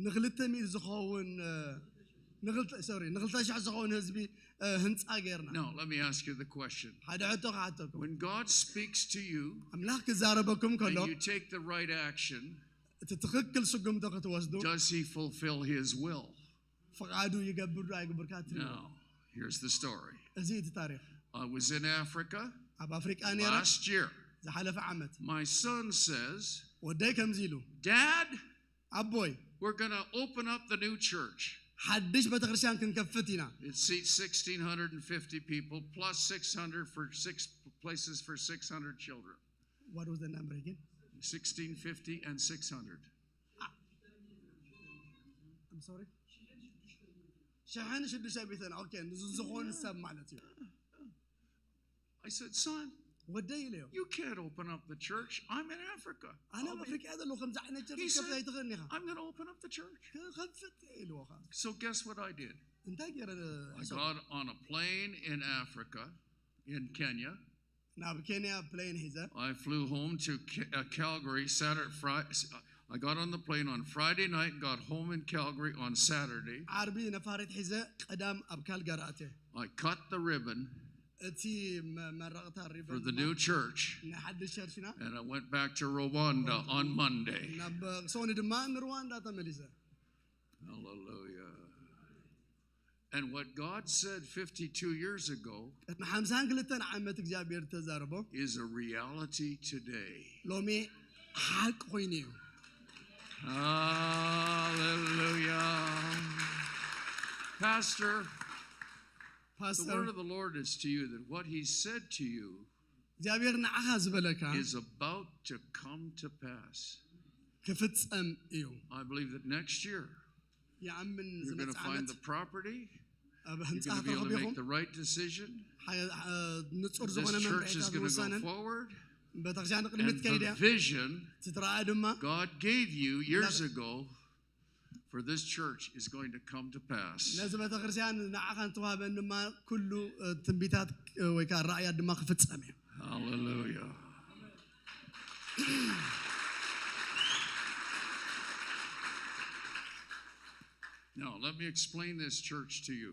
ንክልተ ሚእቲ ዝኸውን እ፣ ንክልተ ሶሪ ንክልተ ሽሕ ዝኸውን ህዝቢ እ፣ ህንፃ ገይርና። Now, let me ask you the question. ሓደ ሕቶ ክሓተኩም። When God speaks to you ኣምላኽ ክዛረበኩም ከሎ and you take the right action, እቲ ትኽክል ስጉምቲ ክትወስዱ does he fulfill his will? ፍቓዱ ይገብር ዶ ኣይግብርካ ትሪኦ። Now, here's the story. እዚ እቲ ታሪክ። I was in Africa ኣብ ኣፍሪቃ ነይረ last year. ዝሓለፈ ዓመት። My son says, ወደይ ከምዚ ኢሉ "Dad, ኣቦይ we're going to open up the new church." ሓድሽ ቤተክርስትያን ክንከፍት ኢና። It seats sixteen hundred fifty people plus six hundred for six places for six hundred children. What was the number again? Sixteen fifty and six hundred. I'm sorry. ሽሕን ሽዱሽተ ሚእትን okay ዝኾን ሰብ ማለት እዩ። I said, "Son, ወደይ ኢለዮ you can't open up the church. I'm in Africa. ኣነ ኣብ ኣፍሪቃ ዘለኹ ከምዚ ዓይነት ቸርች ከፍት ኣይትኽእልን ኢኻ። I'm going to open up the church." ክኸፍት ኢልዎ ከዓ So guess what I did? እንታይ ገይረ I got on a plane in Africa, in Kenya. ናብ ኬንያ ፕሌን ሒዘ I flew home to Ca- uh, Calgary Saturday, Friday. I got on the plane on Friday night and got home in Calgary on Saturday. ዓርቢ ነፋሪት ሒዘ ቀዳም ኣብ ካልጋሪ ኣትየ። I cut the ribbon እቲ መ- መረቕታ for ሪበን the new church, ናይ ሓድሽ ቸርችና and I went back to Rwanda on Monday. ናብ ሰኒ ድማ ንሩዋንዳ ተመሊሰ። Hallelujah. And what God said fifty-two years ago ቅድሚ ሓምሳን ክልተን ዓመት እግዚኣብሔር ተዛረቦ is a reality today. ሎሚ ሓቂ ኮይኑ እዩ። Hallelujah. Pastor, the ፓስተር word of the Lord is to you that what he said to you እግዚኣብሔር ንዓኻ ዝበለካ is about to come to pass. ክፍጸም እዩ። I believe that next year ይኣምን you're going to ዝመጽእ find ዓመት the property. ኣብ You're ህንፃ going to be able ክትረኽቡ to ኢኹም። Make the right decision. ሓ- እ፣ ንጹር This ዝኾነ church መምርሒታት is going to go ዝውሳንን forward. ቤተክርስትያን ቅድሚት And ከይደ the vision ትትረኣ ድማ God gave you years ago for this church is going to come to pass. ነዚ ቤተክርስትያን ንዓኻ ንተዋህበን ድማ ኩሉ እ፣ ትንቢታት እ፣ ወይ ከዓ ራእያት ድማ ክፍጸም እዩ። Hallelujah. Now, let me explain this church to you.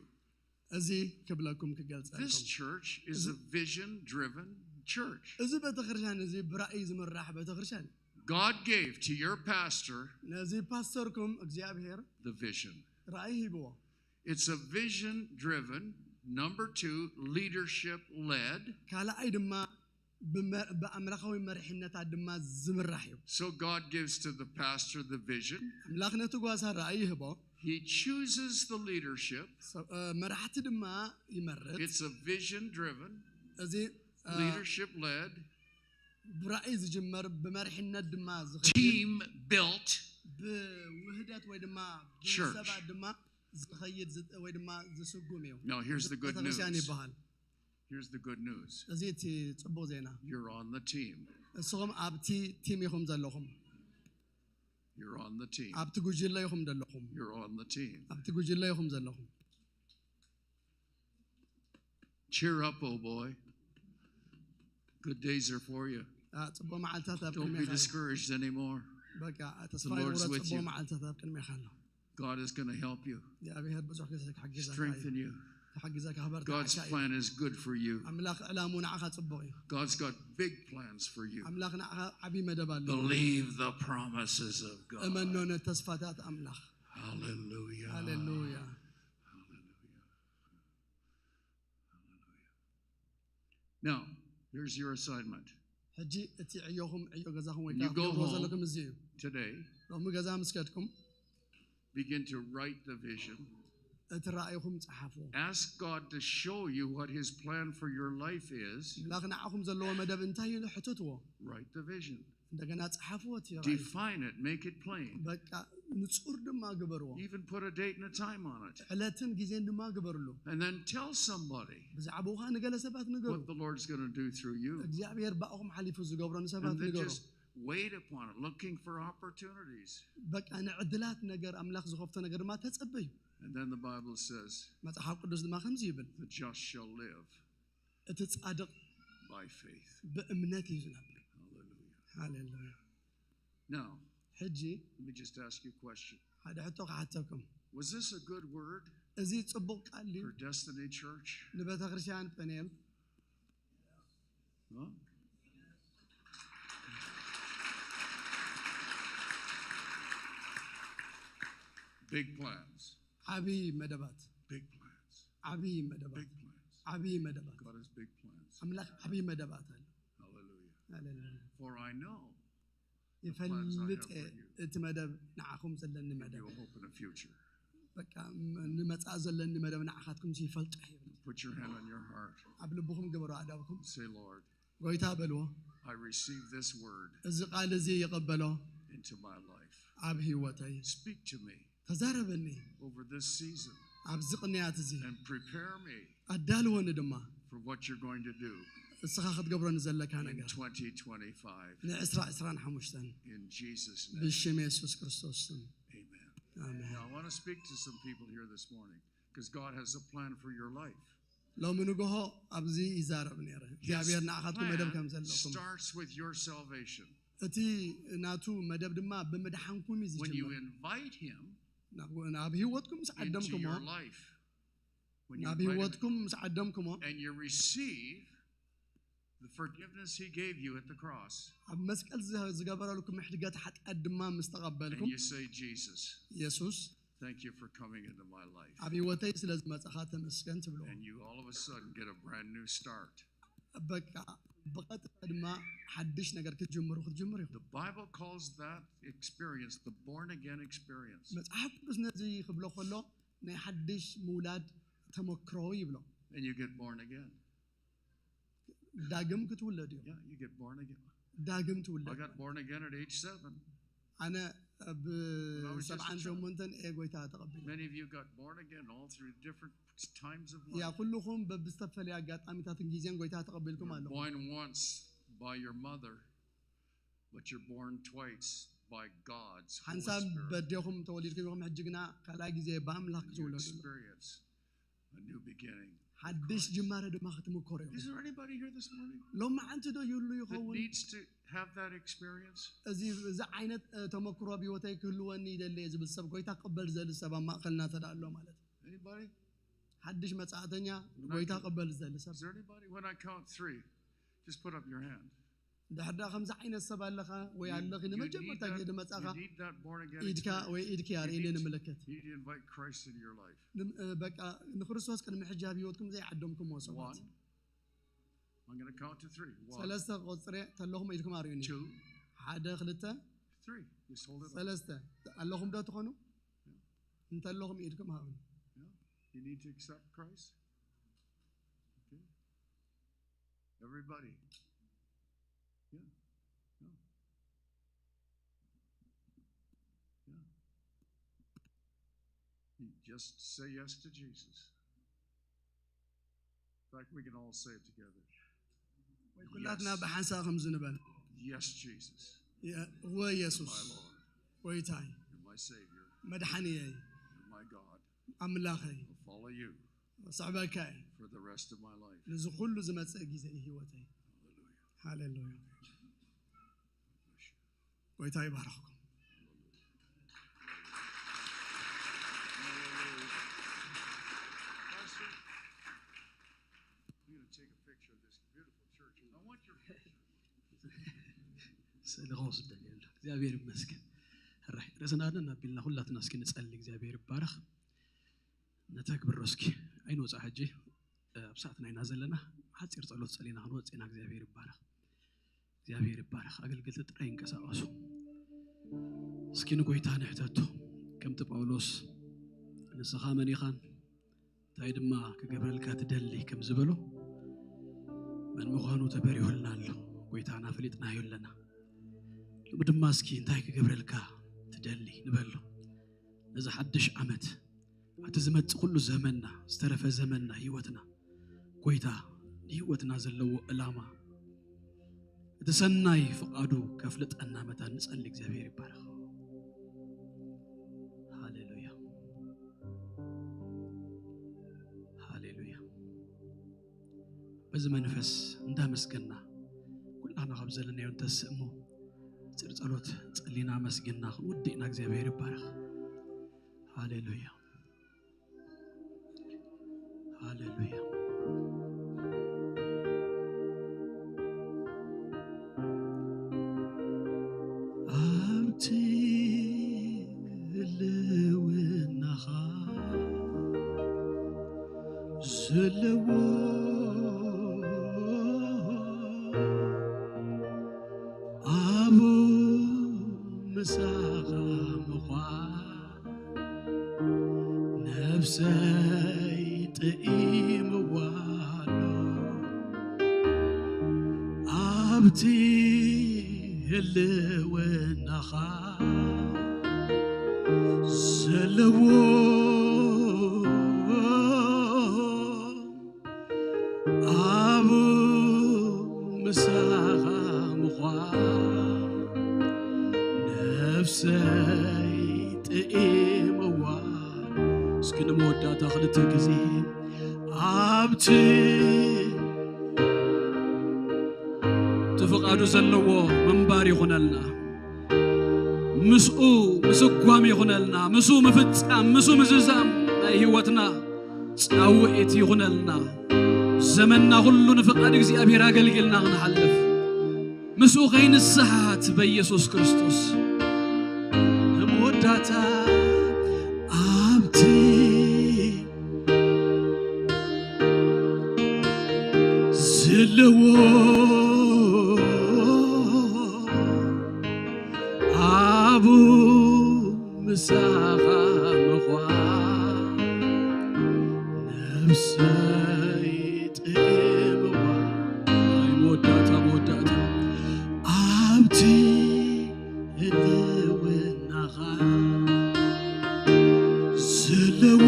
እዚ ክብለኩም ክገልጸልኩም። This church is a vision driven church. እዚ ቤተክርስትያን እዚ ብራእይ ዝምራሕ ቤተክርስትያን እዩ። God gave to your pastor ነዚ ፓስተርኩም እግዚኣብሔር the vision. ራእይ ሂብዎ። It's a vision driven, number two, leadership led. ካልኣይ ድማ ብመ- ብኣምላኻዊ መሪሕነታት ድማ ዝምራሕ እዩ። So God gives to the pastor the vision. ኣምላኽ ነቲ ጓሳ ራእይ ይህቦ። He chooses the leadership. ሰብ- እ፣ መራሕቲ ድማ ይመርጥ። It's a vision driven, እዚ እ፣ leadership led, ብራእይ ዝጅመር ብመሪሕነት ድማ ዝኸይድ team built. ብውህደት ወይ ድማ Church. ብሰባት ድማ ዝኸይድ ዝ- ወይ ድማ ዝስጉም እዩ። Now, here's the good ቤተክርስትያን news. ይበሃል። Here's the good news. እዚ እቲ ጽቡቕ ዜና። You're on the team. እስኹም ኣብቲ ቲም ኢኹም ዘለኹም። You're on the team. ኣብቲ ጉጅለ ኢኹም ዘለኹም። You're on the team. ኣብቲ ጉጅለ ኢኹም ዘለኹም። Cheer up, oh boy. Good days are for you. አ፣ ጽቡቕ መዓልታት ኣብ Don't be ቅድሜኻ እዩ። Discouraged anymore. በቃ ተስፋ The Lord's ይቁረጽ፣ with ጽቡቕ you. መዓልታት ኣብ ቅድሜኻ ኣሎ። God is going to help you, እግዚኣብሔር ብዙሕ ግዜ ክሕግዘካ እዩ። Strengthen you. ክሕግዘካ God's ክበርትዓካ እዩ። Plan is good for you. ኣምላኽ ዕላሙ ንዓኻ ጽቡቕ እዩ። God's got big plans for you. ኣምላኽ ንዓኻ ዓብዪ መደብ ኣሎ። Believe the promises of God. እመኖ ነቲ ተስፋታት ኣምላኽ። Hallelujah. ሃሌሉያ። Hallelujah. Hallelujah. Now, here's your assignment. ሕጂ እቲ ዕዮኹም ዕዮ ገዛኹም ወይ When ከዓ you go ክትገብርዎ home ዘለኩም እዚ እዩ። Today, ሎሚ ገዛ ምስ ከድኩም begin to write the vision. እቲ ራእይኹም ጸሓፍዎ። Ask God to show you what His plan for your life is. ኣምላኽ ንዓኹም ዘለዎ መደብ እንታይ እዩ ሕተትዎ። Write the vision. እንደገና ጸሓፍዎ እቲ ራእይ። Define it. Make it plain. በቃ ንጹር ድማ ግበርዎ። Even put a date and a time on it. ዕለትን ግዜን ድማ ግበርሉ። And then tell somebody ብዛዕባኡ ከዓ ንገለ ሰባት ንገሩ። What the Lord's going to do through you. እግዚኣብሔር ብኣኹም ሓሊፉ ዝገብሮ ንሰባት And then ንገሩ። Just wait upon it, looking for opportunities. በቃ ንዕድላት ነገር ኣምላኽ ዝኸፍቶ ነገር ድማ ተጸበዩ። And then the Bible says, መጽሓፍ ቅዱስ ድማ ከምዚ ይብል፣ "The just shall live እቲ ጻድቕ by faith." ብእምነት እዩ ዝነብር። Hallelujah. ሃሌሉያ። Now, ሕጂ let me just ask you a question. ሓደ ሕቶ ክሓተኩም። Was this a good word እዚ ጽቡቕ ቃል እዩ for Destiny Church? ንቤተ ክርስቲያን ጴንኤል? Huh? Big plans. ዓቢ መደባት፣ Big plans. ዓቢ መደባት፣ Big plans. ዓቢ መደባት። God has big plans. ኣምላኽ ዓቢ መደባት ኣሎ። Hallelujah. ሃሌሉያ። For I know ይፈልጥ for you. እቲ መደብ ንዓኹም ዘለኒ መደብ you a hope in a future. በቃ ም- ንመጻእ ዘለኒ መደብ ንዓኻትኩም ይፈልጦ ይብል። Put your hand on your heart. ኣብ ልብኹም ግበሩ ኣእዳውኩም። Say, "Lord, ጎይታ በልዎ፣ I receive this word እዚ ቃል እዚ ይቐበሎ into my life. ኣብ ህይወተይ። Speak to me ተዛረበኒ over this season ኣብዚ ቅንያት እዚ and prepare me ኣዳልወኒ ድማ for what you're going to do እስኻ ክትገብሮ ንዘለካ in ነገር twenty twenty-five. ንዕስራ ዕስራን ሓሙሽተን In Jesus' name, ብሽም የሱስ ክርስቶስ ስም amen. ኣሜን። Now, I want to speak to some people here this morning because God has a plan for your life. ሎሚ ንግሆ ኣብዚ ይዛረብ ነይረ እግዚኣብሔር ንዓኻትኩም መደብ ከም ዘለኩም Starts with your salvation. እቲ ናቱ መደብ ድማ ብምድሓንኩም እዩ When you ዝጅምር invite Him ናብ ናብ ህይወትኩም ምስ into ዓደምኩሞ your life, when you ናብ invite Him ህይወትኩም ምስ ዓደምኩሞ and you receive the forgiveness He gave you at the cross, ኣብ መስቀል ዝ- ዝገበረልኩም ሕድገት ሓጢኣት ድማ ምስ and ተቐበልኩም you say, "Jesus, የሱስ thank you for coming into my life." ኣብ ህይወተይ ስለ ዝመፀኻ ተመስገን ትብልዎ And you all of a sudden get a brand new start. በቃ ብቐጥታ ድማ ሓድሽ ነገር ክትጅምሩ ክትጅምሩ እዩ The Bible calls that experience the born again experience. መፅሓፍ ቅዱስ ነዚ ክብሎ ከሎ ናይ ሓድሽ ምውላድ ተመክሮ ይብሎ And you get born again. ዳግም ክትውለድ እዩ Yeah, you get born again. ዳግም I ትውለድ got born again at age seven. ኣነ I was just a ብሰብዓን ሸሞንተን እየ ጎይታ ተቐቢለ Many of you got born again all through different times of ያ life. ኩልኹም በብዝተፈለየ ኣጋጣሚታትን ግዜን ጎይታ ተቐቢልኩም You're ኣለኹ born once by your mother, but you're born twice by God's Holy ሓንሳብ Spirit. በዴኹም ተወሊድኩም ኢኹም ሕጂ ግና ካልኣይ ግዜ ብኣምላኽ And you ክትውለዱ experience a new beginning. ሓድሽ ጅማረ ድማ ክትምኮሮ ኢኹም። Is there anybody here this morning ሎማዓንቲ ዶ ይህሉ that ይኸውን? Needs to have that experience? እዚ እዚ ዓይነት እ፣ ተመክሮ ኣብ ህይወተይ ክህልወኒ ይደሊ እየ ዝብል ሰብ፣ ጎይታ ክቕበል ዝደሊ ሰብ ኣብ ማእኸልና ተዳ ኣሎ ማለት እዩ። Anybody? ሓድሽ መጻእተኛ፣ ጎይታ ክቕበል ዝደሊ ሰብ። Is there anybody? When I count three, just put up your hand. ድሕር ዳ ከምዚ ዓይነት ሰብ ኣለኻ ወይ ኣለኺ፣ ንመጀመርታ ግዜ ድመጻኻ You need that born again ኢድካ experience. ወይ ኢድኪ ኣርእየኒ ንምልክት። You need to invite Christ into your life. እ፣ በቃ ንክርስቶስ ቅድሚ ሕጂ ኣብ ህይወትኩም ዘይዓደምኩምዎ ሰባት። One. I'm going to count to three. One, ሰለስተ ቆፅሬ ተለኹም ኢድኩም ኣርእዩኒ። two, ሓደ፣ ክልተ፣ three. Just hold it up. ሰለስተ። ኣለኹም ዶ ትኾኑ? እንተለኹም ኢድኩም ሃቡኒ። Yeah. You need to accept Christ. Okay. Everybody. Yeah. Yeah. Yeah. You just say yes to Jesus. In fact, we can all say it together. ወይ ኩላትና ብሓንሳብ ከምዚ ንበል። Yes, Jesus. የ- እወ ኢየሱስ My Lord. ጎይታይ፣ You're my Savior. መድሓንየይ፣ You're my God. ኣምላኸይ፣ I'll follow you ስዕበካ እየ for the rest of my life. ንዚ ኩሉ ዝመጽእ ግዜ ህይወተይ። ሃሌሉያ። ጎይታ ይባርኽኩም። Pastor, I'm going to take a picture of this beautiful church. I want your picture. ስእሊ ከወስደልየሉ እግዚኣብሔር ይመስገን። ሕራይ ርእስና ደን ኣቢልና ኩላትና እስኪ ንጸሊ። እግዚኣብሔር ይባረኽ። ነተግብሮ እስኪ ኣይንወፃ ሕጂ ኣብ ሰዓትና ኢና ዘለና። ሓፂር ፀሎት ፀሊና ክንወፅ ኢና። እግዚኣብሔር ይባረኽ። እግዚኣብሔር ይባረኽ። ኣገልገልቲ ጥራይ ይንቀሳቐሱ። እስኪ ንጎይታ ንሕተቶ ከምቲ ጳውሎስ ንስኻ መን ኢኻን እንታይ ድማ ክገብረልካ ትደሊ ከም ዝበሎ መን ምዃኑ ተበሪሁልና ኣሎ። ጎይታና ፈሊጥናዮ ኣለና። ሎሚ ድማ እስኪ እንታይ ክገብረልካ ትደሊ ንበሎ። ነዚ ሓድሽ ዓመት ኣቲ ዝመጽእ ኩሉ ዘመንና ዝተረፈ ዘመንና ህይወትና ጎይታ ንህይወትና ዘለዎ ዕላማ እቲ ሰናይ ፍቓዱ ከፍልጠና መታን ንጸሊ። እግዚኣብሔር ይባረኽ። ሃሌሉያ ሃሌሉያ። በዚ መንፈስ እንዳመስገና ኩላና ካብ ዘለናዮ እንተስእሞ ጽር ጸሎት ጸሊና መስገና ክንወድእና እግዚኣብሔር ይባረኽ። ሃሌሉያ ሃሌሉያ። ኣብቲ ህልውናኻ ዘለዎ ኣብ ምሳኻ ምዃን ነብሰይ ጥኢምዋ ኣሎ። ኣብቲ ህልውናኻ ዘለዎ ኣብ ምሳኻ ምዃን ነፍሰይ ጥኢምዋ። እስኪ ንመወዳእታ ክልተ ግዜ ኣብቲ እቲ ፍቓዱ ዘለዎ ምንባር ይኹነልና። ምስኡ ምስጓም ይኹነልና። ምስኡ ምፍጻም፣ ምስኡ ምዝዛም ናይ ህይወትና ጻውዒት ይኹነልና። ዘመንና ኩሉ ንፍቓድ እግዚኣብሔር ኣገልጊልና ክንሓልፍ ምስኡ ከይንስሓት በኢየሱስ ክርስቶስ። ንመወዳእታ ኣብቲ ዘለዎ ኣብ ምሳኻ ምዃን ነፍሰይ ጥምዋ። ናይ መወዳእታ መወዳእታ ኣብቲ ህልውናኻ ዘለዎ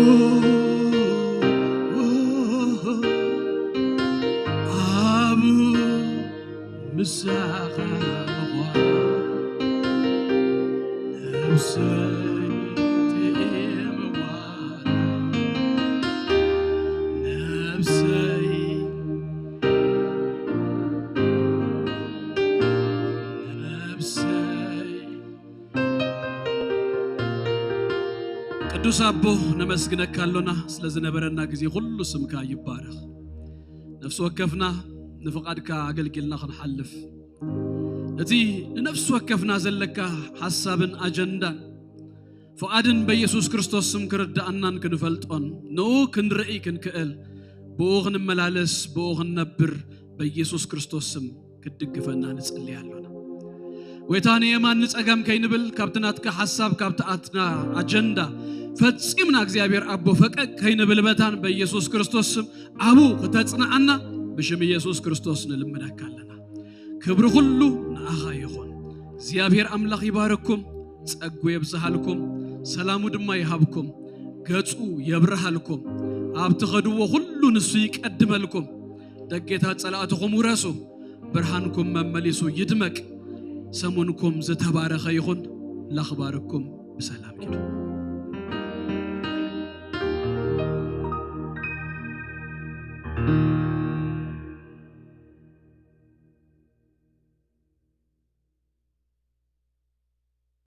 ኣብ ምሳኻ ምዃን ነፍሰይ ጥምዋ። ነፍሰ ቅዱስ ኣቦ፣ ነመስግነካ ኣሎና ስለ ዝነበረና ግዜ ኩሉ። ስምካ ይባረኽ። ነፍሲ ወከፍና ንፍቓድካ ኣገልጊልና ክንሓልፍ፣ እቲ ንነፍሲ ወከፍና ዘለካ ሓሳብን ኣጀንዳን ፍቓድን በኢየሱስ ክርስቶስ ስም ክርድኣናን ክንፈልጦን ንኡ ክንርኢ ክንክእል፣ ብኡ ክንመላለስ፣ ብኡ ክንነብር በኢየሱስ ክርስቶስ ስም ክትድግፈና ንጽሊ ኣሎና። ጎይታ፣ ንየማን ንጸጋም ከይንብል፣ ካብቲ ናትካ ሓሳብ፣ ካብቲ ኣትና ኣጀንዳ ፈጺምና እግዚኣብሔር ኣቦ ፈቀቅ ከይንብል መታን በኢየሱስ ክርስቶስ ስም ኣብኡ ክተጽንዓና ብሽም ኢየሱስ ክርስቶስ ንልምነካ ኣለና። ክብሪ ኩሉ ንኣኻ ይኹን። እግዚኣብሔር ኣምላኽ ይባርኩም፣ ጸጉ የብዝሃልኩም፣ ሰላሙ ድማ ይሃብኩም፣ ገጹ የብርሃልኩም፣ ኣብ ትኸድዎ ኩሉ ንሱ ይቀድመልኩም። ደጌታት ጸላእትኹም ውረሱ፣ ብርሃንኩም መመሊሱ ይድመቅ። ሰሙንኩም ዝተባረኸ ይኹን። ላኽባርኩም ብሰላም ኪዱ።